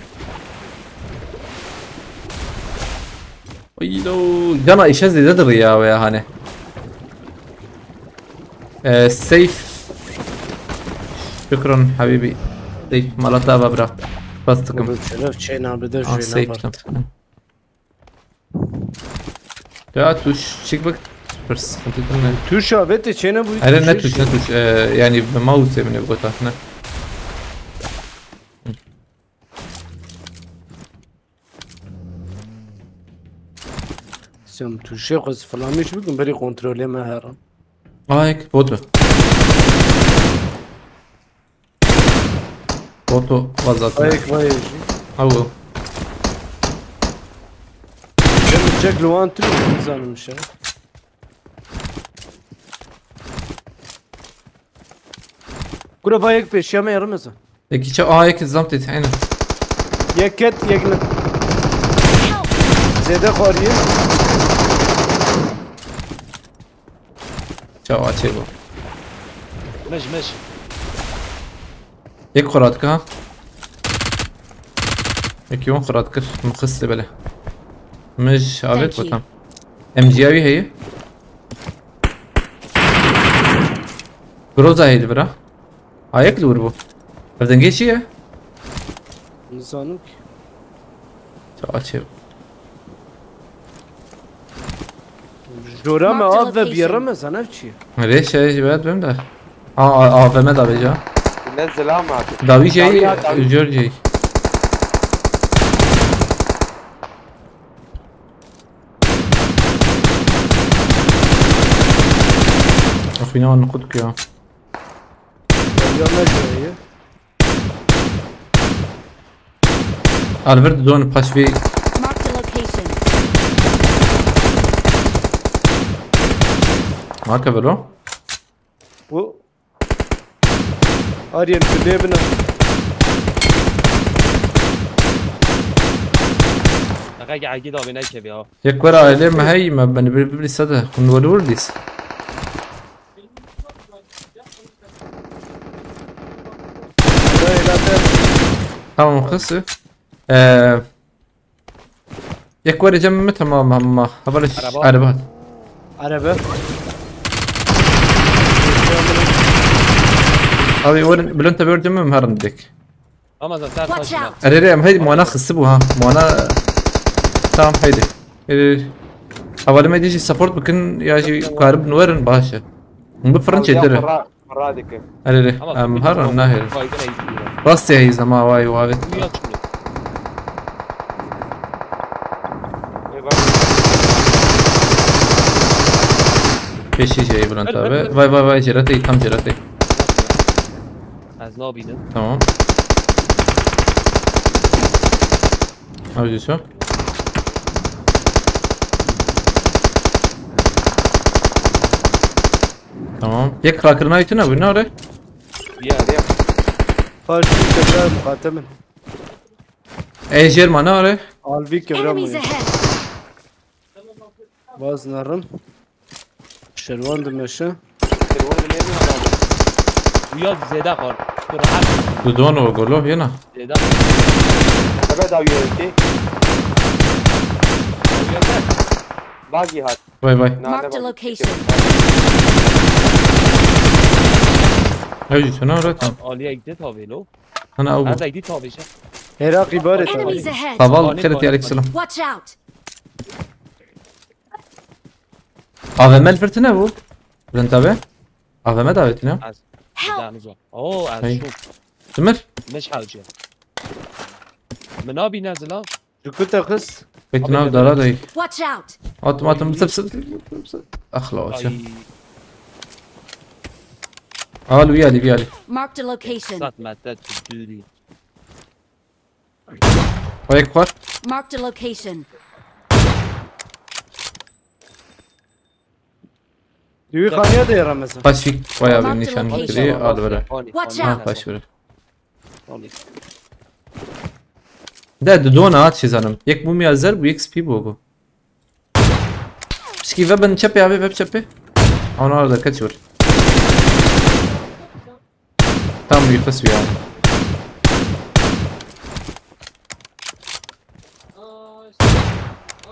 Ay, lo, cana işe zêde dir ya veya hani. Ee, safe. Şükran habibi. Safe, malata va bira. Bas takım. Bu şeref çeyna bir de. Aa, şöyle safe, bak. Tamam. Ya tuş, çık bak. Bir sıkıntı değil mi? Tuş abi de çene bu. Hayır, ne tuş, ne tuş. Ee, yani mouse emine bu kadar, ne? Sen tuşê xwe zifilamîş bikin, berî kontrolê me herin. Ayek, botu. Botu vazat. Ayek vay jî. Awu. Çek li wan tu nizanim şe. Kura vay yek pêşiya me yarım mezin. Yekî çaw, aha, yek zam têt, aynen. Yek ket, yek ne. Zêde xwariye. Çaw açê bu. Mej, mej. Yek xwe radike ha. Yekî wan xwe radikir. Min xist lê belê. Mej avêt. Thank you. Botam. M G A wî heye. Groza heye li vira. Ayek li wir bû. Ev dengê çi ye? Nizanim ki. Çawa çê. Jora me av ve biyere me zanev çi? Rê şey ji ber bim de. A, a, A V M da beja. Ne zilam abi. Dawi şey, Dawi ya, Dawi. Jor şey. Axwîna wan qut ya. Ya ne jeye? Alvir didon paş vê. Marked a location. Marka velo. Bu. Aryen kuleye bine. Deqe ki agi da bine kebi ya. Yek were ailê me hey me beni bir bir sade. Kun wali wurdis. Tamam, kızı. Ee, yek were cem mi tamam ama. Haber iş. Araba. Araba. Araba. Abi, were, Bülent abi, were cem mi her dik. Ama zaten Watch taşına. Out! Erê, erê, em heydi, muana xistibû ha. Muana, tamam, heydi. Erê, hevalê me dê jî support bikin ya jî karibin werin, baş e. Hûn bifirin çêtir e. Qira, qira dikim. Erê, erê, ama em her an nahêrin. Baygın eğitim. Rastê heyî zema vay wavê. Uya çû. Ê, bak. Pêşî jî Bülent abi. Vay, vay, vay, Ceratê, tam Ceratê. Ez Nabînim. Tamam. Ew jî ço? Tamam. Yek rakirina tune bû, nare? Ya, ya. Karşı köprü mukatemin. Ê jêr ma nare? Alvi köprü Enemies mi? Ahead! Vaz narim. Şerwan dimeşe. Şerwan ne ne adam? Bu ya zêde kar. Tu rahat. Dudon o golo, yena. Zêde. Ebe da yürüyüşü. Bagî hat. Vay vay. Na, Marked a ne location. Ew jî tune re tam. Aliye gitti tabii lo. Hana ew bû. Hadi gitti tabii şey. Herak ibaret Enemies abi. Ahead! Saval Ani, xêret ani, yarek ani. selam. Watch out! A V M li vir tune bû. Bin tabi. A V M davet ne? Help! Deniz o. Oo, Hey. az şu. Timir. Meş hawce. Menabi nezila. Cukuta kız. Bekle nav dara dey. Watch out! Atım atım sip sip sip sip. Axla o şey. Ay. Al vî alî vî alî. Marked a location. Sat mette duri. Ayak var. Marked a location. Düğü kanya da yaramazsın. Paşik bayağı bir Marked nişan location. kiri al böyle. Watch Ha out! paş böyle. De dudona at şey zanim. Yek mumya zer bu yek spî bu bu. Pişkî ve bin çepê abi ve çepê. Ana arada kaç vur. Tam bir kız bir yani.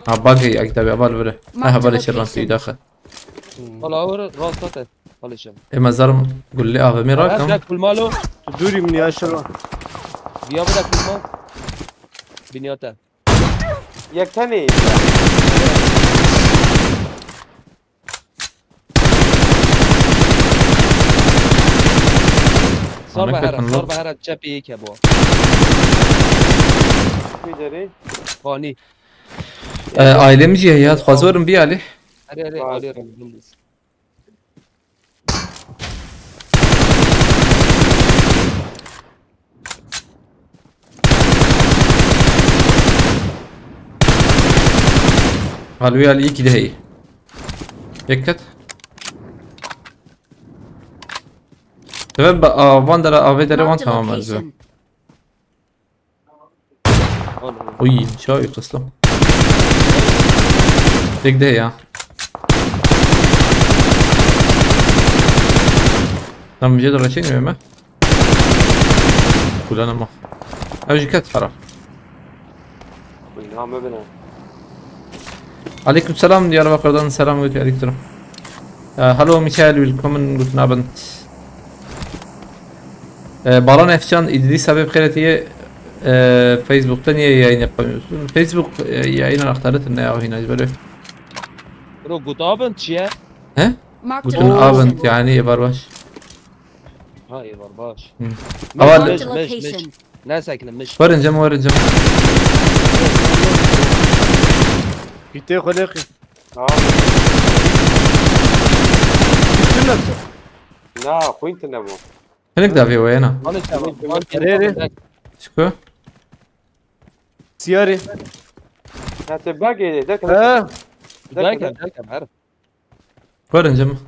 Ha bak ya kitabı abal böyle. Ha Marked böyle location. Şervan suyu daxil. Valla o rasta te. Alışım. E mezarım gulli A V M rakam. Hadi kulmalo. Durum ya Şervan. Diya bu da kulma. Binyata. Yek tenê. Sar Ana behera, ketin sar lo. Behera çepê yek hebû. Wî derê. Fanî. E, ailem jî heye, dixwazim werim bî alî. Erê erê Vay. alê rim. Halbuki alî iki de heye. Yek ket. Tebe ba-, a, van dere, avê dere van. Marked a tamam ez. Location. Uy, çavi kısla. Tek de ya. Tam bir şey de raşin mi? Kullanma. Ev jiket para. Kullanma bine. Aleyküm selam, Diyarbakır'dan selam ve aleyküm. Ee, hallo Michael, willkommen, guten Abend. Ee, Baran Efcan, İdris abi, xêretiye, ee, Facebook'ta niye yayın yapamıyorsun? Facebook, ee, yayın anahtarı ne ya, yine böyle. Bro, guten Abend çi ye? He? Marked a Guten location. Abend, yani, êvar baş. Ha, êvar baş. Aval- Marked a location. Ne sekine miş. Verin cem, verin cem. Gitti koleqi. Tamam. Üstün nasıl? Na, xwîn tune bû. Hinek davê we yena. Alê tamam. Erê, erê. Çiko? Siyari. Ya te bagê, derke. Ha. Derkem, derkem her. Verin cem.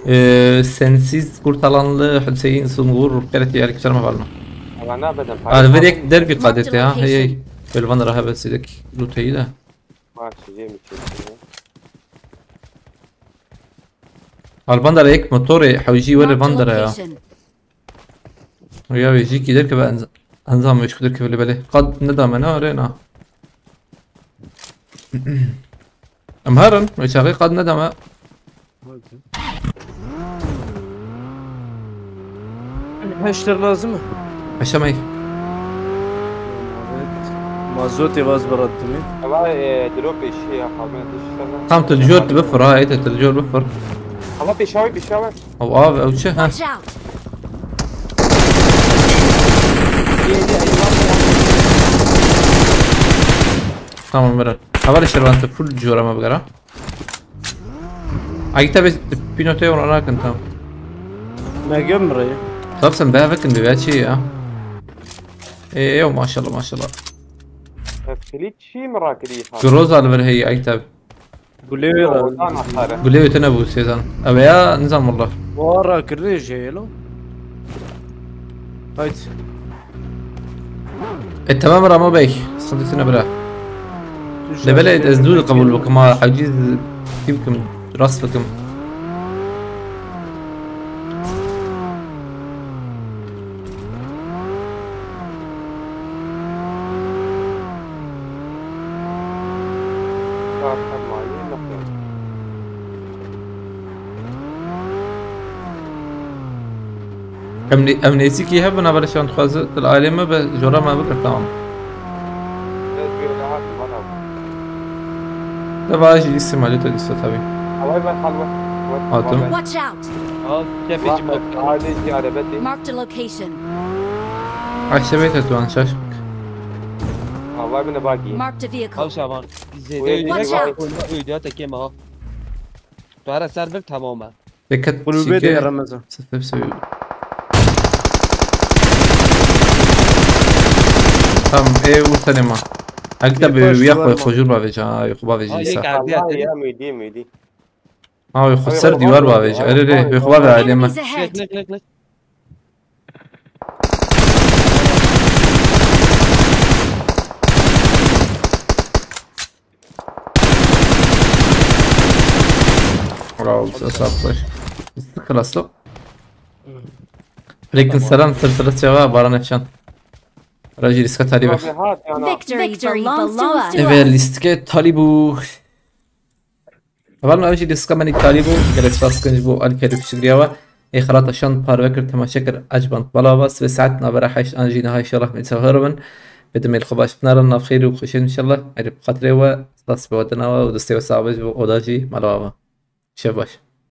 Ee, sensiz kurtalanlı Hüseyin Sungur, xêretiye, aleyküm selam, var mı? Ama ne bedem. Alver yek derbi Marked kadete ha. Hey hey. location. Böyle van raha besledik. Luteydi. Bak, şey mi çekti? Al bandara yek motorê hewjî were bandara ya. Location. Ya wê jî kî derke be enz-, enzam wê şku derke belê belê. Qad nedame ne are na. Em herin, wê çaxê qad nedame. Heşter lazım mı? Heşemey. Mazotê vaz bırattım. Ama e, drop eşiği ya, kalmaya dışarı. Tam tu dijor tu bifir ha, ete tu dijor bifir. Ama peşawi, peşawi. Ew av, ew çi ha? Watch out! Tamam, mirin. Heval Şervan, tu full dijora me bigera. Ayta be pinote ona rakın tam. Ne gömre? Tapsın be bakın bir çi ya. Eee yo maşallah maşallah. Kili çi mi rakirî ha? Groza alver hey Ayta. Gulewê Odan atarı. Gulewê te nebû Sêzan. Ev ya nizam wallah. Wa rakirî jê lo. Hayt. E tamam Ramo Bey. Sıkıntı etme bira. Lebele ez dû qebûl bikim ha. Aciz kim kim. Rast bikim. Em, nê- em nêzîkî hebin, hevalê şan dixwaze til alê me be, jora me bikir, tamam. De vaj lîstê me, lê te lîsta tabii. Hatim. Watch out! Al, kepê ci bak. Marked a location. Aşebeyt et wan şaş bik. Marked a vehicle. Al şavan. Zêde Watch öyle out. Öyle öyle te kema ha. Tu ara server tamam ha. Dikkat Kulübe çike. de Ramazan. Sıfır seviyor. Tamam, e, vur seni ma. Hakikaten Bir bir baş uyak var koy, mı? Hocur bavêje, ha, yok bavêje Ha, lîsa. yek ardiya Allah tene. Ya müdî müdî. Ha, yok ser dîwar bavêje. Erê rê, yok bavê alê me. Enemies ahead! Lek lek lek lek. Bravo, size sağlıklar. Sıkılaslı. Aleyküm selam, sırtırı çeva, Baran Efşan. Rajî lîska talîbe. Abi hat yana. Victory belongs to us. Eve lîstike talîbû. Heval me ev jî lîska me nî talîbû. Gelek spas kin ji bo alîkarî ku şikriya we. Ê xelata şan parve kir, temaşe kir, ecband. Bala va sibê saet navbera heşt an jî niha inşallah me sefar bin. Bidimê li xwe baş binarin, nav xêr û xweşin inşallah. Erê bi xatirê we, spas bi we dina we û destê we sax be ji bo oda jî mala we. Şev baş.